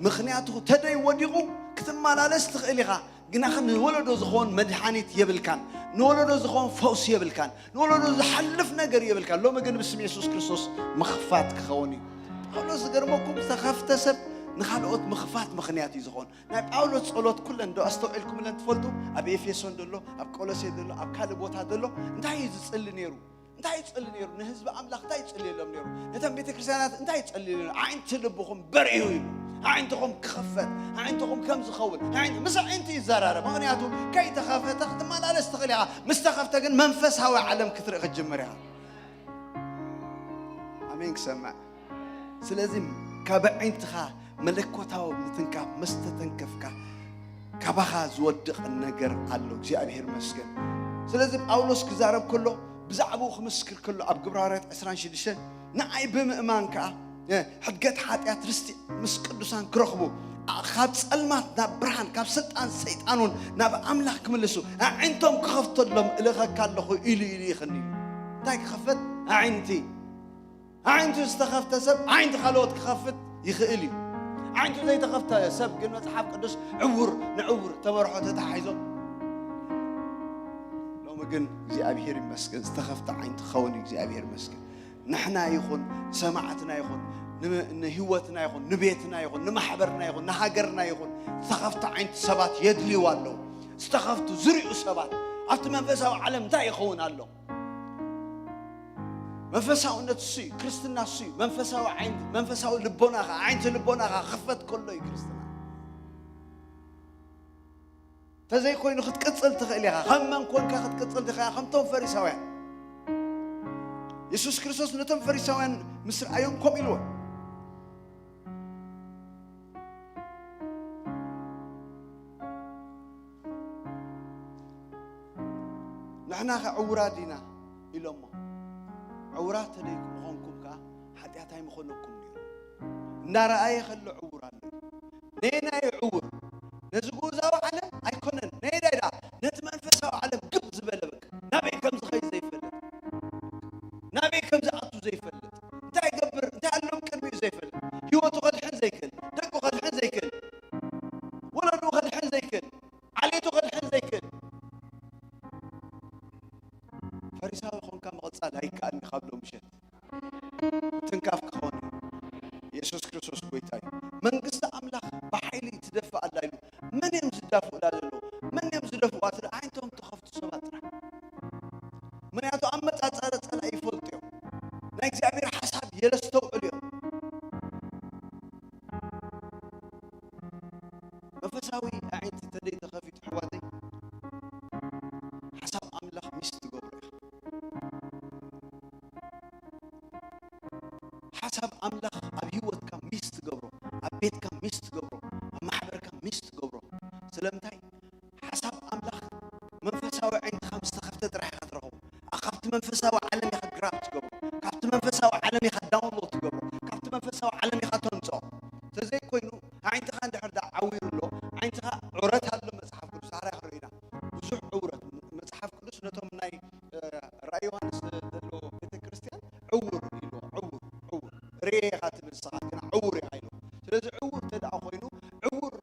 ምኽንያቱ ተደይ ወዲቑ ክትመላለስ ትኽእል ኢኻ፣ ግናኸ ንወለዶ ዝኸውን መድሓኒት የብልካን፣ ንወለዶ ዝኸውን ፈውሲ የብልካን፣ ንወለዶ ዝሓልፍ ነገር የብልካን። ሎሚ ግን ብስም የሱስ ክርስቶስ ምኽፋት ክኸውን እዩ። ጳውሎስ ዝገርመኩም ዝተኸፍተ ሰብ ንኻልኦት ምኽፋት ምኽንያት እዩ ዝኾን። ናይ ጳውሎስ ጸሎት ኩለን ዶ ኣስተውዒልኩምለን ትፈልጡ? ኣብ ኤፌሶን ዘሎ፣ ኣብ ቆሎሴ ዘሎ፣ ኣብ ካልእ ቦታ ዘሎ እንታይ እዩ ዝጽሊ ነይሩ? እንታይ ይጽሊ ነይሩ? ንህዝቢ ኣምላኽ እንታይ ይጽልየሎም ነይሩ? ነተን ቤተ ክርስቲያናት እንታይ ይጽልየሎም ነይሩ? ኣዒንቲ ልብኹም በርዩ እዩ። ኣዒንትኹም ክኸፈት፣ ኣዒንትኹም ከም ዝኸውን፣ ኣዒንቲ-፣ ምስ ኣዒንቲ ይዘራረብ። ምኽንያቱ ከይተኸፈተ ክትመላለስ ትኽእል ኢኻ። ምስ ተኸፍተ ግን መንፈሳዊ ዓለም ክትርኢ ክትጅምር ኢኻ። ኣሜን ክሰምዕ። ስለዚ ካብ ኣዒንትኻ መለኮታዊ ምትንካፍ ምስ ተተንከፍካ ካባኻ ዝወድቕ ነገር ኣሎ። እግዚኣብሔር ይመስገን። ስለዚ ጳውሎስ ክዛረብ ከሎ ብዛዕባኡ ክምስክር ከሎ ኣብ ግብረ ሃዋርያት ዕስራን ሽዱሽተን ንዓይ ብምእማን ከኣ፣ እ፣ ሕድገት ሓጢኣት ርስቲ ምስ ቅዱሳን ክረኽቡ፣ ኣ፣ ካብ ጸልማት ናብ ብርሃን፣ ካብ ስልጣን ሰይጣን እውን ናብ ኣምላኽ ክምልሱ፣ ኣዒንቶም ክኸፍተሎም እልኸካ ኣለኹ ኢሉ፣ ኢሉ ይኽኒ። እንታይ ክኸፈት? ኣዒንቲ። ኣዒንቱ ዝተኸፍተ ሰብ ኣዒንቲ ካልኦት ክኸፍት ይኽእል እዩ። ኣዒንቱ ዘይተኸፍተ ሰብ ግን መጽሓፍ ቅዱስ ዕውር ንዕውር ተመርሖ ተታሒዞ። ሎሚ ግን እግዚኣብሔር ይመስገን ዝተኸፍተ ዓይንቲ ክኸውን እዩ። እግዚኣብሔር ይመስገን። ንሕና ይኹን፣ ሰማዕትና ይኹን፣ ን-፣ ንህይወትና ይኹን፣ ንቤትና ይኹን፣ ንማሕበርና ይኹን፣ ንሃገርና ይኹን፣ ዝተኸፍተ ዓይንቲ ሰባት የድልዩ ኣለዉ። ዝተኸፍቱ ዝርእዩ ሰባት ኣብቲ መንፈሳዊ ዓለም እንታይ ይኸውን ኣሎ? መንፈሳውነት እሱ እዩ፣ ክርስትና እሱ እዩ። መንፈሳዊ ዓይኒ፣ መንፈሳዊ ልቦናኻ፣ ዓይንቲ ልቦናኻ ክኽፈት ከሎ እዩ ክርስትና። እንተዘይኮይኑ ክትቅጽል ትኽእል ኢኻ። ከም መን ኮንካ ክትቅጽል ትኽእል ኢኻ? ከምቶም ፈሪሳውያን። የሱስ ክርስቶስ ነቶም ፈሪሳውያን ምስ ረኣዮም ከምኡ ኢልዎም። ንሕናኸ ዕውራት ዲና ኢሎሞ። ዕውራት ተደይ ምኾንኩም ከኣ ሓጢኣት ኣይምኾነኩም ነይሩ። እናረኣየ ከሎ ዕውር ኣሎ እዩ። ነየናይ እዩ ዕውር? ነዚ ግኡዛዊ ዓለም ኣይኮነን። ነየናይ ደኣ? ነቲ መንፈሳዊ ዓለም ግብ ዝበለ በቃ። ናበይ ከም ዝኸይድ ዘይፈልጥ። ናበይ ከም ዝኣቱ ዘይፈልጥ። እንታይ ይገብር፣ እንታይ ኣሎ ቅድሚኡ ዘይፈልጥ። ህይወቱ ከድሕን ዘይክእል። ደቁ ከድሕን ዘይክእል። ወለዱ ከድሕን ዘይክእል። ዓሌቱ ከድሕን ዘይክእል። ፈሪሳዊ ኾንካ ምቕጻል ኣይከኣልን ካብ ሎም ምሸት። ትንካፍ ክኸውን እዩ። የሱስ ክርስቶስ ጎይታ እዩ። መንግስቲ ኣምላኽ ብሓይሊ ትደፍእ ኣላ ኢሉ። መን እዮም ዝዳፍኡላ ዘለዉ? መን እዮም ዝደፍኡዋ? እቲ ደኣ ኣዒንቶም ተኸፍቱ ሰባት ጥራሕ። ምኽንያቱ ኣመጻጽኣ ጸላኢ ይፈልጡ እዮም። ናይ እግዚኣብሔር ሓሳብ የለስተውዕሉ እዮም። መንፈሳዊ ኣዒንቲ ተደይ ተኸፊቱ ኣሕዋተይ፣ ሓሳብ ኣምላኽ ሚስ ትገብሮ ኢኻ። ሓሳብ ኣምላኽ ኣብ ህይወትካ ሚስ ትገብሮ፣ ኣብ ቤትካ ሚስ ትገብሮ፣ ኣብ ማሕበርካ ሚስ ትገብሮ። ስለምንታይ? ሓሳብ ኣምላኽ መንፈሳዊ ኣዒንትኻ ምስ ተኸፍተ ጥራሕ ኢኻ ትረኽቦ። ኣ-፣ ካብቲ መንፈሳዊ ዓለም ኢኻ ግራብ ትገብሮ፣ ካብቲ መንፈሳዊ ዓለም ኢኻ ዳውንሎድ ትገብሮ፣ ካብቲ መንፈሳዊ ዓለም ኢኻ ተምጽኦ። እንተዘይኮይኑ፣ ኣዒንትኻ እንድሕር ደኣ ዓዊሩ ኣሎ፣ ኣዒንትኻ ዑረት ኣሎ፣ መጽሓፍ ቅዱስ ሓራይ ክንርኢ ኢና። ብዙሕ ዑረት፣ መጽሓፍ ቅዱስ ነቶም ናይ፣ እ፣ ራእይ ዮሃንስ ዘለዎ ቤተ ክርስቲያን ዕውር ኢልዎ፣ ዕውር፣ ዕውር። ርኤ ኢኻ ትብል ንስኻ፣ ግና ዕውር ኢኻ ኢልዎ። ስለዚ ዕውር እንተ ደኣ ኮይኑ፣ ዕውር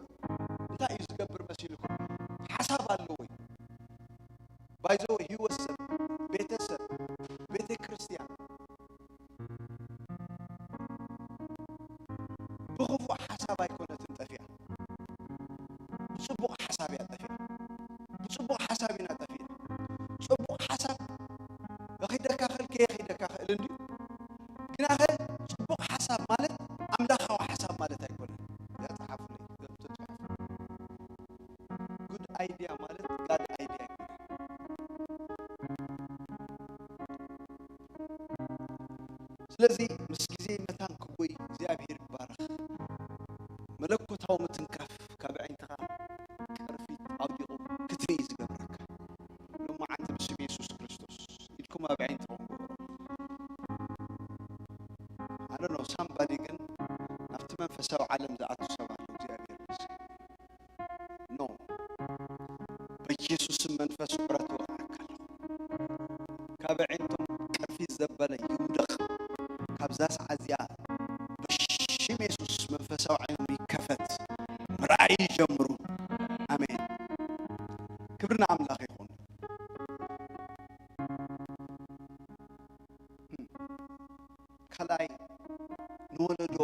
እንታይ እዩ ዝገብር መሲልኩም? ሓሳብ ኣለዎ እዩ። ባይዘው ህይወት ሰብ፣ ቤተሰብ፣ ቤተ ክርስቲያን ብኽፉእ ሓሳብ ኣይኮነትን ጠፊኣ። ብጽቡቕ ሓሳብ እያ ጠፊኣ። ብጽቡቕ ሓሳብ ኢና ጠፊእና። ጽቡቕ ሓሳብ ከኺደካ ክእል፣ ከየኺደካ ክእል እንድዩ። ግናኸ ጽቡቕ ሓሳብ ማለት ኣምላኻዊ ሓሳብ ማለት ኣይኮነን። እዚኣ ጸሓፉለይ፣ እዚኣ ተጻሓፉ። ጉድ ኣይድያ ማለት ጋድ ኣይድያ ኣይኮነን። ስለዚ ምስ ግዜ መታን ክጎይ እግዚኣብሔር ይባረኽ። መለኮታዊ ምትንካፍ ካብ ኣዒንትኻ ቅርፊት ኣውዲቑ ክትርኢ ዝገብረካ። ሎማዓንቲ ብስም የሱስ ክርስቶስ ኢድኩም ኣብ ኣዒንትኹም ግበሩ። ኣነ ነው ሳምባዲ ግን ናብቲ መንፈሳዊ ዓለም ዝኣቱ ሰብ ኣሎ። እግዚኣብሔር ይመስገን። ኖ፣ በኢየሱስ ስም መንፈስ ዑረት እወቕዓካ ኣለኹ። ካብ ኣዒንቶም ቅርፊት ዘበለ ይውደቕ። ካብዛ ሰዓት እዚኣ በሽም የሱስ መንፈሳዊ ዓይኖም ይከፈት፣ ምርኣይ ይጀምሩ። ኣሜን። ክብሪ ንኣምላኽ ይኹን። ካልኣይ፣ ንወለዶ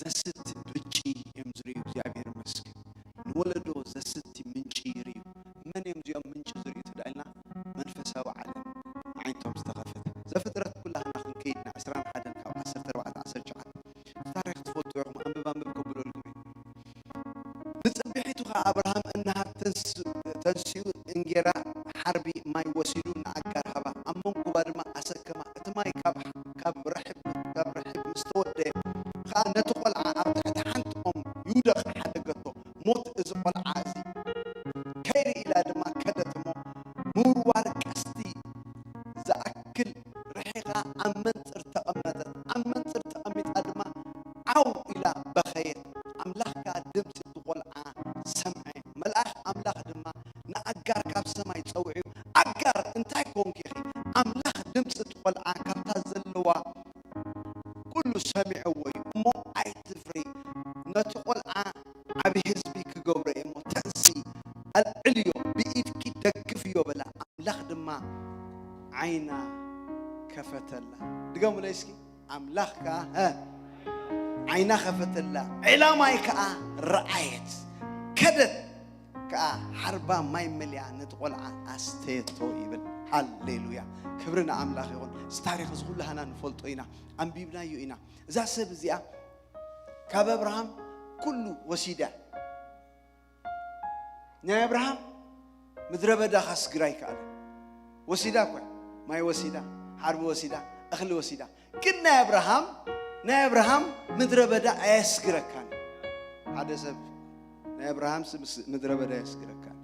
ዘስቲ ምንጪ እዮም ዝርእዩ። እግዚኣብሔር ይመስገን። ንወለዶ ዘስቲ ምንጪ ይርእዩ። መን እዮም እዚኦም ምንጪ ዝርእዩ ትብላ ኢልና፣ መንፈሳዊ ዓለም ኣዒንቶም ዝተኸፈተ። ዘፍጥረት ኩላህና ክንከይድና ዕስራን ሓደን ካብ ዓሰርተ ኣርባዕተ ዓሰርተ ትሽዓተ። ታሪኽ ትፈልጡ ኢኹም፣ ኣንብብ ኣንብብ ከብለልኩም እየ። ንጽብሒቱ ኸኣ ኣብርሃም እንሃብ ተንስ-፣ ተንሲኡ እንጌራ ሓርቢ ማይ ወሲዱ ንኣጋር ሃባ፣ ኣብ መንኩባ ድማ ኣሰከማ። እቲ ማይ ካብ፣ ካብ ርሕብ፣ ካብ ርሕብ ምስ ተወደየ ኸኣ ነቲ ቈልዓ ኣብ ትሕቲ ሓንቲ ኦም ይውደቕ ሓደገቶ። ሞት እዚ ቈልዓ እዚ ከይርኢ ኢላ ድማ ከደት እሞ ምውርዋር ቀስቲ ዝኣክል ርሒቓ ኣብ መንጽር ተቐመጠት። ኣብ መንጽር ተቐሚጣ ድማ ዓው ኢላ በኸየት። ኣምላኽ ከኣ ድምጺ እቲ ቈልዓ ሰምዐ። መልኣኽ ኣምላኽ ድማ ንኣጋር ካብ ሰማይ ጸዊዑ፣ "ኣጋር፣ እንታይ ኮንኪ ኢኺ? ኣምላኽ ድምጺ እቲ ቈልዓ ካብታ ዘለዋ ኩሉ ሰሚዕዎ እዩ። እሞ ኣይትፍሪ፣ ነቲ ቈልዓ ዓቢ ህዝቢ ክገብሮ እየ። እሞ ተንስኢ፣ ኣልዕልዮ፣ ብኢድኪ ደግፍዮ" በላ። ኣምላኽ ድማ ዓይና ከፈተላ። ድገሙለይ እስኪ። ኣምላኽ ከኣ፣ ሀ፣ ዓይና ከፈተላ፣ ዕላማይ ከኣ ረኣየት፣ ከደት ከኣ ሓርባ ማይ መሊኣ ነቲ ቈልዓ ኣስተየቶ ይብል። ሃሌሉያ። ክብሪ ንኣምላኽ ይኹን። እዚ ታሪኽ እዚ ኩላህና ንፈልጦ ኢና፣ ኣንቢብናዮ ኢና። እዛ ሰብ እዚኣ ካብ ኣብርሃም ኩሉ ወሲዳ። ናይ ኣብርሃም ምድረ በዳ ካስግራ ይከኣል። ወሲዳ እኳ፣ ማይ ወሲዳ፣ ሓርቢ ወሲዳ፣ እኽሊ ወሲዳ። ግን ናይ ኣብርሃም፣ ናይ ኣብርሃም ምድረ በዳ ኣየስግረካን። ሓደ ሰብ ናይ ኣብርሃም ምስ ምድረ በዳ ኣየስግረካን።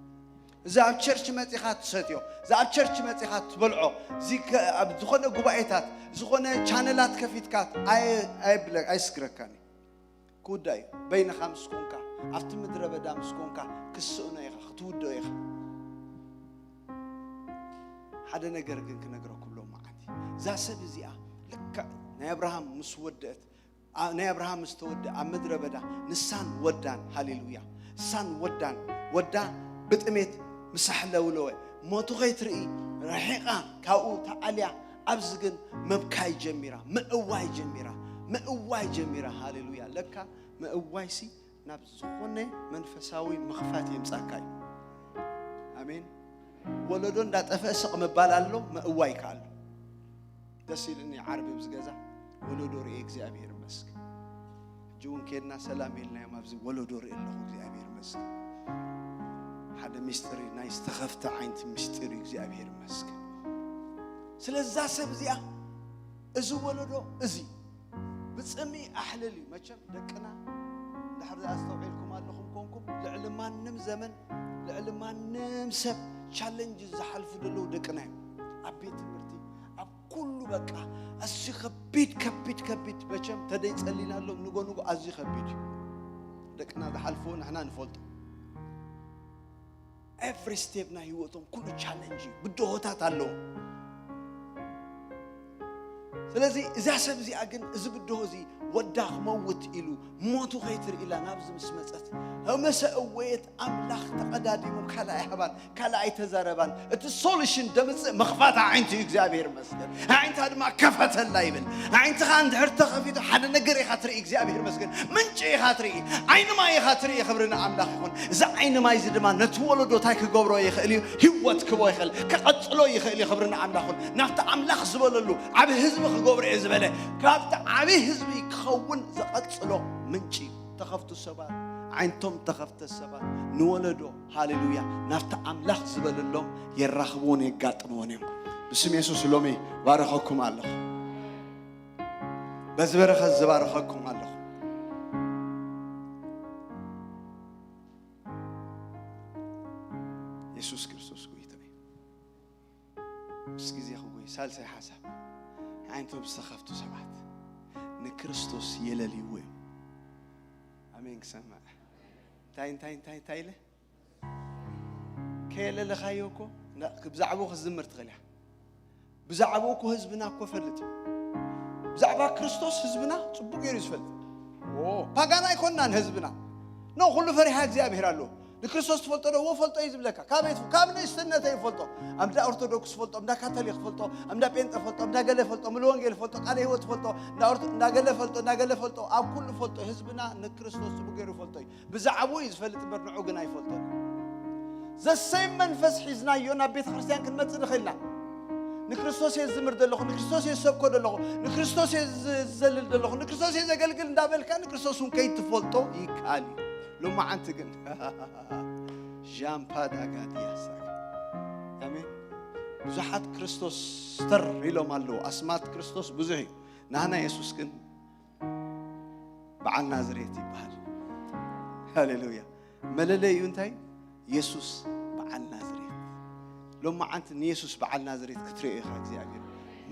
እዚ ኣብ ቸርች መጺኻ ትሰትዮ፣ እዚ ኣብ ቸርች መጺኻ ትበልዖ፣ እዚ ከ-፣ ኣብ ዝኾነ ጉባኤታት፣ ዝኾነ ቻነላት ከፊትካ ኣየ-፣ ኣየብለ-፣ ኣየስግረካን እዩ። ክውዳእ እዩ። በይንኻ ምስ ኮንካ፣ ኣብቲ ምድረ በዳ ምስ ኮንካ፣ ክትስእኖ ኢኻ፣ ክትውድኦ ኢኻ። ሓደ ነገር ግን ክነግረኩም ሎማዓንቲ፣ እዛ ሰብ እዚኣ ልክዕ ናይ ኣብርሃም ምስ ወደአት፣ ኣ-፣ ናይ ኣብርሃም ምስ ተወድአ ኣብ ምድረ በዳ ንሳን ወዳን፣ ሃሌሉያ፣ ንሳን ወዳን፣ ወዳ ብጥሜት ምስ ኣሕለውለወ፣ ሞቱ ከይትርኢ ርሒቓ ካብኡ ተዓልያ፣ ኣብዚ ግን ምብካይ ጀሚራ፣ ምእዋይ ጀሚራ፣ ምእዋይ ጀሚራ። ሃሌሉያ። ለካ ምእዋይሲ ናብ ዝኾነ መንፈሳዊ ምኽፋት የምጻካ እዩ። ኣሜን። ወለዶ እንዳጠፍአ ስቕ ምባል ኣሎ፣ ምእዋይ ከኣ ኣሎ። ደስ ኢሉኒ ዓርቢ ኣብዚ ገዛ ወለዶ ርእየ እግዚኣብሔር ይመስገን። ሕጂ እውን ኬድና ሰላም ኢልናዮም ኣብዚ ወለዶ ርእየ ኣለኹ እግዚኣብሔር ይመስገን። ሓደ ሚስጥር እዩ፣ ናይ ዝተኸፍተ ዓይንቲ ሚስጥር እዩ እግዚኣብሔር ይመስገን። ስለዛ ሰብ እዚኣ እዚ ወለዶ እዚ ብጽምኢ ኣሕልል እዩ። መቸም ደቅና እንድሕር ኣስተውዒልኩም ኣለኹም ኮንኩም ልዕሊ ማንም ዘመን ልዕሊ ማንም ሰብ ቻለንጅ ዝሓልፉ ዘለዉ ደቅና እዮም። ኣብ ቤት ትምህርቲ ኣብ ኩሉ በቃ ኣዝዩ ከቢድ ከቢድ ከቢድ መቸም ተደይ ጸሊናሎም ንጎ ንጎ ኣዝዩ ከቢድ እዩ። ደቅና ዝሓልፍዎ ንሕና ንፈልጦ። ኤቭሪ ስቴፕ ናይ ህይወቶም ኩሉ ቻለንጅ እዩ። ብድሆታት ኣለዉ። ስለዚ እዛ ሰብ እዚኣ ግን እዚ ብድሆ እዚ ወዳ ክመውት ኢሉ ሞቱ ከይትርኢ ኢላ ናብዚ ምስ መጸት መሰ እወየት ኣምላኽ ተቐዳዲሙ ካልኣይ ሃባን ካልኣይ ተዛረባን እቲ ሶሉሽን ደምጽእ መኽፋት ኣዒንቲ እዩ እግዚኣብሔር ይመስገን። ኣዒንታ ድማ ከፈተላ ይብል። ኣዒንትኻ እንድሕር ተኸፊቱ ሓደ ነገር ኢኻ ትርኢ እግዚኣብሔር ይመስገን። ምንጪ ኢኻ ትርኢ፣ ዓይኒ ማይ ኢኻ ትርኢ። ክብሪ ንኣምላኽ ይኹን። እዚ ዓይኒ ማይ እዚ ድማ ነቲ ወለዶ እንታይ ክገብሮ ይኽእል እዩ? ህይወት ክቦ ይኽእል፣ ክቐጽሎ ይኽእል እዩ። ክብሪ ንኣምላኽ ይኹን። ናብቲ ኣምላኽ ዝበለሉ ዓብ ህዝቢ ክገብሮ እየ ዝበለ ካብቲ ዓብ ህዝቢ ክኸውን ዝቐጽሎ ምንጪ እዩ። ተኸፍቱ ሰባት ዓይንቶም ተኸፍተ ሰባት ንወለዶ ሃሌሉያ ናብቲ ኣምላኽ ዝበለሎም የራኽብዎን የጋጥምዎን እዮም። ብስም የሱስ ሎሚ ባረኸኩም ኣለኹ። በዚ በረኸት ዝባረኸኩም ኣለኹ። የሱስ ክርስቶስ ጎይታ እዩ። ምስ ግዜ ክጎይ ሳልሳይ ሓሳብ ዓይነቶም ዝተኸፍቱ ሰባት ንክርስቶስ የለልይዎ እዮም። ኣሜን ክሰማዕ እንታይ እንታይ እንታይ እንታይ ኢለ ከየለለኻዮ እኮ ብዛዕባኡ ክዝምር ትኽእል እያ። ብዛዕባኡ እኮ ህዝብና እኮ ፈልጥ እዩ። ብዛዕባ ክርስቶስ ህዝብና ጽቡቅ ገይሩ እዩ ዝፈልጥ። ፓጋን ኣይኮንናን ህዝብና። ኖ ኩሉ ፈሪሃ እግዚኣብሔር ኣለዎ። ንክርስቶስ ትፈልጦ ዶ? እዎ ፈልጦ እዩ ዝብለካ። ካበይ ትፍ-፣ ካብ ንእስትነተይ ይፈልጦ። ኣብ እንዳ ኦርቶዶክስ ፈልጦ፣ እንዳ ካቶሊክ ፈልጦ፣ እንዳ ጴንጠ ፈልጦ፣ እንዳ ገለ ፈልጦ፣ ሙሉ ወንጌል ፈልጦ፣ ቃለ ህይወት ፈልጦ፣ እንዳ ኦርቶ-፣ እንዳ ገለ ፈልጦ፣ እንዳ ገለ ፈልጦ፣ ኣብ ኩሉ ፈልጦ። ህዝብና ንክርስቶስ ጽቡቅ ገይሩ ይፈልጦ እዩ። ብዛዕባኡ እዩ ዝፈልጥ እምበር ንዑ ግን ኣይፈልጦን። ዘሰይ መንፈስ ሒዝናዮ ናብ ቤተ ክርስቲያን ክንመጽእ ንኽእልና። ንክርስቶስ እየ ዝዝምር ዘለኹ፣ ንክርስቶስ እየ ዝሰብኮ ዘለኹ፣ ንክርስቶስ እየ ዝዘልል ዘለኹ፣ ንክርስቶስ እየ ዘገልግል እንዳበልካ ንክርስቶስ እውን ከይትፈልጦ ይከኣል እዩ። ሎማዓንቲ ግን ዣምፓ ዳጋዲያሳ ኣሜን። ብዙሓት ክርስቶስ ስተር ኢሎም ኣለዉ። ኣስማት ክርስቶስ ብዙሕ እዩ። ናህና የሱስ ግን በዓል ናዝሬት ይበሃል። ሃሌሉያ። መለለዩ እንታይ? የሱስ በዓል ናዝሬት። ሎማዓንቲ ንየሱስ በዓል ናዝሬት ክትርእዮ ኢኻ እግዚኣብሔር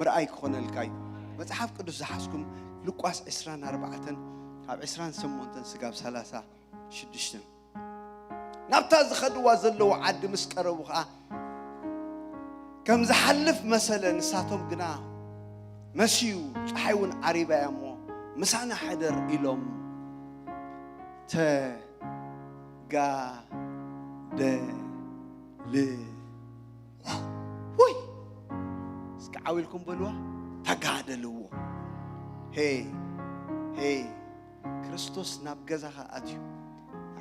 ምርኣይ ክኾነልካ እዩ። መጽሓፍ ቅዱስ ዝሓዝኩም ሉቃስ ዕስራን ኣርባዕተን ካብ ዕስራን ሸሞንተን ስጋብ ሰላሳ ሽዱሽተን ናብታ ዝኸድዋ ዘለዉ ዓዲ ምስ ቀረቡ ኸኣ ከም ዝሓልፍ መሰለ። ንሳቶም ግና መስዩ ጸሓይ እውን ዓሪባ እያ እሞ ምሳና ሕደር ኢሎም ተጋደልዎ። ውይ እስኪ ዓው ኢልኩም በልዋ። ተጋደልዎ። ሄይ ሄይ ክርስቶስ ናብ ገዛኻ ኣትዩ።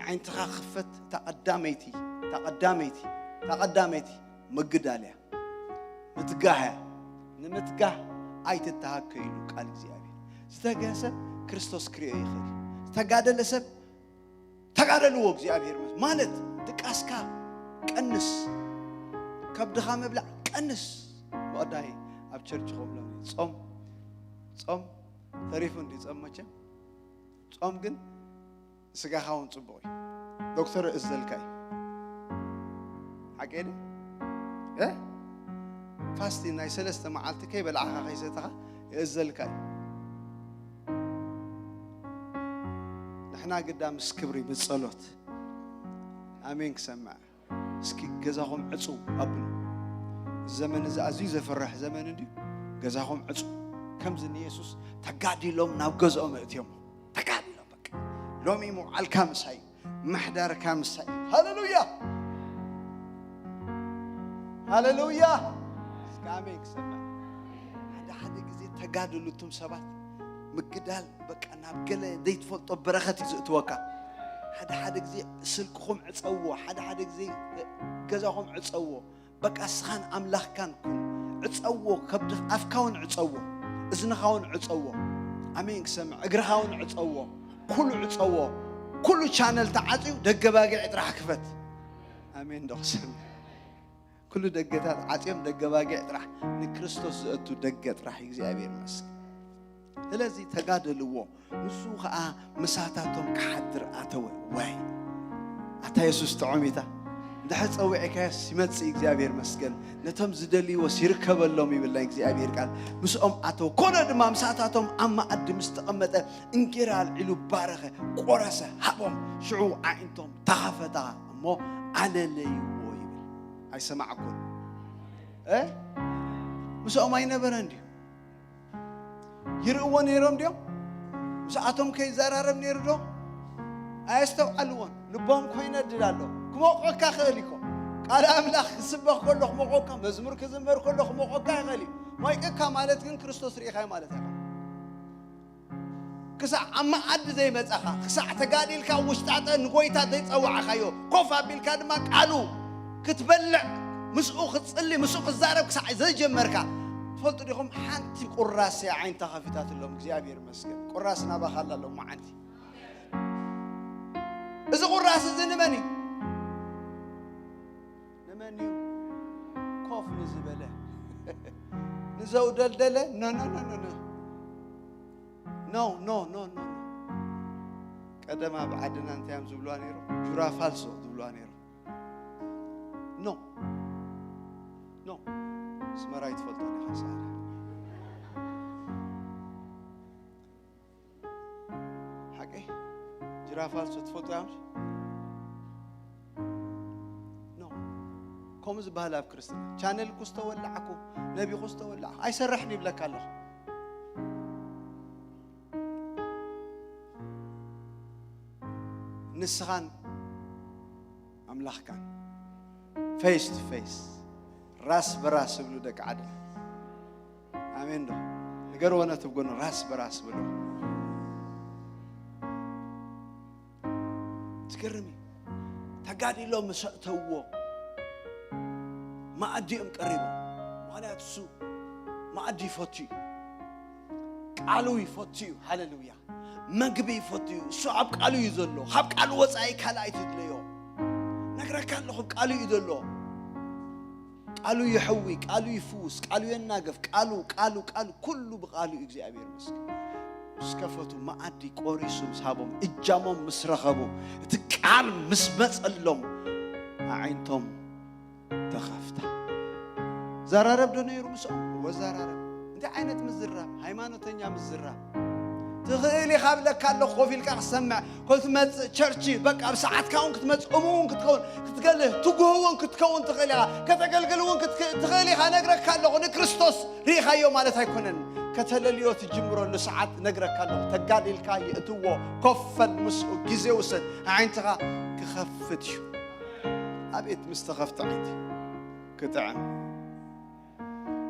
ኣዒንትኻ ክፈት። እታ ቀዳመይቲ እታ ቀዳመይቲ እታ ቀዳመይቲ ምግዳል እያ። ምትጋህ እያ። ንምትጋህ ኣይትተሃከ ኢሉ ቃል እግዚኣብሔር። ዝተገህ ሰብ ክርስቶስ ክርእዮ ይኽእል እዩ። ዝተጋደለ ሰብ ተጋደልዎ። እግዚኣብሔር መስ-፣ ማለት ድቃስካ ቀንስ፣ ከብድኻ ምብላዕ ቀንስ። ብቐዳይ ኣብ ቸርች ከምሎም ጾም፣ ጾም ተሪፉ እንዲ ጾም መቸም ጾም ግን ስጋኻ እውን ጽቡቕ እዩ። ዶክተር እዘልካ እዩ። ሓቂ ድዩ? እ? ፋስቲን ናይ ሰለስተ መዓልቲ ከይበላዕኻ ከይሰተኻ ይእዘልካ እዩ። ንሕና ግዳ ምስ ክብሪ ብጸሎት ኣሜን ክሰምዕ። እስኪ ገዛኹም ዕጹ ኣብሉ። እዚ ዘመን እዚ ኣዝዩ ዘፍርሕ ዘመን እንድዩ። ገዛኹም ዕጹ። ከምዚ ንየሱስ ተጋዲሎም ናብ ገዝኦም እእትዮም። ተጋዲሎም በቃ። ሎሚ መውዓልካ ምሳይ፣ ምሕዳርካ ምሳይ። ሃሌሉያ! ሃሌሉያ! እስከ ኣሜን ክሰምዕ። ሓደ ሓደ ግዜ ተጋድሉ እቱም ሰባት ምግዳል በቃ ናብ ገለ ዘይትፈልጦ በረኸት እዩ ዝእትወካ። ሓደ ሓደ ግዜ ስልክኹም ዕጸዎ፣ ሓደ ሓደ ግዜ ገዛኹም ዕጸዎ። በቃ እስኻን ኣምላኽካን ኩን። ዕጸዎ፣ ከብድኽ ኣፍካ እውን ዕጸዎ፣ እዝንኻ እውን ዕጸዎ። ኣሜን ክሰምዕ። እግርኻ እውን ዕጸዎ፣ ኩሉ ዕጸዎ። ኩሉ ቻነል ተዓጽዩ ደገ ባጊዕ ጥራሕ ክፈት። ኣሜን ዶ ክሰምዕ? ኩሉ ደገታት ዓጽዮም ደገ ባጊዕ ጥራሕ፣ ንክርስቶስ ዘእቱ ደገ ጥራሕ። እግዚኣብሔር ይመስገን። ስለዚ ተጋደልዎ። ንሱ ኸኣ ምሳታቶም ክሓድር ኣተወ። ዋይ፣ ኣታ የሱስ ጥዑም ኢታ። እንድሕር ጸዊዕካዮስ ይመጽእ። እግዚኣብሔር መስገን። ነቶም ዝደልይዎስ ይርከበሎም ይብል ናይ እግዚኣብሔር ቃል። ምስኦም ኣተወ። ኮነ ድማ ምሳታቶም ኣብ መኣዲ ምስ ተቐመጠ እንጌራ ኣልዒሉ ባረኸ፣ ቆረሰ፣ ሃቦም። ሽዑ ኣዒንቶም ተኸፈታ እሞ ኣለለይዎ ይብል። ኣይሰማዕኩን እ? ምስኦም ኣይነበረን ድዩ? ይርእዎ ነይሮም ድዮም? ምስኣቶም ከይዘራረብ ነይሩ ዶ? ኣየስተውዓልዎን። ልቦም ኮይነድድ ኣሎ። ክሞቆካ ክእል እኮ። ቃል ኣምላኽ ክስበኽ ከሎ ክሞቆካ፣ መዝሙር ክዝመር ከሎ ክሞቆካ ይኽእል እዩ። ሞይቅካ ማለት ግን ክርስቶስ ርኢኻይ ማለት ኣይኮነን። ክሳዕ ኣብ መኣዲ ዘይመጻኻ፣ ክሳዕ ተጋዲልካ ውሽጣጠ ንጎይታ ዘይጸዋዕካዮ፣ ኮፍ ኣቢልካ ድማ ቃሉ ክትበልዕ፣ ምስኡ ክትጽሊ፣ ምስኡ ክትዛረብ ክሳዕ ዘይጀመርካ፣ ትፈልጡ ዲኹም? ሓንቲ ቁራስ እያ ዓይንታ ከፊታትሎም። እግዚኣብሔር ይመስገን። ቁራስ ናባኻ ኣላ ሎማዓንቲ። እዚ ቁራስ እዚ ንመን እዩ? ንመን እዩ? ኮፍ ንዝበለ፣ ንዘውደልደለ? ኖ፣ ኖ፣ ኖ፣ ኖ፣ ኖ። ኖ፣ ኖ፣ ኖ፣ ኖ፣ ኖ። ቀደም ኣብ ዓድና እንታይ እዮም ዝብልዋ ነይሮም? ጁራ ፋልሶ ዝብልዋ ነይሮም። ኖ፣ ኖ። ኣስመራ ይትፈልጦ ዲኻ ሰኣላ? ሓቂ? ጅራፍ ኣልሶ ትፈልጡ እዮም? ኖ። ከምኡ ዝበሃል ኣብ ክርስትና። ቻነል ኩስ ተወላዕኩ፣ ነቢ ኩስ ተወላዕኩ፣ ኣይሰርሕን ይብለካ ኣለኹ። ንስኻን ኣምላኽካን ፌስ ቱ ፌስ፣ ራስ በራስ ይብሉ ደቂ ዓድና። ኣሜን ዶ? ንገርዎ ነቲ ጎኑ ራስ በራስ ብሎ። ትገርም እዩ። ተጋዲሎም ምስ ኣእተውዎ መኣዲ እዮም ቀሪቦም። ምኽንያቱ እሱ መኣዲ ይፈቱ እዩ። ቃሉ ይፈቱ እዩ። ሃሌሉያ። መግቢ ይፈቱ እዩ። እሱ ኣብ ቃሉ እዩ ዘሎ። ካብ ቃሉ ወጻኢ ካልእ ኣይትድለዮ። ነግረካ ኣለኹ፣ ቃሉ እዩ ዘሎ። ቃሉ ይሕዊ፣ ቃሉ ይፍውስ፣ ቃሉ የናግፍ፣ ቃሉ፣ ቃሉ፣ ቃሉ፣ ኩሉ ብቃሉ እዩ። እግዚኣብሔር ይመስገን። ምስ ከፈቱ፣ መኣዲ ቆሪሱ ምስ ሃቦም፣ እጃሞም ምስ ረኸቡ፣ እቲ ቃል ምስ መጸሎም፣ ኣዒንቶም ተኸፍታ። ዘራረብ ዶ ነይሩ ምስኦም? እወ፣ ዘራረብ። እንታይ ዓይነት ምዝራብ? ሃይማኖተኛ ምዝራብ። ትኽእል ኢኻ ብለካ ኣለኹ፣ ኮፍ ኢልካ ክሰምዕ። ክትመጽእ ቸርች፣ በቃ፣ ኣብ ሰዓትካ እውን ክትመጽእ፣ እሙን እውን ክትከውን፣ ክትገልህ፣ ትጉህ እውን ክትከውን ትኽእል ኢኻ። ከተገልግል እውን ክትክ-፣ ትኽእል ኢኻ። ነግረካ ኣለኹ፣ ንክርስቶስ ርኢኻዮ ማለት ኣይኮነን። ከተለልዮ ትጅምረሉ ሰዓት ነግረካ ኣለኹ። ተጋዲልካ ይእትዎ፣ ኮፍ በል ምስኡ፣ ግዜ ውሰድ። ኣዒንትኻ ክኸፍት እዩ። ኣቤት ምስ ተኸፍተ ዓይንቲ ክጥዕም።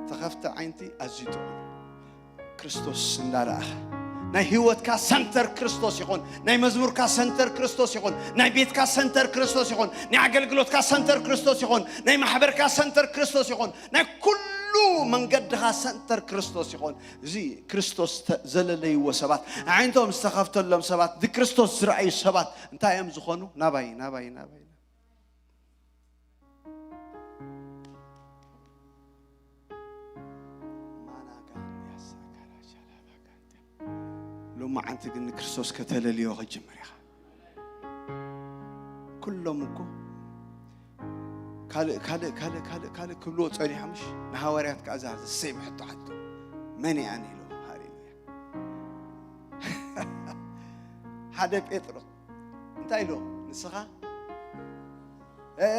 ተኸፍተ ዓይንቲ ኣዝዩ ጥዑም። ክርስቶስ እንዳረኣኻ፣ ናይ ህይወትካ ሰንተር ክርስቶስ ይኹን፣ ናይ መዝሙርካ ሰንተር ክርስቶስ ይኹን፣ ናይ ቤትካ ሰንተር ክርስቶስ ይኹን፣ ናይ ኣገልግሎትካ ሰንተር ክርስቶስ ይኹን፣ ናይ ማሕበርካ ሰንተር ክርስቶስ ይኹን፣ ናይ ኩሉ ኩሉ መንገድኻ ሰንተር ክርስቶስ ይኾን። እዚ ክርስቶስ ተ- ዘለለይዎ ሰባት፣ ኣዒንቶም ዝተኸፍተሎም ሰባት፣ ንክርስቶስ ዝረኣዩ ሰባት እንታይ እዮም ዝኾኑ? ናባይ ናባይ ናባይ ሎማዓንቲ ግን ንክርስቶስ ከተለልዮ ክትጅምር ኢኻ። ኩሎም እኮ ካልእ ካልእ ካልእ ካልእ ካልእ ክብልዎ ጸኒሖምሽ፣ ንሃዋርያት ከኣ እዛ ዘሰይም ሕቶ ሓቶ፣ መን እያ ኢሉ። ሃሌሉያ። ሓደ ጴጥሮስ እንታይ ኢሉ? ንስኻ እ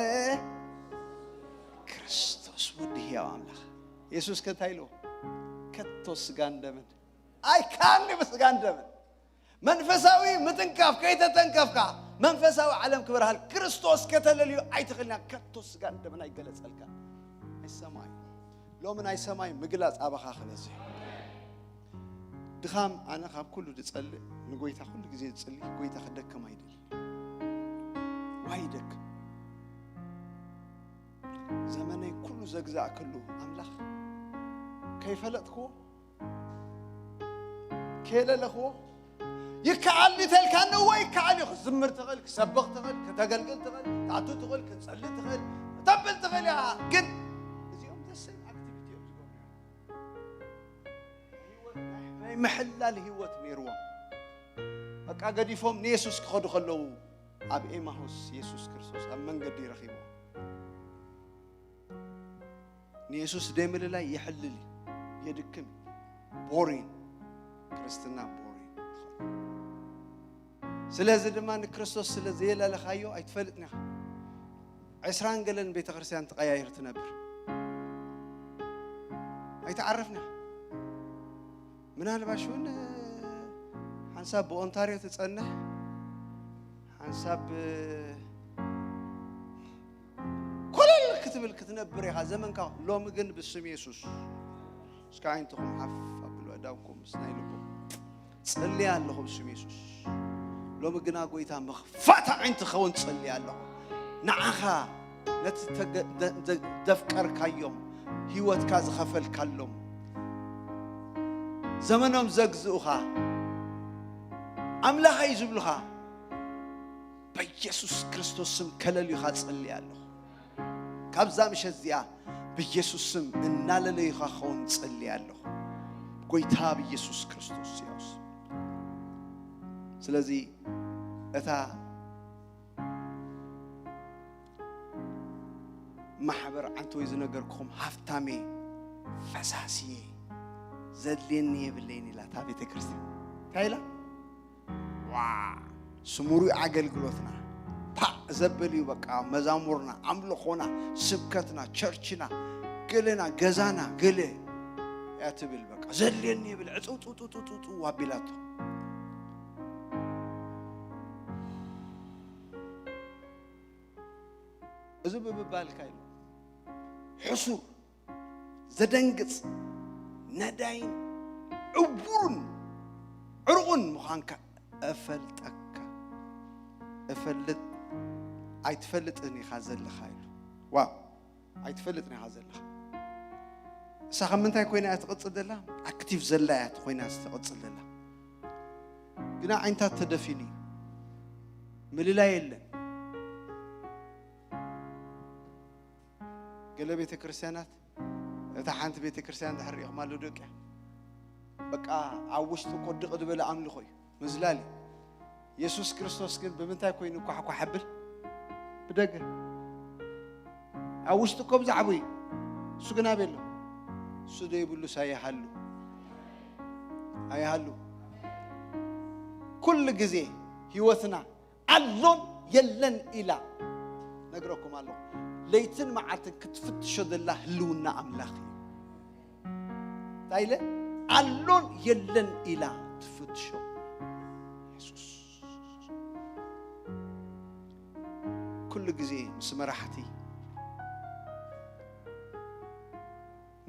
ክርስቶስ ወዲ ህያው ኣምላኽ። የሱስ ከ እንታይ ኢሉ? ከቶ ስጋን ደምን ኣይካልኒ፣ ብስጋን ደምን። መንፈሳዊ ምጥንካፍ ከይተጠንከፍካ መንፈሳዊ ዓለም ክበርሃል ክርስቶስ ከተለልዩ ኣይትኽእልና። ከቶ ስጋን ደምን ኣይገለጸልካ። ኣይሰማይ። ሎሚ ናይ ሰማይ ምግላጽ ኣባኻ ክበዝሕ። ድኻም፣ ኣነ ካብ ኩሉ ዝጸልእ ንጎይታ ኩሉ ግዜ ዝጽሊ፣ ጎይታ ክደክም ኣይደል። ዋይ ደክም። ዘመነይ ኩሉ ዘግዛእክሉ ኣምላኽ ከይፈለጥክዎ ከየለለኽዎ ይከኣል እንተልካኒ፣ እወ ይከኣል እዩ። ክትዝምር ትኽእል፣ ክሰብኽ ትኽእል፣ ከተገልግል ትኽእል፣ ታቱ ትኽእል፣ ክትጸሊ ትኽእል፣ ከተብል ትኽእል እያ። ግን እዚኦም ዘሰን ኣክቲቪቲ እዮም ዝገብሩ። ናይ ምሕላል ህይወት ነይርዎም። በቃ ገዲፎም ንየሱስ ክኸዱ ከለዉ ኣብ ኤማሁስ የሱስ ክርስቶስ ኣብ መንገዲ ረኺብዎ። ንየሱስ ደይ ምልላይ የሕልል እዩ፣ የድክም እዩ። ቦሪን ክርስትና ቦሪን። ስለዚ ድማ ንክርስቶስ ስለ ዘየለለኻዮ ኣይትፈልጥን ኢኻ። ዕስራን ገለን ቤተ ክርስቲያን ትቐያይር ትነብር። ኣይተዓረፍን ኢኻ። ምናልባሽ እውን ሓንሳብ ብኦንታርዮ ትጸንሕ፣ ሓንሳብ ኮለል ክትብል ክትነብር ኢኻ ዘመንካ። ሎሚ ግን ብስም የሱስ እስከ ዓይንትኹም ሓፍ ኣብሉ፣ ኣዳውኩም ምስ ናይ ልብኩም ጸልየ ኣለኹ ብስም የሱስ። ሎሚ ግና ጎይታ መኽፋት ዓይንቲ ክኸውን ጸልየ ኣለኹ። ንዓኻ ነቲ ተገ- ደ- ደ- ደፍቀርካዮም ህይወትካ ዝኸፈልካሎም ዘመኖም ዘግዝኡኻ ኣምላኸይ ዝብሉኻ በኢየሱስ ክርስቶስ ስም ከለልዩኻ ጸልየ ኣለኹ። ካብዛ ምሸት እዚኣ ብኢየሱስ ስም እናለለዩኻ ክኸውን ጸልየ ኣለኹ። ጎይታ ብኢየሱስ ክርስቶስ ያውስ። ስለዚ እታ ማሕበር ዓንተወይ ዝነገርኩኹም ሃፍታሜ ፈሳስየ ዘድልየኒ የብለይን ኢላ እታ ቤተ ክርስቲያን። እንታይ ኢላ? ዋ ስሙሩ ኣገልግሎትና ፓ ዘበል እዩ። በቃ መዛሙርና፣ ኣምልኾና፣ ስብከትና፣ ቸርችና፣ ገለና፣ ገዛና፣ ገለ እያ ትብል። በቃ ዘድልየኒ የብል ዕፅውፅውፅውፅው ኣቢላቶ። እዚ ብምባልካ ኢሉ ሕሱር ዘደንግጽ ነዳይን ዕቡርን ዕሩቕን ምዃንካ እፈልጠካ። እፈልጥ ኣይትፈልጥን ኢኻ ዘለኻ ኢሉ። ዋው ኣይትፈልጥን ኢኻ ዘለኻ። እሳ ካብ ምንታይ ኮይና እያ ትቕጽል ዘላ? ኣክቲቭ ዘላ እያ ኮይና ትቕጽል ዘላ። ግና ዓይንታት ተደፊኑ እዩ። ምልላይ የለን። ገለ ቤተ ክርስቲያናት እታ ሓንቲ ቤተ ክርስቲያን ድሕር ሪኢኹም ኣሎ ደቂ በቃ ኣብ ውሽጡ ኮድቕ ዝበለ ኣምልኾ እዩ ምዝላል እዩ። የሱስ ክርስቶስ ግን ብምንታይ ኮይኑ ኳሕኳሕ ኣብል? ብደገ። ኣብ ውሽጡ እኮ ብዛዕቡ እዩ። እሱ ግን ኣበይ ኣሎ? እሱ ደይብሉስ ኣይሃሉ ኣይሃሉ። ኩሉ ግዜ ህይወትና ኣሎን የለን ኢላ ነግረኩም ኣለኹ። ለይትን መዓልትን ክትፍትሾ ዘላ ህልውና ኣምላኽ እዩ። እንታይ ኢለ? ኣሎን የለን ኢላ ትፍትሾ። የሱስ ኩሉ ግዜ ምስ መራሕቲ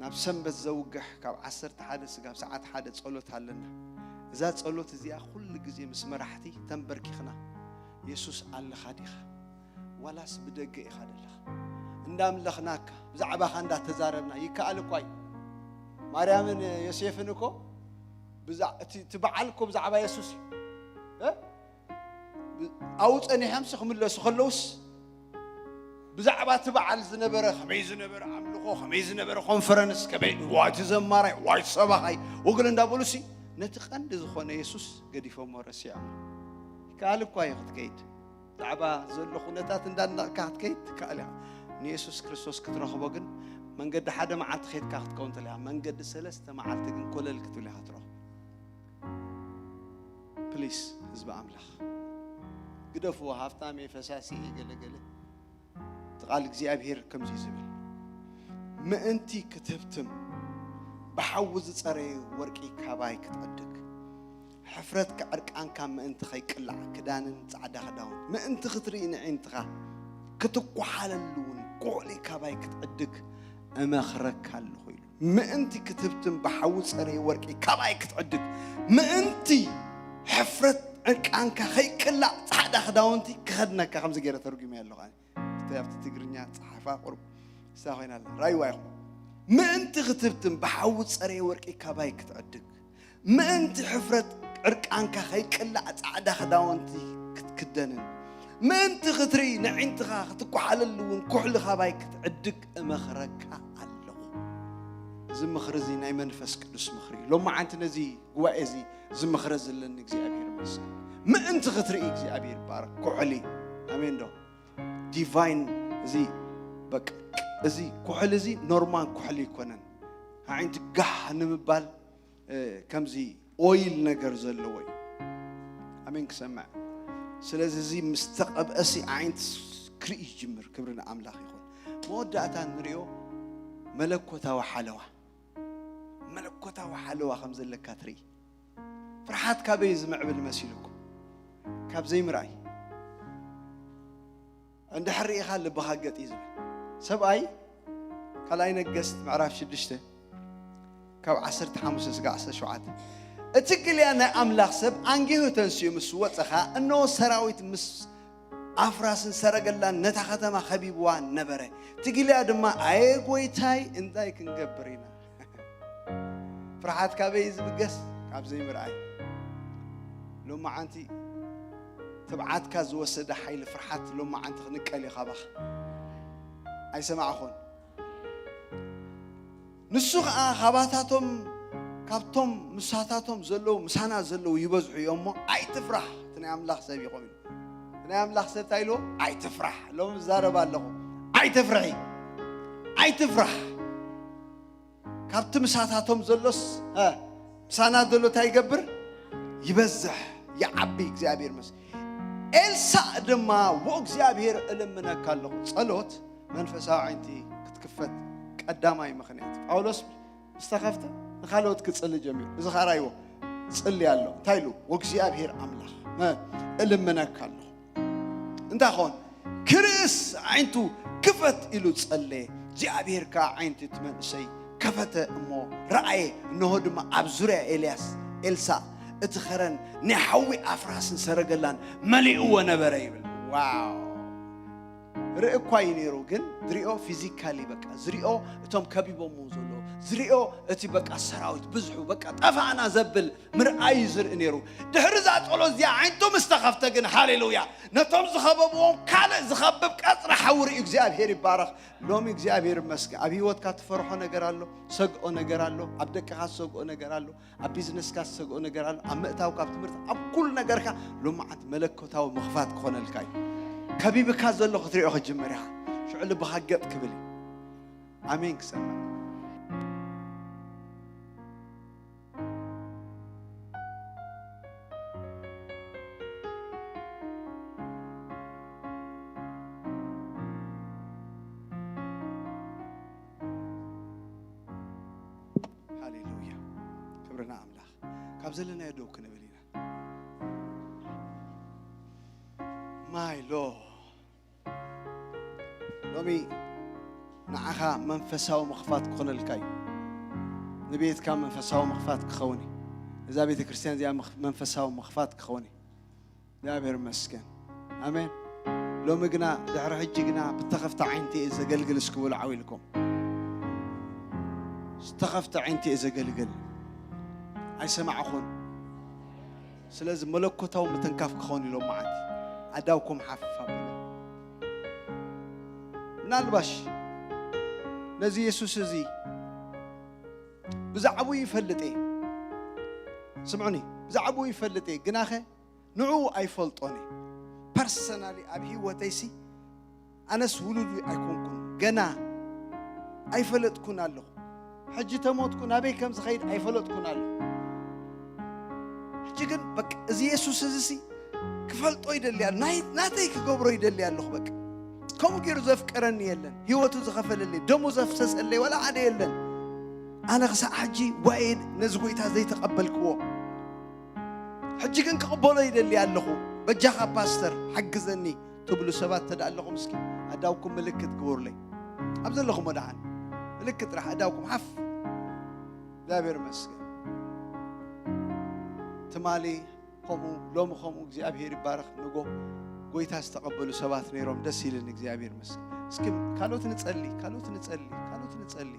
ናብ ሰንበት ዘውግሕ ካብ ዓሰርተ ሓደ ስጋብ ሰዓት ሓደ ጸሎት ኣለና። እዛ ጸሎት እዚኣ ኩሉ ግዜ ምስ መራሕቲ ተንበርኪኽና፣ የሱስ ኣለኻ ዲኻ? ዋላስ ብደገ ኢኻ ዘለኻ? እንዳምለኽናካ፣ ብዛዕባኻ እንዳተዛረብና ይከኣል እኳ እዩ። ማርያምን ዮሴፍን እኮ ብዛ-፣ እቲ፣ እቲ በዓል እኮ ብዛዕባ የሱስ እዩ። እ? ብ-፣ ኣብኡ ጸኒሖምሲ ክምለሱ ከለውስ ብዛዕባ እቲ በዓል ዝነበረ፣ ከመይ ዝነበረ ኣምልኾ፣ ከመይ ዝነበረ ኮንፈረንስ፣ ከመይ፣ ዋይ እቲ ዘማራይ፣ ዋይ እቲ ሰባኻይ፣ ወገለ እንዳበሉሲ ነቲ ቀንዲ ዝኾነ የሱስ ገዲፎሞ ረሲዖም። ይከኣል እኳ እዩ ክትከይድ። ብዛዕባ ዘሎ ኩነታት እንዳድነቕካ ክትከይድ ትከኣል ኢኻ። ንየሱስ ክርስቶስ ክትረኽቦ ግን መንገዲ ሓደ መዓልቲ ኸይድካ ክትከውን ትኽእል ኢኻ። መንገዲ ሰለስተ መዓልቲ ግን ኮለል ክትብል ኢኻ ትረኽቦ። ፕሊስ፣ ህዝቢ ኣምላኽ፣ ግደፍዎ። ሃፍታም እየ፣ ፈሳሲ እየ፣ ገለ ገለ። እቲ ቃል እግዚኣብሔር ከምዚ እዩ ዝብል፣ ምእንቲ ክትህብትም ብሓዊ ዝጸረየ ወርቂ ካባይ ክትዕድግ፣ ሕፍረትካ ዕርቃንካ ምእንቲ ኸይቅላዕ ክዳንን ጻዕዳ ክዳውንት ምእንቲ ክትርኢ፣ ንዒንትኻ ክትኳሓለሉ እውን ኩሕሊ ካባይ ክትዕድግ እመኽረካ ኣለኹ ኢሉ። ምእንቲ ክትህብትም ብሓዊ ዝጸረየ ወርቂ ካባይ ክትዕድግ፣ ምእንቲ ሕፍረት ዕርቃንካ ኸይቅላዕ ጻዕዳ ክዳውንቲ ክኸድነካ፣ ከምዚ ገይረ ተርጉመዮ ኣለኹ ኣነ። ኣብቲ፣ ኣብቲ ትግርኛ ጸሓፋ ቁሩብ እሳ ኮይና ኣላ። ራእይዋ ኢኹም። ምእንቲ ክትህብትም ብሓዊ ዝጸረየ ወርቂ ካባይ ክትዕድግ፣ ምእንቲ ሕፍረት ዕርቃንካ ኸይቅላዕ ጻዕዳ ክዳውንቲ ክትክደንን፣ ምእንቲ ክትርኢ ንዒንትኻ ክትኳሓለሉ እውን ኩሕሊ ካባይ ክትዕድግ እመኽረካ ኣለኹ። እዚ ምኽሪ እዚ ናይ መንፈስ ቅዱስ ምኽሪ እዩ። ሎማዓንቲ ነዚ ጉባኤ እዚ ዝምኽረ ዘለኒ እግዚኣብሔር ይመስገን። ምእንቲ ክትርኢ እግዚኣብሔር ይባረክ። ኩሕሊ፣ ኣሜን ዶ? ዲቫይን፣ እዚ በቃ፣ እዚ ኩሕሊ እዚ ኖርማል ኩሕሊ ኣይኮነን። ኣዒንቲ ጋህ ንምባል፣ እ፣ ከምዚ ኦይል ነገር ዘለዎ እዩ። ኣሜን ክሰምዕ። ስለዚ እዚ ምስ ተቐብአሲ ኣዒንቲ ክርኢ ይጅምር። ክብሪ ንኣምላኽ ይኹን። መወዳእታ ንሪኦ መለኮታዊ ሓለዋ፣ መለኮታዊ ሓለዋ ከም ዘለካ ትርኢ። ፍርሓት ካበይ ዝምዕብል መሲሉኩም? ካብ ዘይምርኣይ። እንድሕር ርኢኻ ልብኻ ገጥ እዩ ዝብል። ሰብኣይ፣ ካልኣይ ነገስት ምዕራፍ ሽዱሽተ ካብ ዓሰርተ ሓሙሽተ ስጋዕ ዓሰርተ ሸውዓተ፣ እቲ ግልያ ናይ ኣምላኽ ሰብ ኣንጊሁ ተንሲኡ ምስ ወጸኻ፣ እነሆ ሰራዊት ምስ ኣፍራስን ሰረገላን ነታ ከተማ ከቢብዋ ነበረ። እቲ ግልያ ድማ፣ ኣየ ጐይታይ፣ እንታይ ክንገብር ኢና? ፍርሓት ካበይ እዩ ዝብገስ? ካብ ዘይምርኣይ። ሎማዓንቲ ትብዓትካ ዝወሰደ ሓይሊ ፍርሓት ሎማዓንቲ ክንቀል እዩ ካባኻ። ኣይሰማዕኹን። ንሱ ኸኣ ካባታቶም፣ ካብቶም ምሳታቶም ዘለዉ፣ ምሳና ዘለዉ ይበዝሑ እዮም እሞ፣ ኣይትፍራሕ፣ እቲ ናይ ኣምላኽ ሰብ እዩ ኾይኑ። እቲ ናይ ኣምላኽ ሰብ እንታይ ኢልዎ? ኣይትፍራሕ። ሎሚ እዛረብ ኣለኹ። ኣይትፍርሒ። ኣይትፍራሕ። ካብቲ ምሳታቶም ዘሎስ፣ እ፣ ምሳና ዘሎ እንታይ ይገብር? ይበዝሕ፣ ይዓቢ። እግዚኣብሔር ይመስገን። ኤልሳዕ ድማ፣ "ወእግዚኣብሔር እልምነካ ኣለኹ፣ ጸሎት መንፈሳዊ ኣዒንቲ ክትክፈት ቀዳማይ ምኽንያት እዩ። ጳውሎስ ምስ ተኸፍተ ንኻልኦት ክጽሊ ጀሚሩ። እዚ ኸኣ ራእይዎ፣ ጽሊ ኣሎ። እንታይ ኢሉ? ወእግዚኣብሔር ኣምላኽ፣ እ፣ እልምነካ ኣለኹ። እንታይ ኾን? ክርእስ ኣዒንቱ ክፈት ኢሉ ጸለየ። እግዚኣብሔር ከኣ ኣዒንቲ እቲ መንእሰይ ከፈተ እሞ ረኣየ። እንሆ ድማ ኣብ ዙርያ ኤልያስ፣ ኤልሳዕ፣ እቲ ኸረን ናይ ሓዊ ኣፍራስን ሰረገላን መሊእዎ ነበረ" ይብል። ዋው! ርኢ እኳ እዩ ነይሩ፣ ግን ዝሪኦ ፊዚካሊ፣ በቃ ዝሪኦ እቶም ከቢቦምዎ ዘለዉ፣ ዝሪኦ እቲ በቃ ሰራዊት ብዝሑ፣ በቃ ጠፋእና ዘብል ምርኣይ እዩ ዝርኢ ነይሩ። ድሕሪ እዛ ጸሎት እዚኣ ኣዒንቱ ምስ ተኸፍተ ግን፣ ሃሌሉያ፣ ነቶም ዝኸበብዎም ካልእ ዝኸብብ ቀጽሪ ሓዊ ርእዩ። እግዚኣብሔር ይባረኽ። ሎሚ እግዚኣብሔር ይመስገን። ኣብ ህይወትካ ትፈርሖ ነገር ኣሎ፣ ትሰግኦ ነገር ኣሎ፣ ኣብ ደቅኻ ትሰግኦ ነገር ኣሎ፣ ኣብ ቢዝነስካ ትሰግኦ ነገር ኣሎ፣ ኣብ ምእታው ካብ ትምህርቲ፣ ኣብ ኩሉ ነገርካ ሎማዓንቲ መለኮታዊ ምኽፋት ክኾነልካ እዩ። ከቢብካ ዘሎ ክትሪኦ ክትጅምር ኢኻ። ሽዑ ልብኻ ገጥ ክብል እዩ። ኣሜን ክሰምዕ። ሃሌሉያ። ክብሪ ንኣምላኽ። ካብ ዘለናዮ ደው ክንብል ኢና። ማይ ሎርድ። ሎሚ ንዓኻ መንፈሳዊ ምኽፋት ክኾነልካ እዩ። ንቤትካ መንፈሳዊ ምኽፋት ክኸውን እዩ። እዛ ቤተ ክርስቲያን እዚኣ ምኽ-፣ መንፈሳዊ ምኽፋት ክኸውን እዩ። እግዚኣብሔር ይመስገን። ኣሜን። ሎሚ ግና፣ ድሕሪ ሕጂ ግና ብተኸፍተ ዓይንቲ እየ ዘገልግል እስኪ በሉ ዓው ኢልኩም። ዝተኸፍተ ዓይንቲ እየ ዘገልግል። ኣይሰማዕኹን። ስለዚ መለኮታዊ ምትንካፍ ክኸውን ኢሎም መዓት ኣዳውኩም ሓፍ ኣብሉ። ምናልባሽ ነዚ የሱስ እዚ ብዛዕባኡ ይፈልጥ እየ። ስምዑኒ፣ ብዛዕባኡ ይፈልጥ እየ፣ ግናኸ ንዕኡ ኣይፈልጦን እየ። ፐርሰናሊ ኣብ ህይወተይሲ ኣነስ ውሉዱ ኣይኮንኩን፣ ገና ኣይፈለጥኩን ኣለኹ። ሕጂ ተሞትኩ ናበይ ከም ዝኸይድ ኣይፈለጥኩን ኣለኹ። ሕጂ ግን በቃ እዚ የሱስ እዚሲ ክፈልጦ ይደሊ ኣሎ፣ ናይ ናተይ ክገብሮ ይደሊ ኣለኹ። በቃ ከምኡ ገይሩ ዘፍቀረኒ የለን፣ ህይወቱ ዝኸፈለለይ፣ ደሙ ዘፍሰሰለይ ዋላ ሓደ የለን። ኣነ ክሳዕ ሕጂ ዋየ ነዚ ጎይታ ዘይተቐበልክዎ። ሕጂ ግን ክቕበሎ ይደሊ ኣለኹ። በጃኻ ፓስተር ሓግዘኒ ትብሉ ሰባት ተዳ ኣለኹም፣ እስኪ ኣዳውኩም ምልክት ግበሩለይ። ኣብ ዘለኹም ወደሓን ምልክት ጥራሕ ኣዳውኩም ሓፍ። እግዚኣብሔር ይመስገን። ትማሊ ከምኡ፣ ሎሚ ከምኡ፣ እግዚኣብሔር ይባረኽ። ንጎ ጎይታ ዝተቐበሉ ሰባት ነይሮም፣ ደስ ኢልን እግዚኣብሔር ይመስገን። እስኪ ካልኦት ንጸሊ፣ ካልኦት ንጸሊ፣ ካልኦት ንጸሊ፣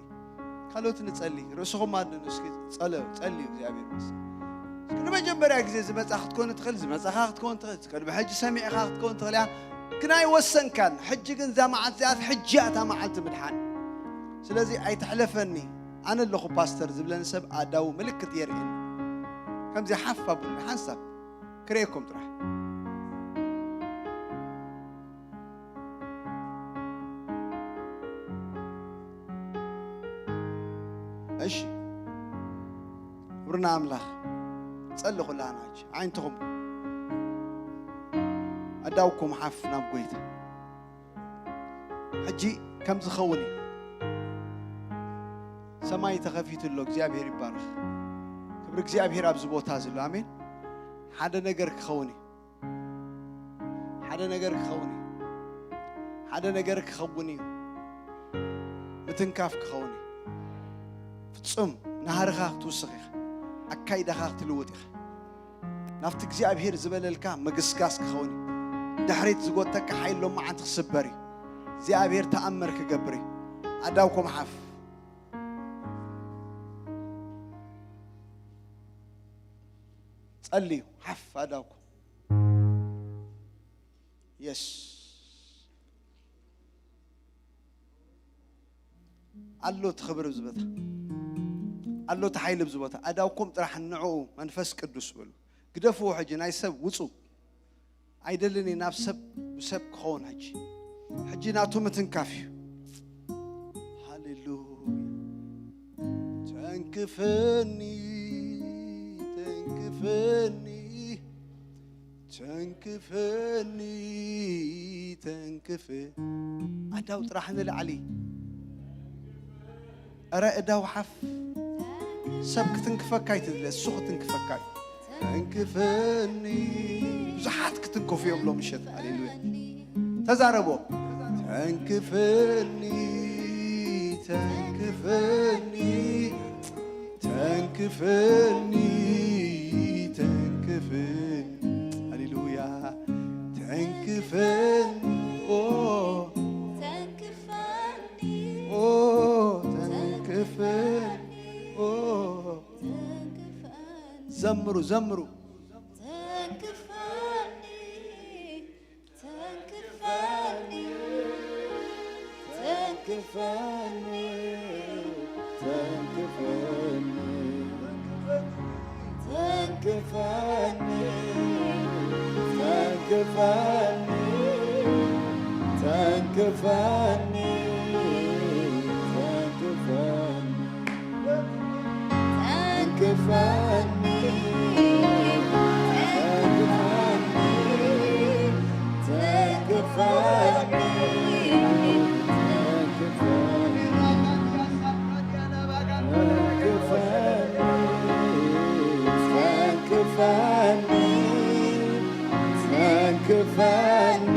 ካልኦት ንጸሊ። ርእስኹም ኣድንኑ እስኪ፣ ጸለ-፣ ጸልዩ እግዚኣብሔር ይመስገን። እስኪ ንመጀመርያ ግዜ ዝመጻ ክትኮን ትኽእል፣ ዝመጻኻ ክትኮን ትኽእል፣ ቅድሚ ሕጂ ሰሚዕኻ ክትኮን ትኽእል እያ። ግን ኣይወሰንካን። ሕጂ ግን እዛ መዓልቲ እዚኣ ሕጂ እያ እታ መዓልቲ ምድሓን። ስለዚ ኣይትሕለፈኒ፣ ኣነ ኣለኹ ፓስተር ዝብለኒ ሰብ ኣእዳዉ ምልክት የርእየኒ። ከምዚ ሓፍ ኣብሉኒ ሓንሳብ ክርእየኩም ጥራሕ። እሺ፣ ክብሪ ንኣምላኽ። ጸሊ ኩላና ሕጂ ዓይንትኹም ኣዳውኩም ሓፍ ናብ ጎይታ። ሕጂ ከም ዝኸውን እዩ። ሰማይ ተኸፊቱ ኣሎ። እግዚኣብሔር ይባረኽ። ክብሪ እግዚኣብሔር ኣብዚ ቦታ ዘሎ። ኣሜን። ሓደ ነገር ክኸውን እዩ። ሓደ ነገር ክኸውን እዩ። ሓደ ነገር ክኸውን እዩ። ምትንካፍ ክኸውን እዩ። ፍጹም ናህርኻ ክትውስኽ ኢኻ። ኣካይዳኻ ክትልውጥ ኢኻ። ናብቲ እግዚኣብሔር ዝበለልካ ምግስጋስ ክኸውን እዩ። ድሕሪት ዝጎተካ ሓይል ሎመዓንቲ ክስበር እዩ። እግዚኣብሔር ተኣምር ክገብር እዩ። ኣዳውኩም ሓፍ። ጸልዩ ሓፍ ኣዳውኩም። የስ። ኣሎ እቲ ክብሪ ኣብዚ ቦታ። ኣሎ እቲ ሓይሊ ኣብዚ ቦታ። ኣዳውኩም ጥራሕ ንዕኡ መንፈስ ቅዱስ በሉ። ግደፍዎ ሕጂ ናይ ሰብ ውጹ። ኣይደልን እየ ናብ ሰብ ብሰብ ክኸውን ሕጂ። ሕጂ ናቱ ምትንካፍ እዩ። ሃሌሉያ። ተንክፈኒ፣ ተንክፈኒ፣ ተንክፈኒ፣ ተንክፈ-፣ ኣዳው ጥራሕ ንላዕሊ። ኧረ እዳው ሓፍ። ሰብ ክትንክፈካ ኣይትድለ፣ እሱ ክትንክፈካ እዩ። ተንክፈኒ። ብዙሓት ክትንከፉ እዮም ሎም ምሸት። ሃሌሉያ። ተዛረቦ። ተንክፈኒ፣ ተንክፈኒ፣ ተንክፈኒ፣ ተንክፈኒ። ሃሌሉያ። ተንክፈኒ። ኦ። ተንክፈኒ። ኦ፣ ተንክፈኒ። ኦ። ተንክፈኒ። ዘምሩ፣ ዘምሩ። ተንክፈኒ። ተንክፈኒ፣ ተንክፈኒ፣ ተንክፈኒ፣ ተንክፈኒ፣ ተንክፈኒ፣ ተንክፈኒ፣ ተንክፈኒ። ተንክፈኒ፣ ተንክፈኒ፣ ተንክፈኒ፣ ተንክፈኒ፣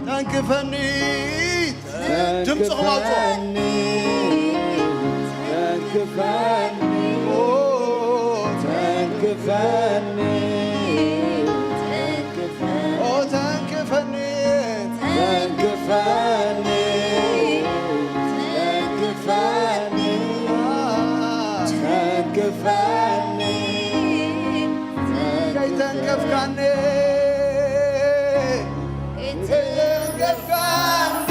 ተንክፈኒ። ድምፅኹም ኣውፅኡ። ተንክፈኒ፣ ተንክፈኒ፣ ኦ፣ ተንክፈኒ፣ ተንክፈኒ፣ ከይተንከፍካኒ፣ ከይተንከፍካኒ፣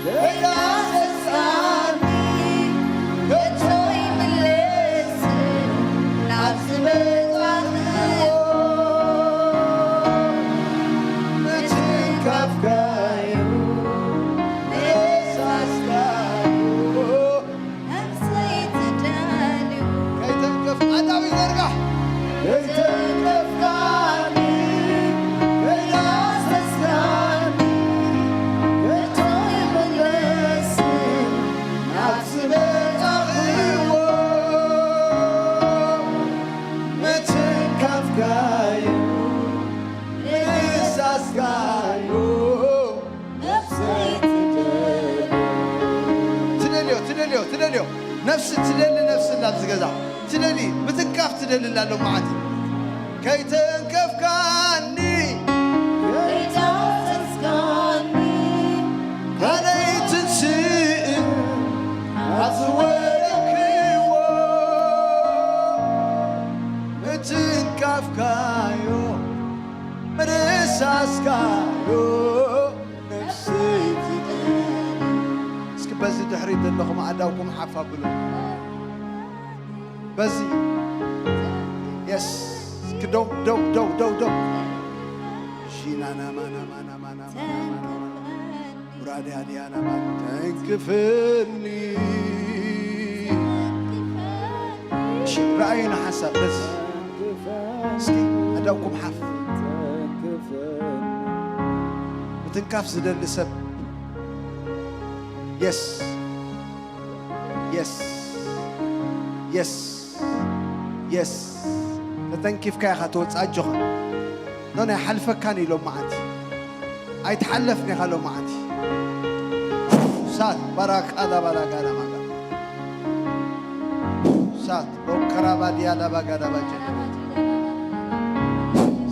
ከይዳሰስካኒ፣ ከቶ ይምለስ ናብ ዝመጻእዎ ምትንካፍካዩ፣ ምእሳስካዩ። ነፍሰይ ትዳሉ። ከይተንከፍ ኣዳዊ ዘርጋሕ። ከይተንከፍካኒ፣ ከይዳሰስካኒ፣ ከቶ ይምለስን ናብ ዝመጻእዎ ምትንካፍካዩ፣ ምእሳስካዩ። ነፍሰይ ትደልዮ። ትደልዮ፣ ትደልዮ፣ ትደልዮ። ነፍሲ ትደሊ፣ ነፍሲ እናብዚ ገዛ ትደሊ፣ ምትንካፍ ትደሊ ኣሎ መዓት። ከይተንከፍካኒ፣ ከይዳሰስካኒ፣ ካልኣይ ትንስእ ኣብ ዝወደክዎ ምትንካፍካዮ፣ ምድሳስካዮ። ነፍሰይ ትደሊ። እስኪ በዚ ድሕሪት ዘለኹም ኣእዳውኩም ሓፍ ኣብሉ። በዚ የስ። እስኪ ደው፣ ደው፣ ደው፣ ደው፣ ደው። ሺናናማናማናማናማናማና። ውራድያድያናማን ተንክፍኒ። እሺ፣ ረኣዩና ሓንሳብ በዚ። እስኪ ኣእዳውኩም ሓፍ። ምትንካፍ ዝደሊ ሰብ። የስ፣ የስ፣ የስ፣ የስ። ተተንኪፍካ ኢኻ ትወጽእ፣ ኣጆኻ። ኖ፣ ኣይሓልፈካን እዩ ሎም መዓልቲ። ኣይትሓለፍን ኢኻ ሎም መዓልቲ። ሳት ባራካ ዳባላ ጋዳ ማጋ። ሳት ሮከራባ ዲያላ ባጋዳ ባጀ።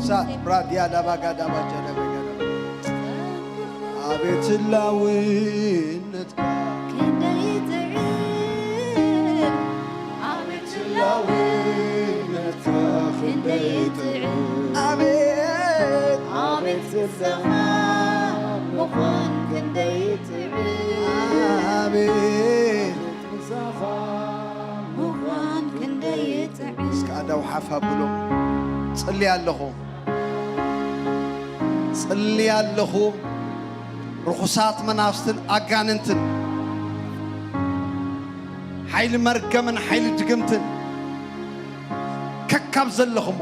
ሳት ብራዲያ ዳባጋ ዳባጀ ዳባጋ ዳባ። ኣቤት ህላውነትካ ክንደይ ጥዑም፣ ኣቤት ህላውነትካ ክንደይ ጥዑም፣ ኣቤት ኣቤት ንስኻ ምዃን ክንደይ ጥዑም፣ ኣቤት ምሳኻ ምዃን ክንደይ ጥዑም። እስከ ኣዳው ሓፍ ኣብሎ። ጽሊ ኣለኹ፣ ጽሊ ኣለኹ። ርኹሳት መናፍስትን ኣጋንንትን፣ ሓይሊ መርገምን ሓይሊ ድግምትን ከካብ ዘለኹሞ፣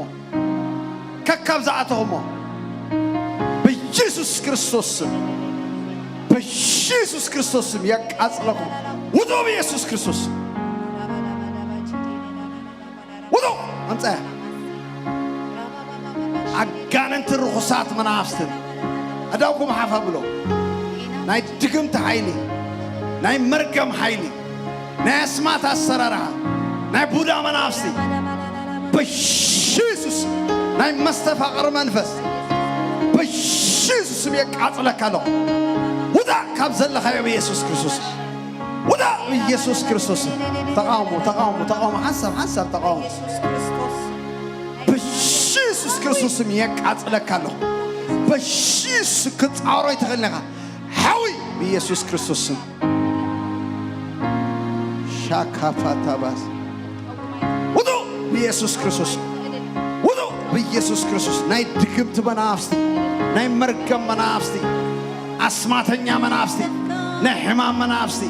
ከካብ ዝኣተኹሞ፣ ብኢየሱስ ክርስቶስ ስም፣ ብኢየሱስ ክርስቶስ ስም የቃጽለኩም። ውጡ ብኢየሱስ ክርስቶስ ስም። ውጡ! ኣምጻያ። ኣጋንንትን ርኹሳት መናፍስትን ኣዳውኩም ሓፍ ኣብሎ። ናይ ድግምቲ ሓይሊ፣ ናይ መርገም ሓይሊ፣ ናይ ኣስማት ኣሰራርሓ፣ ናይ ቡዳ መናፍስቲ፣ ብኢየሱስ ናይ መስተፋቕር መንፈስ፣ ብኢየሱስ ስም የቃጽለካ ኣለኹ። ውጣ ካብ ዘለኻዮ ብኢየሱስ ክርስቶስ። ውጣ ብኢየሱስ ክርስቶስ። ተቃውሞ፣ ተቃውሞ፣ ተቃውሞ። ሓንሳብ፣ ሓንሳብ ተቃውሞ። ኢየሱስ ክርስቶስ። ብኢየሱስ ክርስቶስ ስም የቃጽለካ ኣለኹ። ብኢየሱስ ክጻወሮ ኣይትኽእልን ኢኻ። ሓዊ ብኢየሱስ ክርስቶስ ስም። ሻካፋታባስ። ውጡ ብኢየሱስ ክርስቶስ። ውጡ ብኢየሱስ ክርስቶስ። ናይ ድግምቲ መናፍስቲ፣ ናይ መርገም መናፍስቲ፣ ኣስማተኛ መናፍስቲ፣ ናይ ሕማም መናፍስቲ፣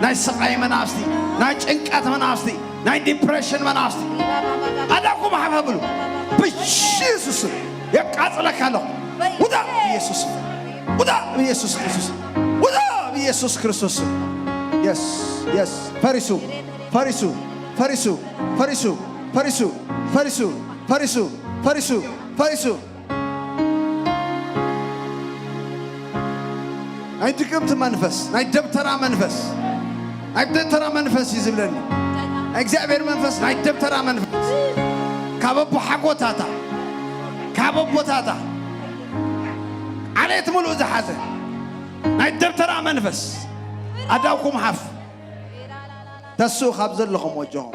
ናይ ስቓይ መናፍስቲ፣ ናይ ጭንቀት መናፍስቲ፣ ናይ ዲፕሬሽን መናፍስቲ ኣዳኩም ሓፍ ኣብሉ። ብኢየሱስ ስም የቃጽለካ ኣለኹ። ውጣ ብኢየሱስ ስም። ውጣ ብኢየሱስ ክርስቶስ ስም። ውጣ ብኢየሱስ ክርስቶስ ስም። የስ፣ የስ። ፈሪሱ፣ ፈሪሱ፣ ፈሪሱ፣ ፈሪሱ፣ ፈሪሱ፣ ፈሪሱ፣ ፈሪሱ፣ ፈሪሱ፣ ፈሪሱ። ናይ ድግምቲ መንፈስ፣ ናይ ደብተራ መንፈስ፣ ናይ ደብተራ መንፈስ እዩ ዝብለኒ። ናይ እግዚኣብሔር መንፈስ፣ ናይ ደብተራ መንፈስ፣ ካብ ኣቦ ሓጎታታ፣ ካብ ኣቦታታ ዓሌት ሙሉእ ዝሓዘ ናይ ደብተራ መንፈስ ኣዳውኩም ሓፍ። ተስኡ ካብ ዘለኹም ወጆኹም።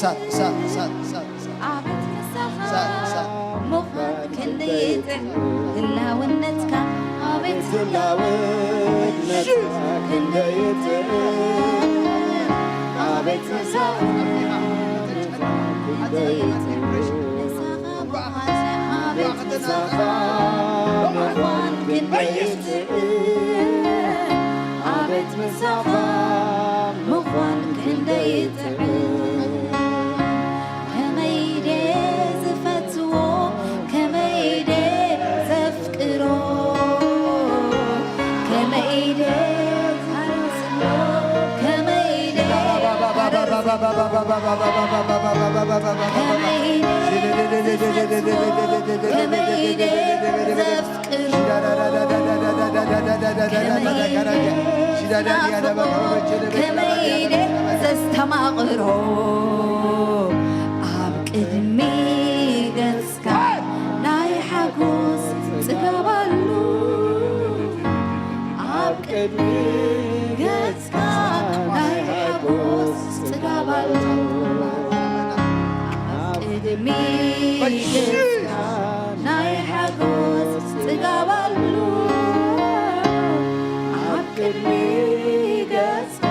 እሳት፣ እሳት፣ እሳት፣ እሳት፣ እሳት። ኣቤት ምሳኻ እሳት፣ እሳት። ምዃን ክንደይ ይጥዕም ህላውነትካ ኣቤት ህላውነትካ ክንደይ ይጥዕም። ኣቤት ምሳኻ ክንደይ ይጥዕም። ምሳኻ ምዃን ኣቤት ምሳኻ ምዃን ክንደይ ይጥዕም ኣቤት ምሳኻ ምዃን ክንደይ ይጥዕም ከመይ ደ ዝፈትዎ ከመይ ደ ዘፍቅሮ ከመይ ደ ዝሃርዝሎ ከመይ ደ ከመይ ደ ዝፈትዎ ከመይ ደ ዘፍቅሮ ከመይ ደ ዘስተማቕሮ ኣብ ቅድሚ ገጽካ ናይ ሓጎስ ጽጋብ ኣሎ ኣብ ቅድሚ ገጽካ ናይ ሓጎስ ጽጋብ ኣሎ ኣብ ቅድሚ ገጽካ ናይ ሓጎስ ጽጋብ ኣሎ ኣብ ቅድሚ ገጽካ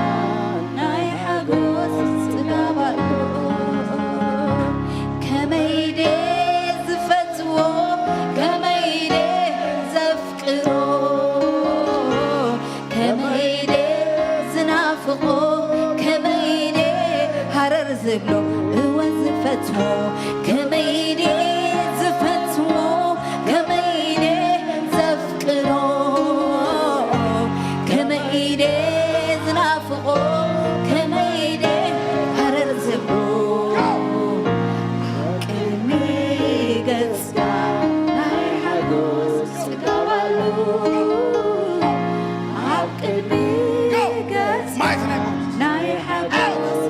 ናይ ሓጎስ ጽጋብ ኣሎ ከመይ ደ ዝፈትዎ ከመይ ደ ዘፍቅሮ ከመይ ደ ዝናፍቆ ከመይ ደ ሃረር ዝብሎ እወ ዝፈትዎ ከመይ ደ ዝፈትዎ ከመይ ደ ዘፍቅሮ ከመይ ደ ዝናፍቆ ከመይ ደ ሃረር ዝብሎ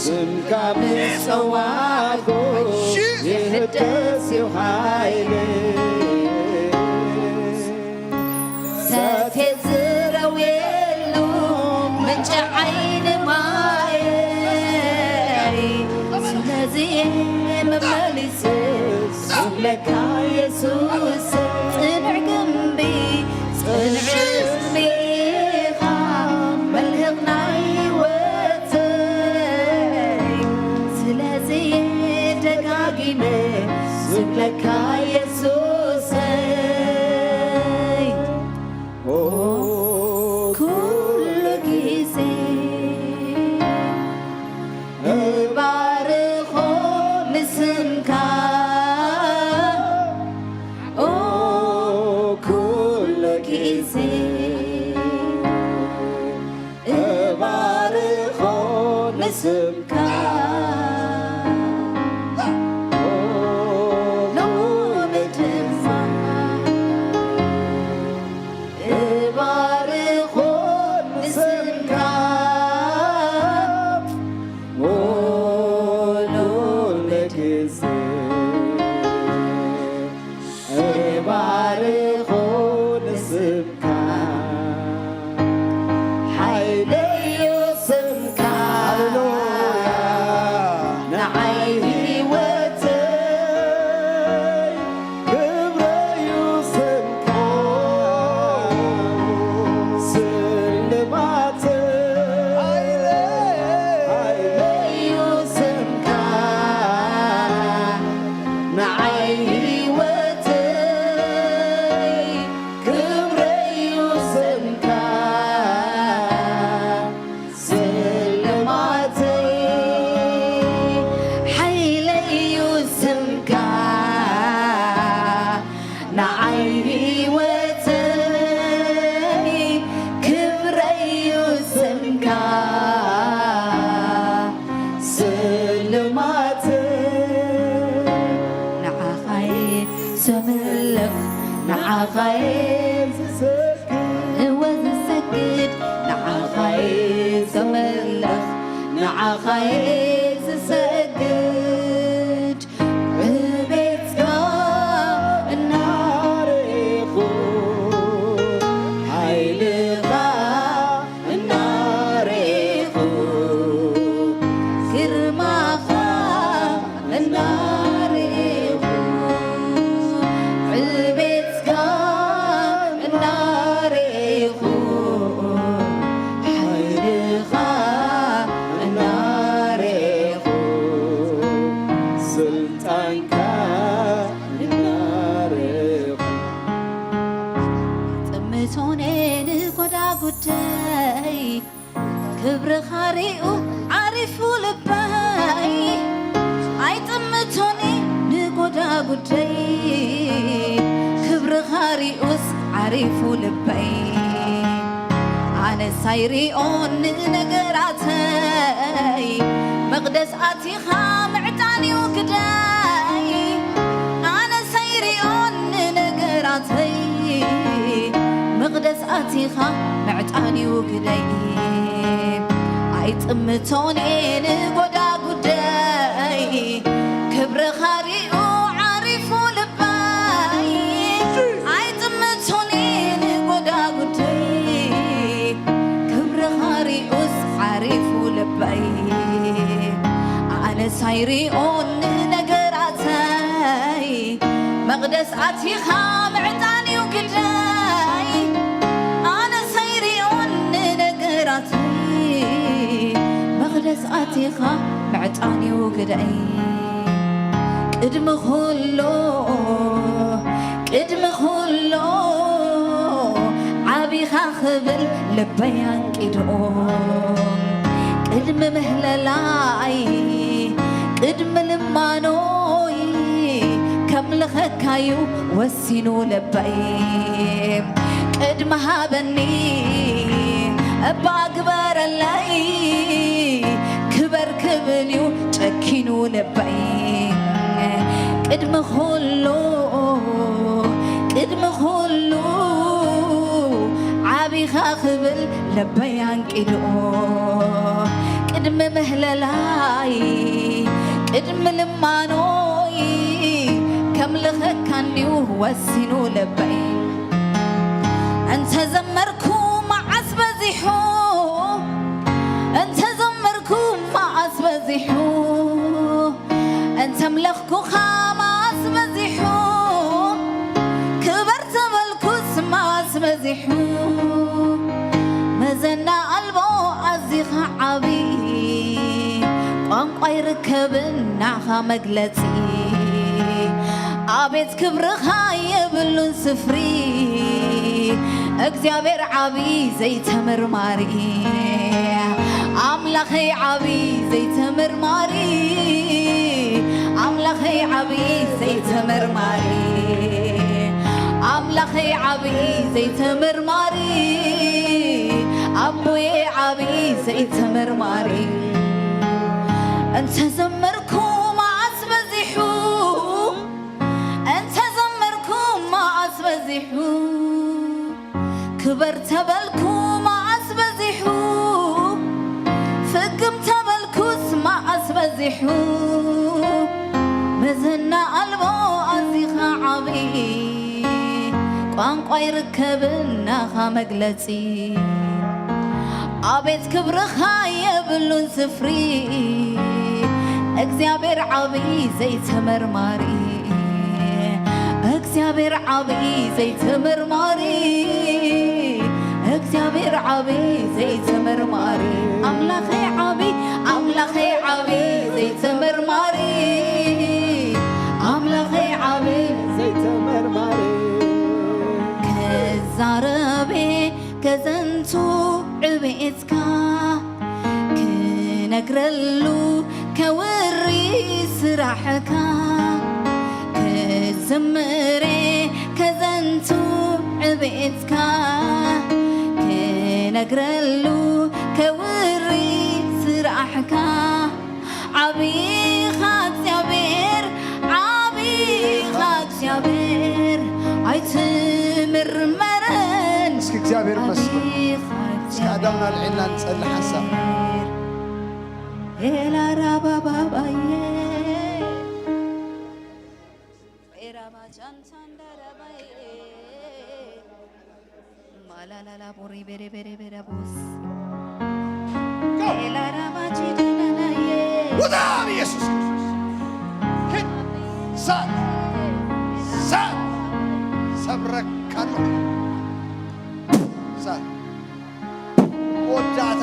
ስምካ ምስ ጸዋዕኩ ይህደስ እዩ ሓይለይ። ሰትየ ዝረውየሉ ምንጪ ዓይኒ ማየይ። ስለዚ መመሊሰ ዝብለካ የሱስ፣ ጽኑዕ ግምቢ፣ ጽኑዕ ግምቢ ኢኻ፣ መልህቕ ናይ ህይወተይ። ስለዚ ደጋጊመ ዝብለካ የሱሰይ፣ ኦ፣ ኩሉ ግዜ እባርኾ ንስምካ፣ ኦ፣ ኩሉ ግዜ እባርኾ ንስምካ። ሎሚ ድማ እባርኾ ንስምካ። ሎሚ ግዜ እባርኾ ንስምካ። ሓይለይ እዩ ስምካ፣ ሃሌሉያ፣ ንዓይ ህይወተይ። ክብረይ እዩ ስምካ፣ ስልማተይ። ሓይለይ እዩ ስምካ፣ ንዓይ ህይወተይ። ክብረይ እዩ ስምካ፣ ስልማተይ። ሓይለይ እዩ ስምካ፣ ንዓይ ህይወተይ። ክብረይ እዩ ስምካ፣ ስልማተይ። ንዓኻይ ዘምልኽ፣ ንዓኻይ ዝሰግድ፣ እወ ዝሰግድ፣ ንዓኻይ ዘምልኽ፣ ንዓኻይ ዝሰግድ። ዕቤትካ እናረእኹ፣ ሓይልኻ እናረእኹ፣ ግርማኻ እናረእኹ፣ ዕቤትካ እናረእኹ፣ ሓይልኻ እናረእኹ፣ ስልጣንካ እናረእኹ። ጥምቶኔ ንጎዳጉደይ ክብርኻ ሪኡ ዓሪፉ ልበይ። ኣይጥምቶኔ ንጎዳጉደይ ክብርኻ ሪኡስ ዓሪፉ ልበይ። ኣነስ ኣይሪኦን ንነገራተይ፣ መቕደስ ኣቲኻ ምዕጣን እዩ ግደይ። ኣነስ ኣይሪኦን ንነገራተይ፣ መቕደስ ኣቲኻ ምዕጣን እዩ ግደይ። ኣይጥምቶን እየ ንጎዳጉደይ፣ ክብርኻ ሪኡ ዓሪፉ ልበይ። ኣይጥምቶን እየ ንጎዳጉደይ፣ ክብርኻ ሪኡስ ዓሪፉ ልበይ። ሳይሪኦን ነገራተይ መቕደስ ኣቲኻ ምዕጣን እዩ ግደይ። ኣነ ሳይሪኦን ነገራተይ መቕደስ ኣቲኻ ምዕጣን እዩ ግደይ። ቅድሚ ኩሉ ቅድሚ ኩሉ ዓቢኻ ክብል ልበይ ኣንቂድኦ። ቅድሚ ምህለላይ ቅድሚ ልማኖይ ከምልኸካዩ ወሲኑ ልበይ። ቅድሚ ሃበኒ እባ ግበረለይ ክበር ክብል እዩ ጨኪኑ ልበይ። ቅድሚ ኩሉ ቅድሚ ኩሉ ዓቢኻ ክብል ልበይ ኣንቂድኦ። ቅድሚ ምህለላይ ቅድሚ ልማኖይ ከምልኸካንዩ ወሲኑ ልበይ። እንተ ዘመርኩ መዓስ በዚሑ እንተ ዘመርኩ መዓስ በዚሑ እንተ ኣምለኽኩኻ መዓስ በዚሑ ክበር ተበልኩስ መዓስ በዚሑ መዘና ኣልቦ ኣዚኻ ዓቢ ቋንቋ ይርከብን ናኻ መግለጺ ኣቤት ክብርኻ የብሉን ስፍሪ እግዚኣብሔር ዓቢ ዘይተመርማሪ ኣምላኸይ ዓቢ ዘይተመርማሪ ኣምላኸይ ዓቢ ዘይተመርማሪ ኣምላኸይ ዓቢ ዘይተመርማሪ ኣቦየ ዓቢ ዘይተመርማሪ እንተዘመርኩ መዓስ በዚሑ እንተዘመርኩ መዓስ በዚሑ ክበር ተበልኩ መዓስ በዚሑ ፍግም ተበልኩስ መዓስ በዚሑ መዘና ኣልቦ ኣዚኻ ዓቢ ቋንቋ ይርከብን ናኻ መግለጺ ኣቤት ክብርኻ የብሉን ስፍሪ እግዚኣብሔር ዓቢ ዘይተመርማሪ እግዚኣብሔር ዓቢ ዘይተመርማሪ እግዚኣብሔር ዓቢ ዘይተመርማሪ ኣምላኸይ ዓቢ ኣምላኸይ ዓቢ ዘይተመርማሪ ኣምላኸይ ዓቢ ዘይተመርማሪ ክዛረቤ ከዘንቱ ዕቤትካ ክነግረሉ ከውሪ ስራሕካ ክዝምሬ ከዘንቱ ዕቤትካ ክነግረሉ ከውሪ ስራሕካ ዓቢኻ እግዚኣብሔር ዓቢኻ እግዚኣብሔር ኣይትምርመርን እስኪ እግዚኣብሔር ይመስገን። ዓቢኻ እስኪ ኣእዳውና ኣልዒልና ንጸሊ ሓንሳብ። ኤላራባባባዬ ኤራባቻንቻንዳራባዬ ማላላላ ቦሪ ቤሬ ቤሬ ቤሬ ቦስ ኤላራባቺ ዳናናዬ ውጣ በኢየሱስ ክርስቶስ። ሂድ። ሳት። ሳት። ሰብረካለሁ። ሳት። ወዳታ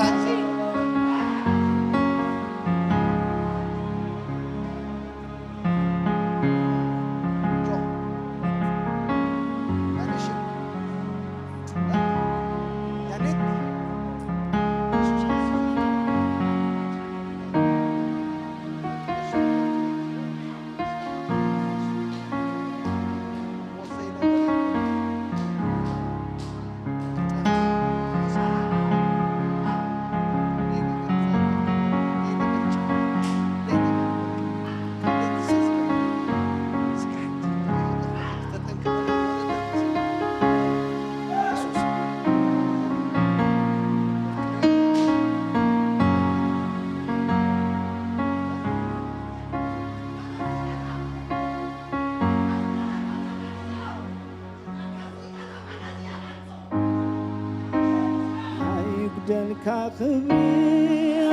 ኣይጉደልካ ክብሪ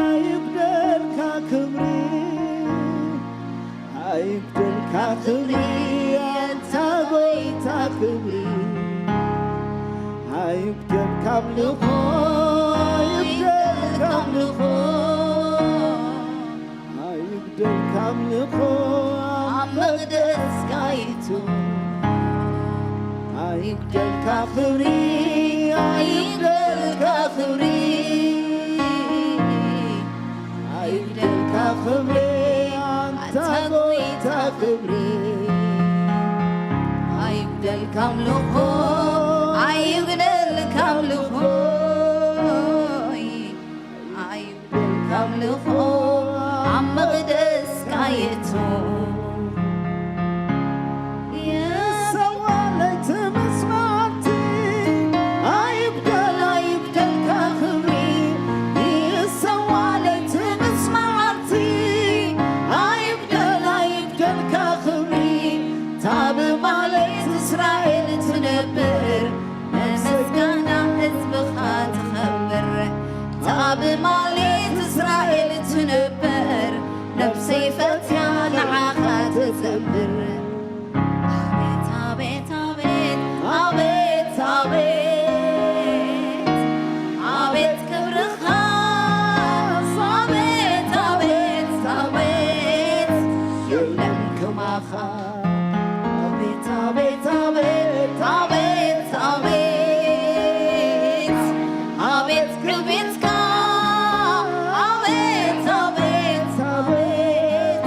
ኣይጉደልካ ክብሪ ክብሪ ኣንታ ጎይታ ክብሪ ኣይጉደልካ ኣምልኾ ኣይጉደልካ ኣምልኾ ኣይጉደልካ ኣምልኾ ኣብ መቕደስካ ይቱ ኣይጉደልካ ክብሪ ኣይጉደልካ ክብሪ ኣይጉደልካ ክብሪ ኣንታ ጎይታ ክብሪ ኣይጉደልካ ኣምልኾ ኣይጉደልካ ኣምልኾ ኣይጉደልካ ኣምልኾ ኣብ መቕደስካ የቱ ይሰዋ ለይቲ ምስ መዓልቲ ኣይጉደል ኣይጉደልካ ክብሪ ይሰዋ ለይቲ ምስ መዓልቲ ኣይጉደል ኣይጉደልካ ክብሪ እታ ብማህሌት እስራኤል ትነብር ምስጋና ህዝብኻ ትኸብር እታ ብማህሌት እስራኤል ትነብር ነብሰይ ፈትያ ንዓኻ ትዘምር ኣቤት ኣቤት ኣቤት ኣቤት ኣቤት ኣቤት ክብርኻ ኣቤት ኣቤት ኣቤት የለን ከማኻ ኣቤት ኣቤት ኣቤት ኣቤት ኣቤት ኣቤት ክብሪትካ ኣቤት ኣቤት ኣቤት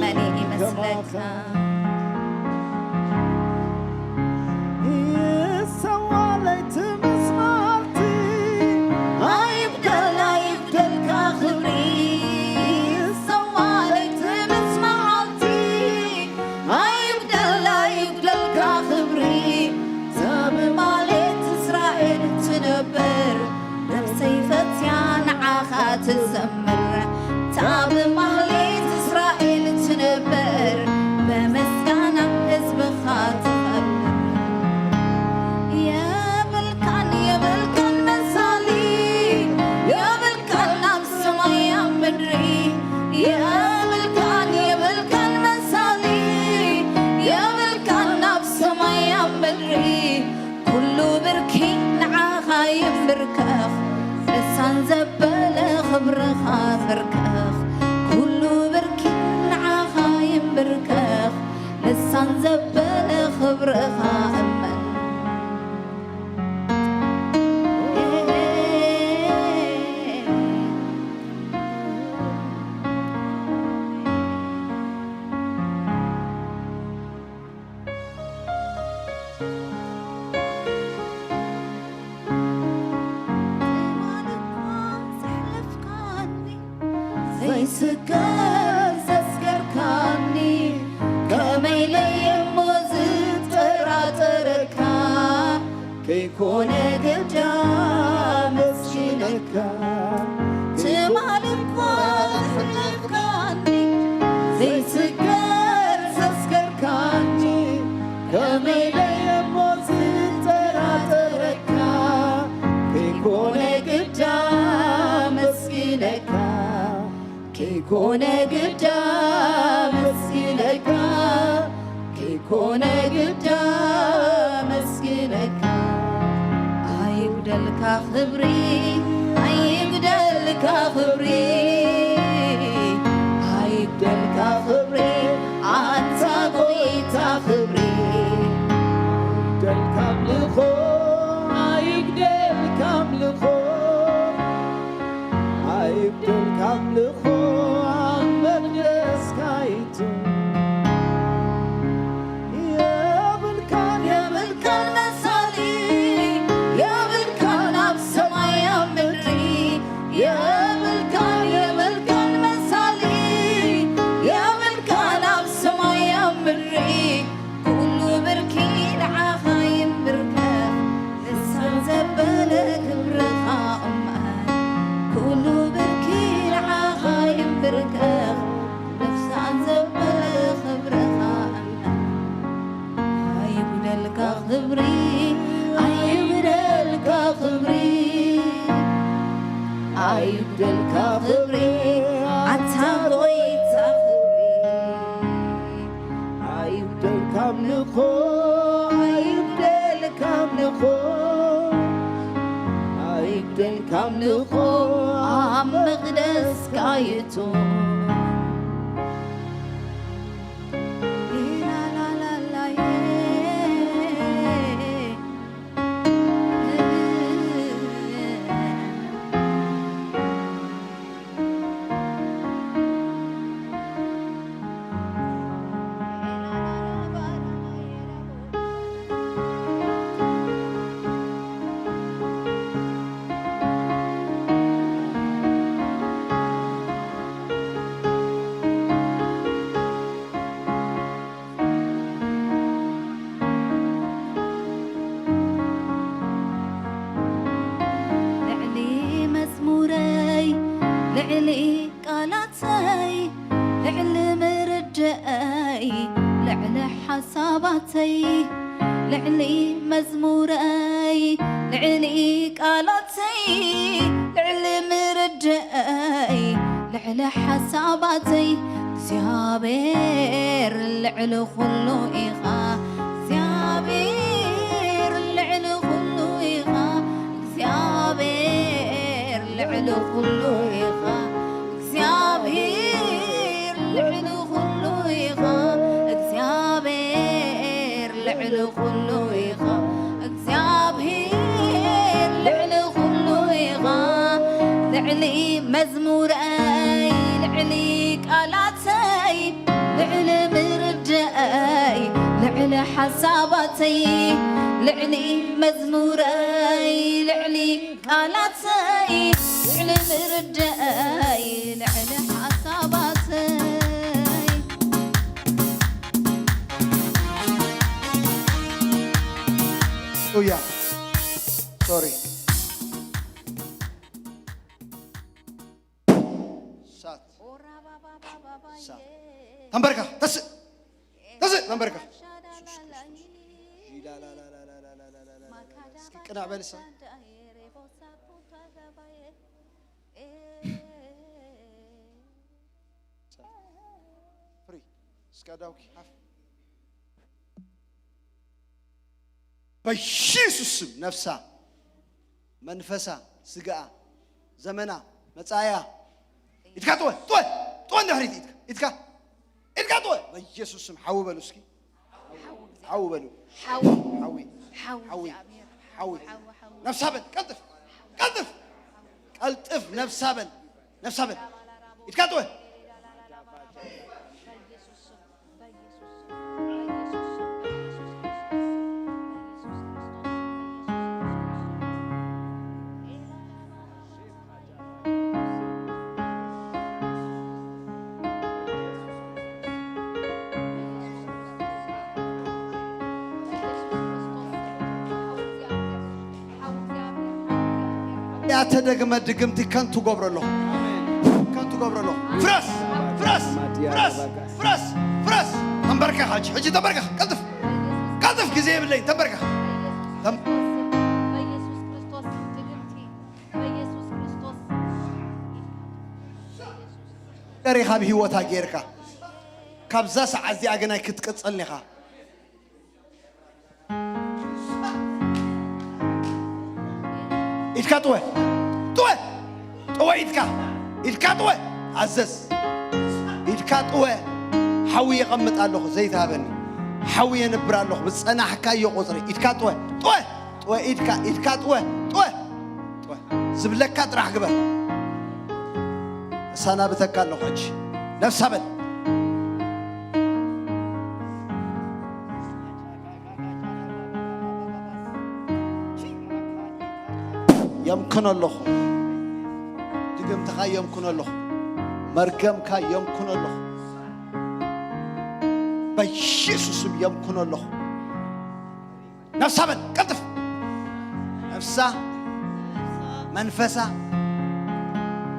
መን ይመስለካ ይሰዋ ለይቲ ምስ መዓልቲ ኣይጉደል ኣይጉደልካ ክብሪ ይሰዋ ለይቲ ምስ መዓልቲ ኣይጉደል ኣይጉደልካ ክብሪ እታ ብማህሌት እስራኤል ትነብር ነብሰይ ፈትያ ንዓኻ ትዘምር እታ ብማህሌት እስራኤል ትነብር ብምስጋና ህዝብኻ ትኸብር የብልካን የብልካን መሳሊ የብልካን ኣብ ሰማይ ኣብ ምድሪ የብልካን የብልካን መሳሊ የብልካን ኣብ ሰማይ ኣብ ምድሪ ኩሉ ብርኪ ንዓኻ ይንብርከኽ ልሳን ዘበለ ክብርኻ ብርከኽ ኩሉ ብርኪ ንዓኻ ይንብርከኽ ልሳን ዘበለ ክብርኻ እመን ዘይስገር ዘስገርካኒ ከመይ ለየሞ ዝጠራጠረካ ከይኮነ ግዳ መስኪነካ ትማል እኳ ዘሕለፍካኒ ዘይስገር ዘስገርካኒ ከመይ ለየሞ ዝጠራጠረካ ከይኮነ ግዳ መስኪነካ ከይኮነ ግዳ መስኪነካ ከይኮነ ግዳ መስኪነካ ኣይጉደልካ ክብሪ ኣይጉደልካ ክብሪ ኣይጉደልካ ክብሪ ኣንታ ጎይታ ክብሪ ኣይጉደልካ ኣምልኾ ኣይጉደልካ ኣምልኾ ኣይጉደልካ ኣምልኾ ኣብ መቅደስካ ይቱ የብልካን የብልካን መሳሊ የብልካን ኣብ ሰማይ ኣብ ምድሪ የብልካን ኣምልኾ ኣብ መቕደስካ ይእቱ። ልዕሊ መዝሙረይ፣ ልዕሊ ቃላተይ፣ ልዕሊ ምርድኣይ፣ ልዕሊ ሓሳባተይ፣ ልዕሊ መዝሙረይ፣ ልዕሊ ቃላተይ፣ ልዕሊ ምርድኣይ፣ ልዕሊ ሓሳባተይ፣ እግዚኣብሔር ልዕሊ ኩሉ ኢኻ። እግዚኣብሔር ልዕሊ ኩሉ ኢኻ። እግዚኣብሔር ልዕሊ ኩሉ ኢኻ። እግዚኣብሔር ልዕሊ ኩሉ ኢኻ። እግዚኣብሔር ልዕሊ ኩሉ ኢኻ። እግዚኣብሔር ልዕሊ ኩሉ ኢኻ። ልዕሊ መዝሙረይ፣ ልዕሊ ቃላተይ፣ ልዕሊ ምርድኣይ፣ ልዕሊ ሓሳባተይ፣ ልዕሊ መዝሙረይ፣ ልዕሊ ቃላተይ፣ ልዕሊ ምርድኣይ፣ ልዕሊ ሓሳባተይ። ሃሌሉያ። ሶሪ። ሳት። ሳት። ተንበርካ። ተስእ። ተስእ። ተንበርካ። እስኪ ቅናዕ በል እሳ። ፍሪ። እስካ ዳውኪ ሓፍ። በኢየሱስ ስም ነፍሳ፣ መንፈሳ፣ ስጋኣ፣ ዘመና፣ መጻእያ ኢድካ ጥወ ጥወ ጥወ እንድሕሪት ኢድካ ኢድካ ኢድካ ጥወ በኢየሱስ ስም ሓዊ በሉ እስኪ ሓዊ በሉ ሓዊ ሓዊ ሓዊ ነፍሳ በል ቀልጥፍ ቀልጥፍ ቀልጥፍ ነፍሳ በል ነፍሳ በል ኢድካ ጥወ ያተደግመ ድግምቲ ከንቱ ገብረሎ ከንቱ ገብረሎ ፍረስ ፍረስ ፍረስ ፍረስ ፍረስ ተንበርከኽ ሕጂ ሕጂ ተንበርከኽ ቀልጥፍ ቀልጥፍ ግዜ የብለይ ተንበርከኽ ገሬ ካብ ህይወታ ጌርካ ካብዛ ሰዓት እዚኣ ግናይ ክትቅጽል ኒኻ ኢድካ ጥወ ጥወ ጥወ ኢድካ ኢድካ ጥወ ኣዘዝ ኢድካ ጥወ ሓዊ የቐምጥ ኣለኹ ዘይትሃበኒ ሓዊ የንብር ኣለኹ ብዝጸናሕካዮ ቁፅሪ ኢድካ ጥወ ጥወ ጥወ ኢድካ ኢድካ ጥወ ጥወ ጥወ ዝብለካ ጥራሕ ግበር እሳናብተካ ኣለኹ ሕጂ ነፍሳ በል የምክኖ ኣለኹ ድግምትኻ የምክኖ ኣለኹ መርገምካ የምክኖ ኣለኹ በኢየሱስም የምክኖ ኣለኹ ነፍሳ በል ቀልጥፍ ነፍሳ መንፈሳ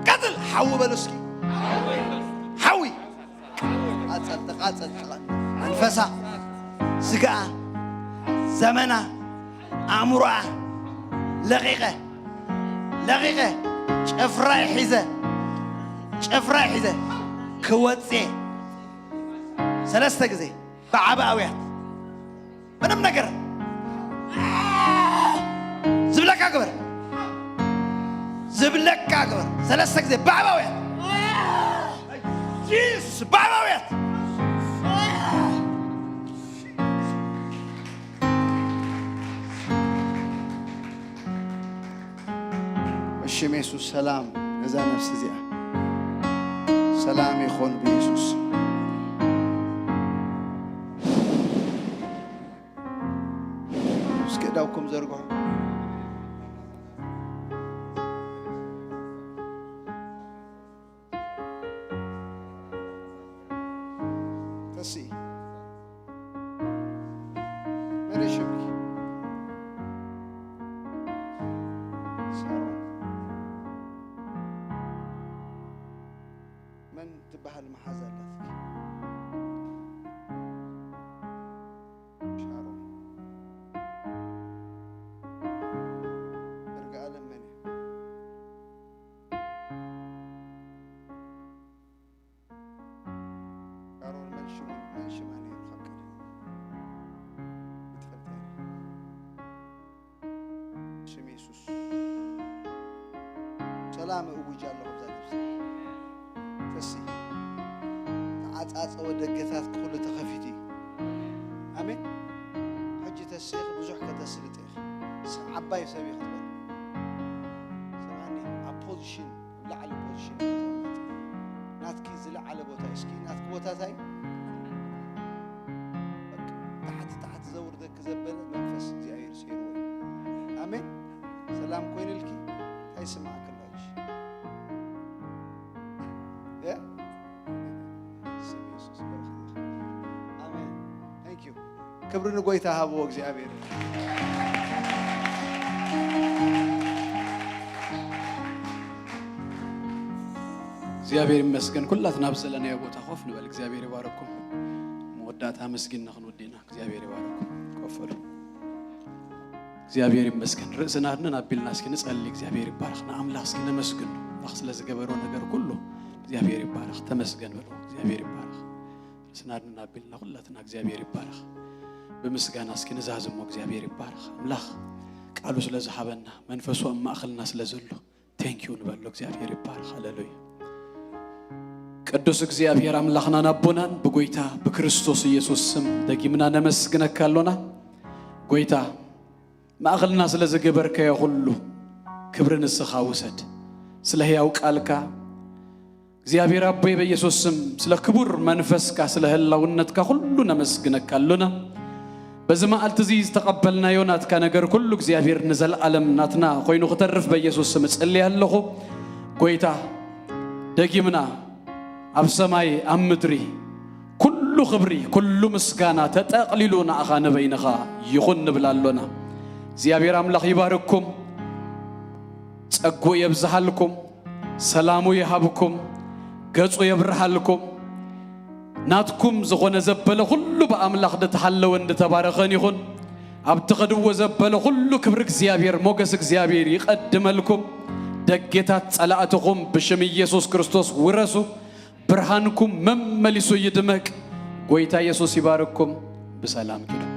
ቀጥል ሓዊ በሉ እስኪ ሓዊ ኣፀልጥቃ ኣፀልጥቃ መንፈሳ ስጋኣ ዘመና ኣእምሮኣ ለቂቐ ለቂቐ ጨፍራይ ሒዘ ጨፍራይ ሒዘ ክወፅየ ሰለስተ ግዜ ብዓቢ ኣውያት ምንም ነገር ዝብለካ ግበር ዝብለካ ግበር። ሰለስተ ግዜ ባዕባውያት። ጂሱስ ባዕባውያት። እሺ፣ የሱስ ሰላም ነዛ ነፍሲ እዚኣ። ሰላም ይኹን ብየሱስ። እስኪ እዳውኩም ዘርግሑ። ተሲ መን ሽምኪ? ሳሮን። መን ትበሃል መሓዛ ኣላትኪ? ሻሮን። እርግኣለም መን እያ? ሻሮን መን ሽሙ? መን ሽማ ነይሩ ካብ ቀደም? ክትፈልጥያ ኢኺ። ስም የሱስ። ሰላም እውጅ ኣለኹ ኣብዛ ነብሲ። ተሲ። ተዓጻጸወ ደገታት ኩሉ ተኸፊቱ እዩ። ኣሜን። ሕጂ ተሲ ኢኺ ብዙሕ ከተስልጥ ኢኺ። ስ-፣ ዓባይ ሰብ ኢኺ ትበል። ሰማዕኒ፣ ኣብ ፖዚሽን፣ ኣብ ላዕሊ ፖዚሽን ኢኺ ትቕመጥ። ናትኪ ዝለዓለ ቦታ እዩ። እስኪ ናትኪ ቦታ እንታይ እዩ? በቃ፣ ታሕቲ ታሕቲ ዘውርደኪ ዘበለ መንፈስ እግዚኣብሔር ሰይርዎ እዩ። ኣሜን። ሰላም ኮይንልኪ። እንታይ ይስማዓኪ ኣሎ ሕጂ? እ? ስም የሱስ ይባረክ። ኣሜን። Thank you። ክብሪ ንጎይታ ሃብዎ እግዚኣብሔር። እግዚኣብሔር ይመስገን። ኩላትና ኣብ ዘለናዮ ቦታ ኮፍ ንበል። እግዚኣብሔር ይባረኩም። መወዳእታ ኣመስጊንና ክንወዲ ኢና። እግዚኣብሔር ይባረኩም። ኮፍ በሉ። እግዚኣብሔር ይመስገን። ርእስና ኣድንን ኣቢልና እስኪ ንጸሊ። እግዚኣብሔር ይባረክ። ንኣምላኽ እስኪ ነመስግን። ኣምላኽ ስለ ዝገበሮ ነገር ኩሉ እግዚኣብሔር ይባረክ። ተመስገን በሉ። እግዚኣብሔር ይባረክ። ርእስና ኣድንን ኣቢልና ኩላትና እግዚኣብሔር ይባረክ። ብምስጋና እስኪ ንዛዝሞ። እግዚኣብሔር ይባረክ። ኣምላኽ ቃሉ ስለ ዝሃበና፣ መንፈሱ ኣብ ማእኸልና ስለ ዘሎ፣ ቴንኪዩ ንበሎ። እግዚኣብሔር ይባረክ። ሃሌሉያ። ቅዱስ እግዚኣብሔር ኣምላኽናን ኣቦናን፣ ብጎይታ ብክርስቶስ ኢየሱስ ስም ደጊምና ነመስግነካ ኣሎና። ጎይታ፣ ማእኸልና ስለ ዝገበርካዮ ኩሉ ክብሪ ንስኻ ውሰድ። ስለ ህያው ቃልካ እግዚኣብሔር ኣቦይ፣ በኢየሱስ ስም ስለ ክቡር መንፈስካ፣ ስለ ህላውነትካ ኩሉ ነመስግነካ ኣሎና። በዚ መዓልቲ እዚ ዝተቐበልናዮ ናትካ ነገር ኩሉ እግዚኣብሔር ንዘለዓለም ናትና ኮይኑ ክተርፍ በኢየሱስ ስም እጽሊ ኣለኹ። ጎይታ፣ ደጊምና ኣብ ሰማይ ኣብ ምድሪ ኩሉ ክብሪ ኩሉ ምስጋና ተጠቕሊሉ ንኣኻ ንበይንኻ ይኹን ንብል ኣሎና። እግዚኣብሔር ኣምላኽ ይባርክኩም፣ ጸግኡ የብዝሃልኩም፣ ሰላሙ ይሃብኩም፣ ገጹ የብርሃልኩም። ናትኩም ዝኾነ ዘበለ ኩሉ ብኣምላኽ ድተሃለወን ድተባረኸን ይኹን። ኣብ ትኸድዎ ዘበለ ኩሉ ክብሪ እግዚኣብሔር፣ ሞገስ እግዚኣብሔር ይቐድመልኩም። ደጌታት ጸላእትኹም ብሽም ኢየሱስ ክርስቶስ ውረሱ። ብርሃንኩም መመሊሱ ይድመቅ። ጎይታ ኢየሱስ ይባርክኩም። ብሰላም ኪዱ።